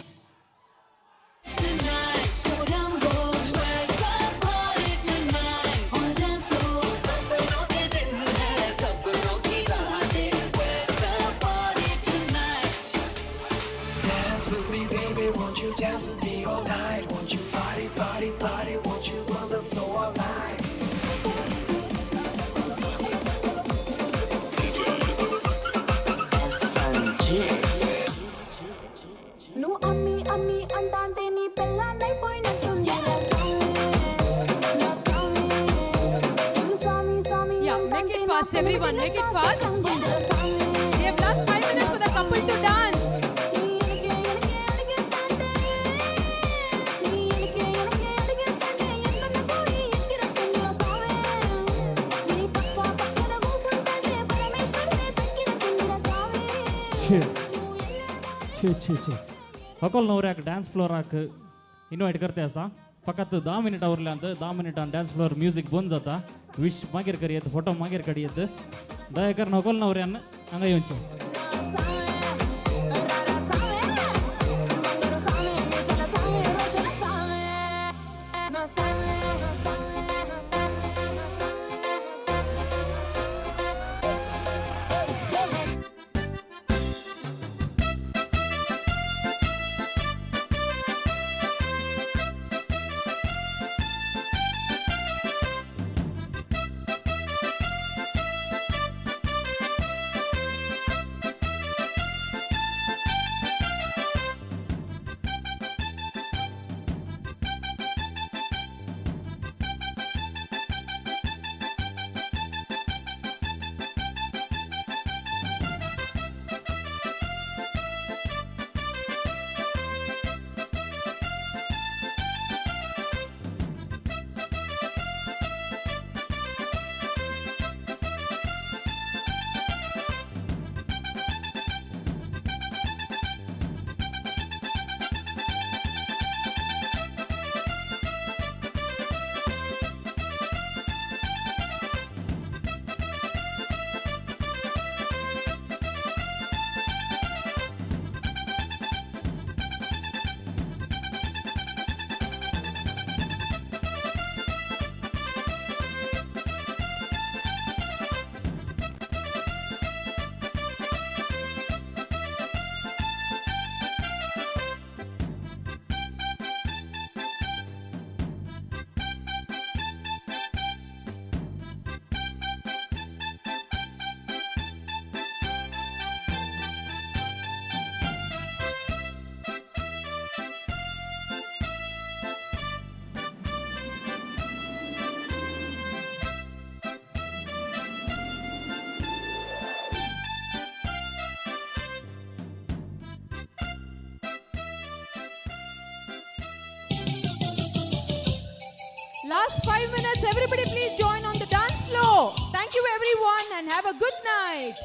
Speaker 10: Tonight, so down go, where's the party tonight? On the dance floor,
Speaker 23: सपनों के दिन है, सपनों की रातें.
Speaker 10: Where's the party tonight?
Speaker 1: Dance with me, baby, won't you dance with me all night? Won't you party, party, party? Won't you on the floor all night?
Speaker 3: నువ్వు అమ్మి అమ్మి అంటాంటే నీ పెళ్ళాన్నైపోయినట్టుంది నా స్వామి, నా స్వామి. నువ్వు స్వామి స్వామి
Speaker 15: Yeah, make it fast, everyone. Make it fast. We have last 5 minutes for the couple to dance.
Speaker 13: छे छे छे छे होकल नवऱ्याक डान्स फ्लोराक इनवायट करते आसा. फकत 10 मिनटां उरल्यांत. 10 मिनटान डान्स फ्लोर म्युजीक बंद जाता. विश मागीर करयेत, फोटो मागीर काडयेत. दया करून होकल नवऱ्यान हांगा येवचें.
Speaker 15: Last 5 minutes, everybody please join on the dance floor. Thank you everyone and have a good night.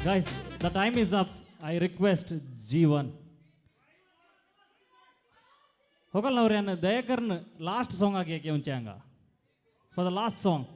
Speaker 13: Guys, the time is up. I request Jeevan. होकल नवऱ्यान दयाकरन लास्ट सॉन्ग आगे घेवचें हांगा for the last song.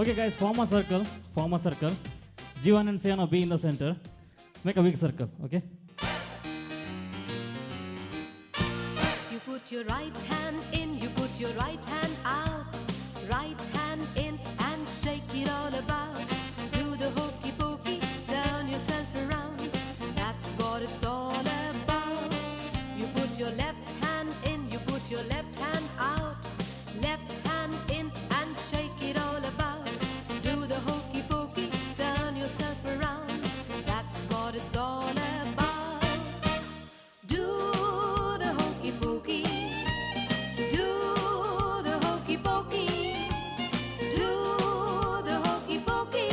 Speaker 13: Okay guys, form a circle, form a circle. Jeevan and Siyana be in the center. Make a big circle, okay?
Speaker 3: You put your right hand in, you put your right hand out. Right hand in and shake it all about. Do the hokey pokey, turn yourself around. That's what it's all about. You put your left hand in, you put your left hand out. Left hand in and shake it all about. Do the hokey pokey, turn yourself around. That's what it's all about. Do the hokey pokey. Do the hokey pokey. Do the hokey pokey.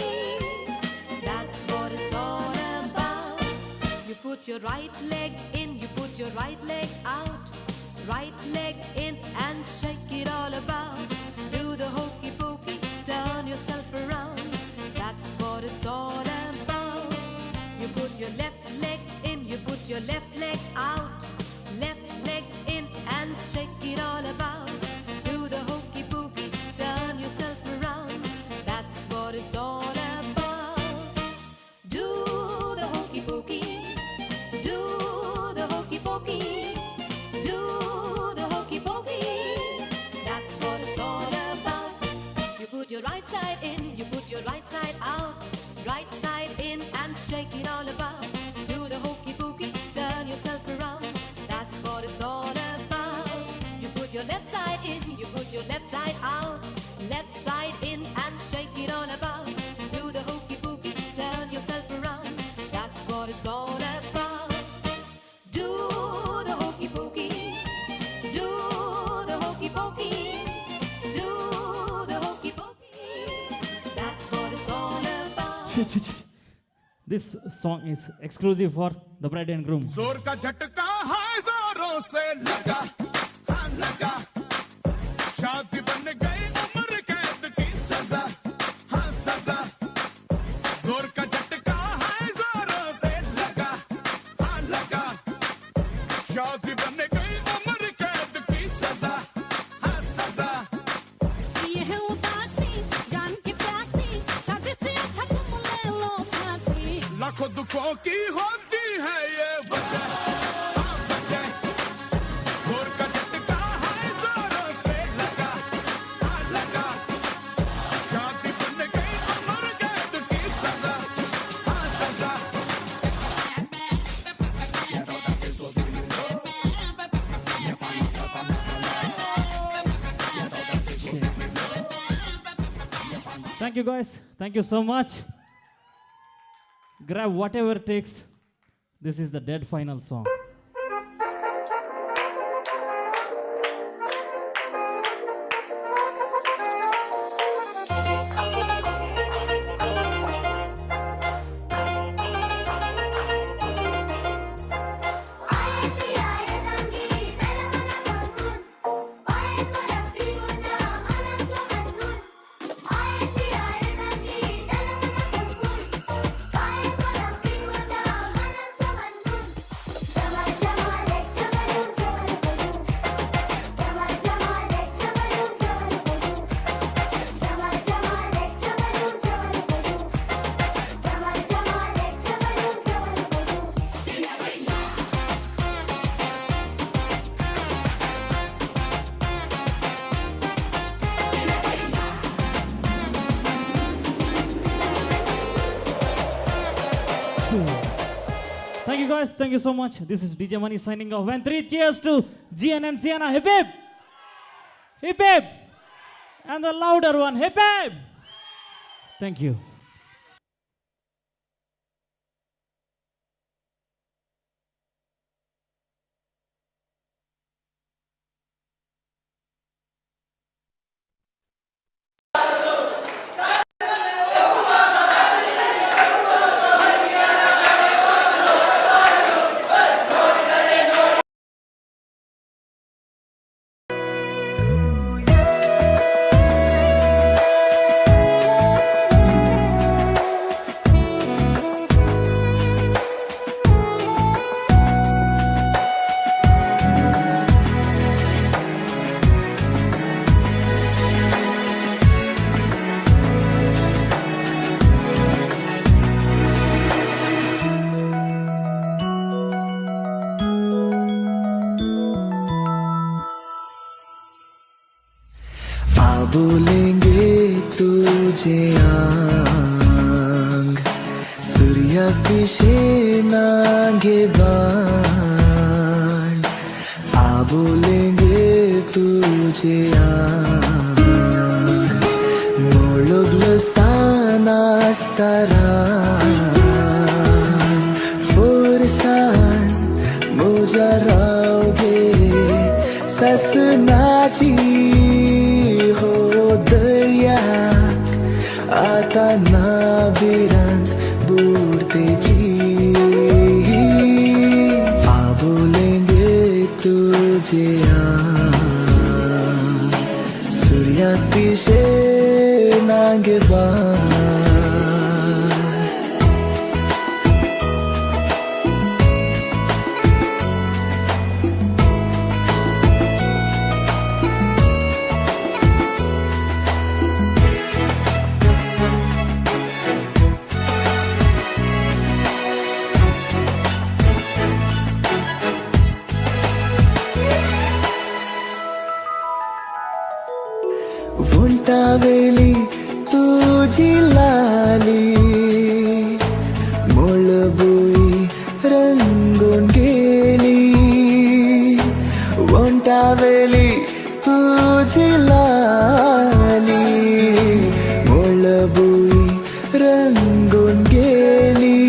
Speaker 3: That's what it's all about. You put your right leg in, you put your right leg out. Right leg in and shake it all about. Do the hokey pokey, turn yourself around. That's what it's all about. You put your left leg in, you put your left leg out. Left leg in and shake it all about. Do the hokey pokey, turn yourself around. That's what it's all about. Do the hokey pokey. Do the hokey pokey. Do the hokey pokey. That's what it's all about. You put your right side in, you put your right side out. Right side in and shake it all about. Do the hokey pokey, turn yourself around. That's what it's all about. You put your left side in, you put your left side out. Left side in and shake it all about. Do the hokey pokey, turn yourself around. That's what it's all about. Do the hokey pokey. Do the hokey pokey. Do the hokey pokey. That's what it's all about.
Speaker 13: This song is exclusive for the bride and groom.
Speaker 21: जोर का झटका है जोरों से लगा, हाँ लगा। शादी बन गई उम्र कैद की सजा, हाँ सजा। जोर का झटका है जोरों से लगा, हाँ लगा। शादी बन गई उम्र कैद की सजा, हाँ सजा।
Speaker 10: ये है उदासी, जान के प्यासी, शादी से अच्छा तुम ले लो फांसी।
Speaker 21: लाखों दुखों की होती है ये वजह, हाँ वजह। जोर का झटका है जोरों से लगा, हाँ लगा। शादी बन गई उम्र कैद की सजा, हाँ सजा।
Speaker 13: Thank you guys. Thank you so much. Grab whatever it takes. This is the dead final song.
Speaker 22: Come
Speaker 13: Thank you so much. This is DJ Mani signing off. And 3 cheers to Gian and Sienna. Hip hip! Hip hip! And the louder one, hip hip! Thank you.
Speaker 8: बोलेंगे तुझे आंग सूर्या पिशे नागे बाण आ बोलेंगे तुझे आंग मोळबलस्तान आसतारान फोरसान मोजा रावगे ससनाची हो दर्याक आता ना भिरांत बुडतेची आ बोलेंगे तुझे आंग सूर्या पिशे नागे बाण वेली तुझी लाली मोळबुई रंगून गेली वंटावेली तुझी लाली मोळबुई रंगून गेली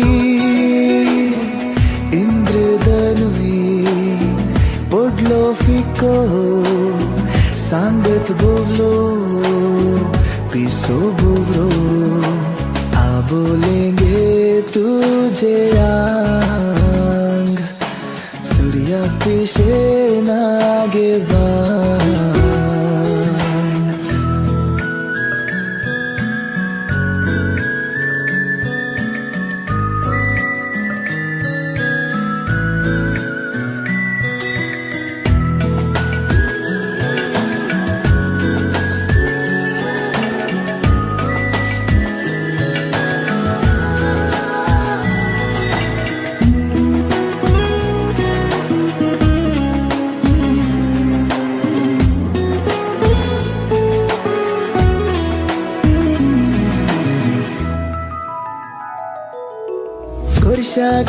Speaker 8: इंद्रधनुई पडलो फिको सांगत बोवलो पिसो बुवरो आ बोलेंगे तुझे आंग सूर्या पिशे नागे बाण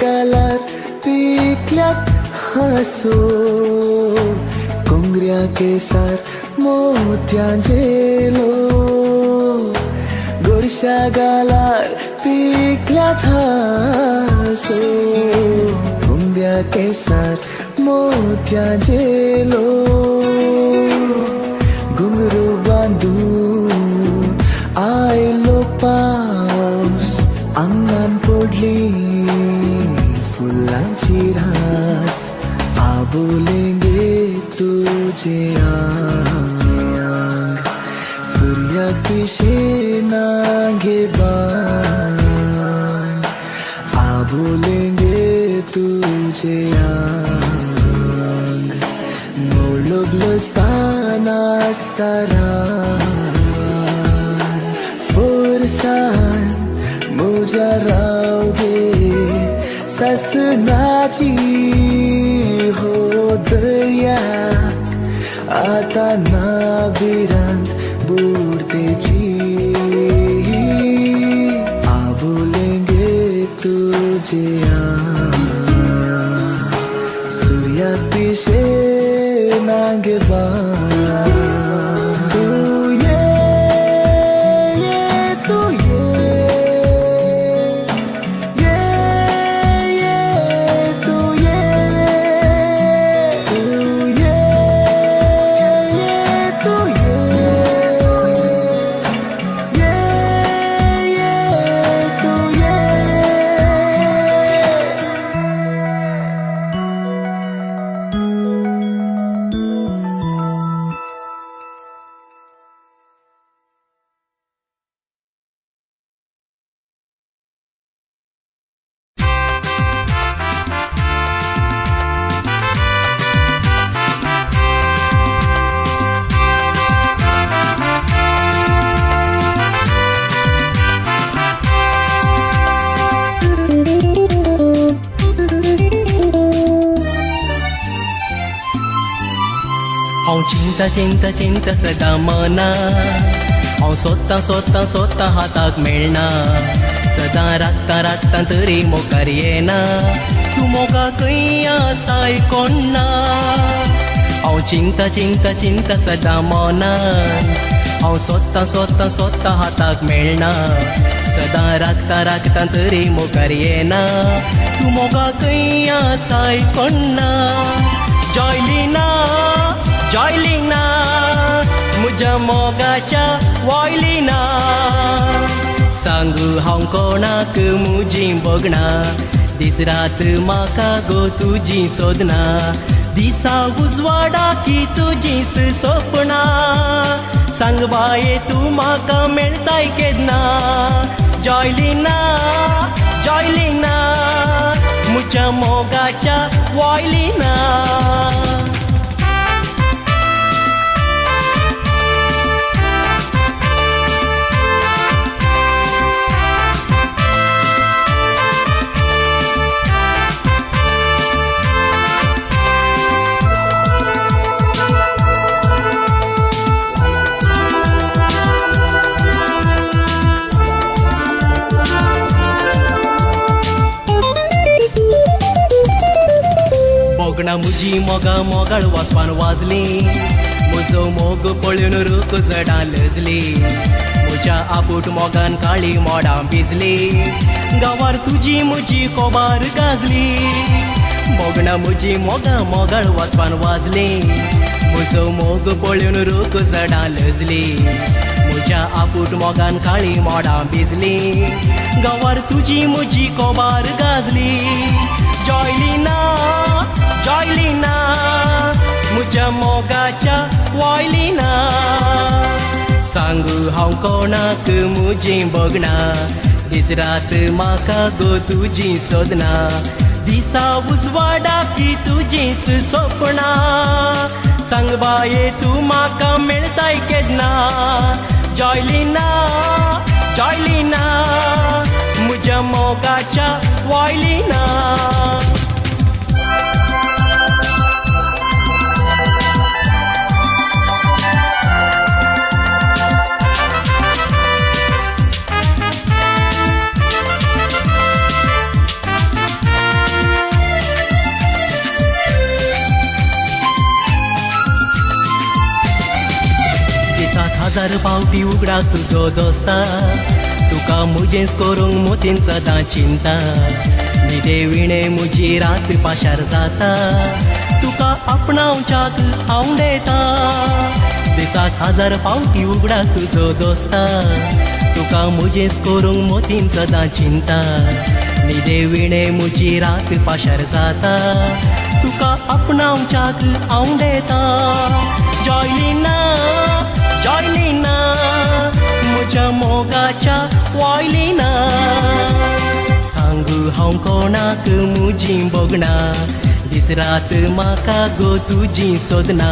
Speaker 8: गालात पिकल्यात हासो कोंगऱ्या केसार मोत्यां झेलो गोरशा गालार पिकल्यात हासो कोंगऱ्या केसार मोत्यां झेलो घुंगरू बांदून आयलो पावस आंगान पडली फुलांची रास आ बोलेंगे तुझे आंग सूर्या पिशे नागे बाण आ बोलेंगे तुझे आंग मोळबलस्तान आसतारान फोरसान मोजा रावगे ससनाची हो दर्याक आता ना भिरांत बुडतेची आ बोलेंगे तुझे आंग
Speaker 14: चिंता चिंता चिंता सदां मना हांव सोदतां सोदतां सोदतां हाताक मेळना सदां राखतां राखतां तरी मुखार येना तूं मोगा खंय आसाय कोण ना हांव चिंता चिंता चिंता सदां मना हांव सोदतां सोदतां सोदतां हाताक मेळना सदां राखतां राखतां तरी मुखार येना तूं मोगा खंय आसाय कोण ना जॉयलिना जॉयलिना म्हज्या मोगाच्या वॉयलिना सांगू हांव कोणाक म्हजीं भोगणां दीस रात म्हाका गो तुजी सोदना दिसा उजवाडा की तुजीच सपनां सांग बाये तूं म्हाका मेळताय केन्ना जॉयलिना जॉयलिना म्हज्या मोगाच्या वॉयलिना म्हजी मोगा मोगाळ वाजपान वाजली म्हजो मोग पळोवन रूख जडां लजली म्हज्या आपूट मोगान काळी मोडां भिजली गांवार तुजी म्हजी कोबार गाजली मोगणां म्हजी मोगा मोगाळ वाजपान वाजली म्हजो मोग पळोवन रूख जडां लजली म्हज्या आपूट मोगान काळी मोडां भिजली गांवार तुजी म्हजी कोबार गाजली जॉयलिना जॉयलिना म्हज्या मोगाच्या वॉयलिना सांगू हांव कोणाक म्हजीं भोगणां दीस रात म्हाका गो तुजी सोदना दिसा उजवाडा की तुजीच सपनां सांग बाये तूं म्हाका मेळताय केन्ना जॉयलिना जॉयलिना म्हज्या मोगाच्या वॉयलिना हजार पावटी उगडास तुजो दोस्ता तुका म्हजेंच करूंक मोतीन सदां चिंता न्हिदे विणे म्हजी रात पाशार जाता तुका आपणावच्याक हांव देता दिसाक हजार पावटी उगडास तुजो दोस्ता तुका म्हजेंच करूंक मोतीन सदां चिंता न्हिदे विणे म्हजी रात पाशार जाता तुका आपणावच्याक हांव देता जॉयलिना जॉयलिना म्हज्या मोगाच्या वॉयलिना सांगू हांव कोणाक म्हजीं भोगणां दीस रात म्हाका गो तुजी सोदना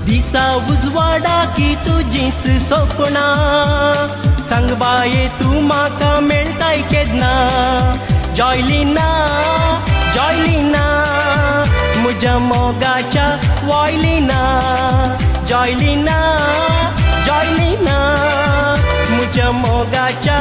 Speaker 14: दिसा उजवाडा की तुजीच सपनां सांग बाये तूं म्हाका मेळताय केन्ना जॉयलिना जॉयलिना म्हज्या मोगाच्या वॉयलिना जॉयलिना जॉयलिना म्हज्या मोगाच्या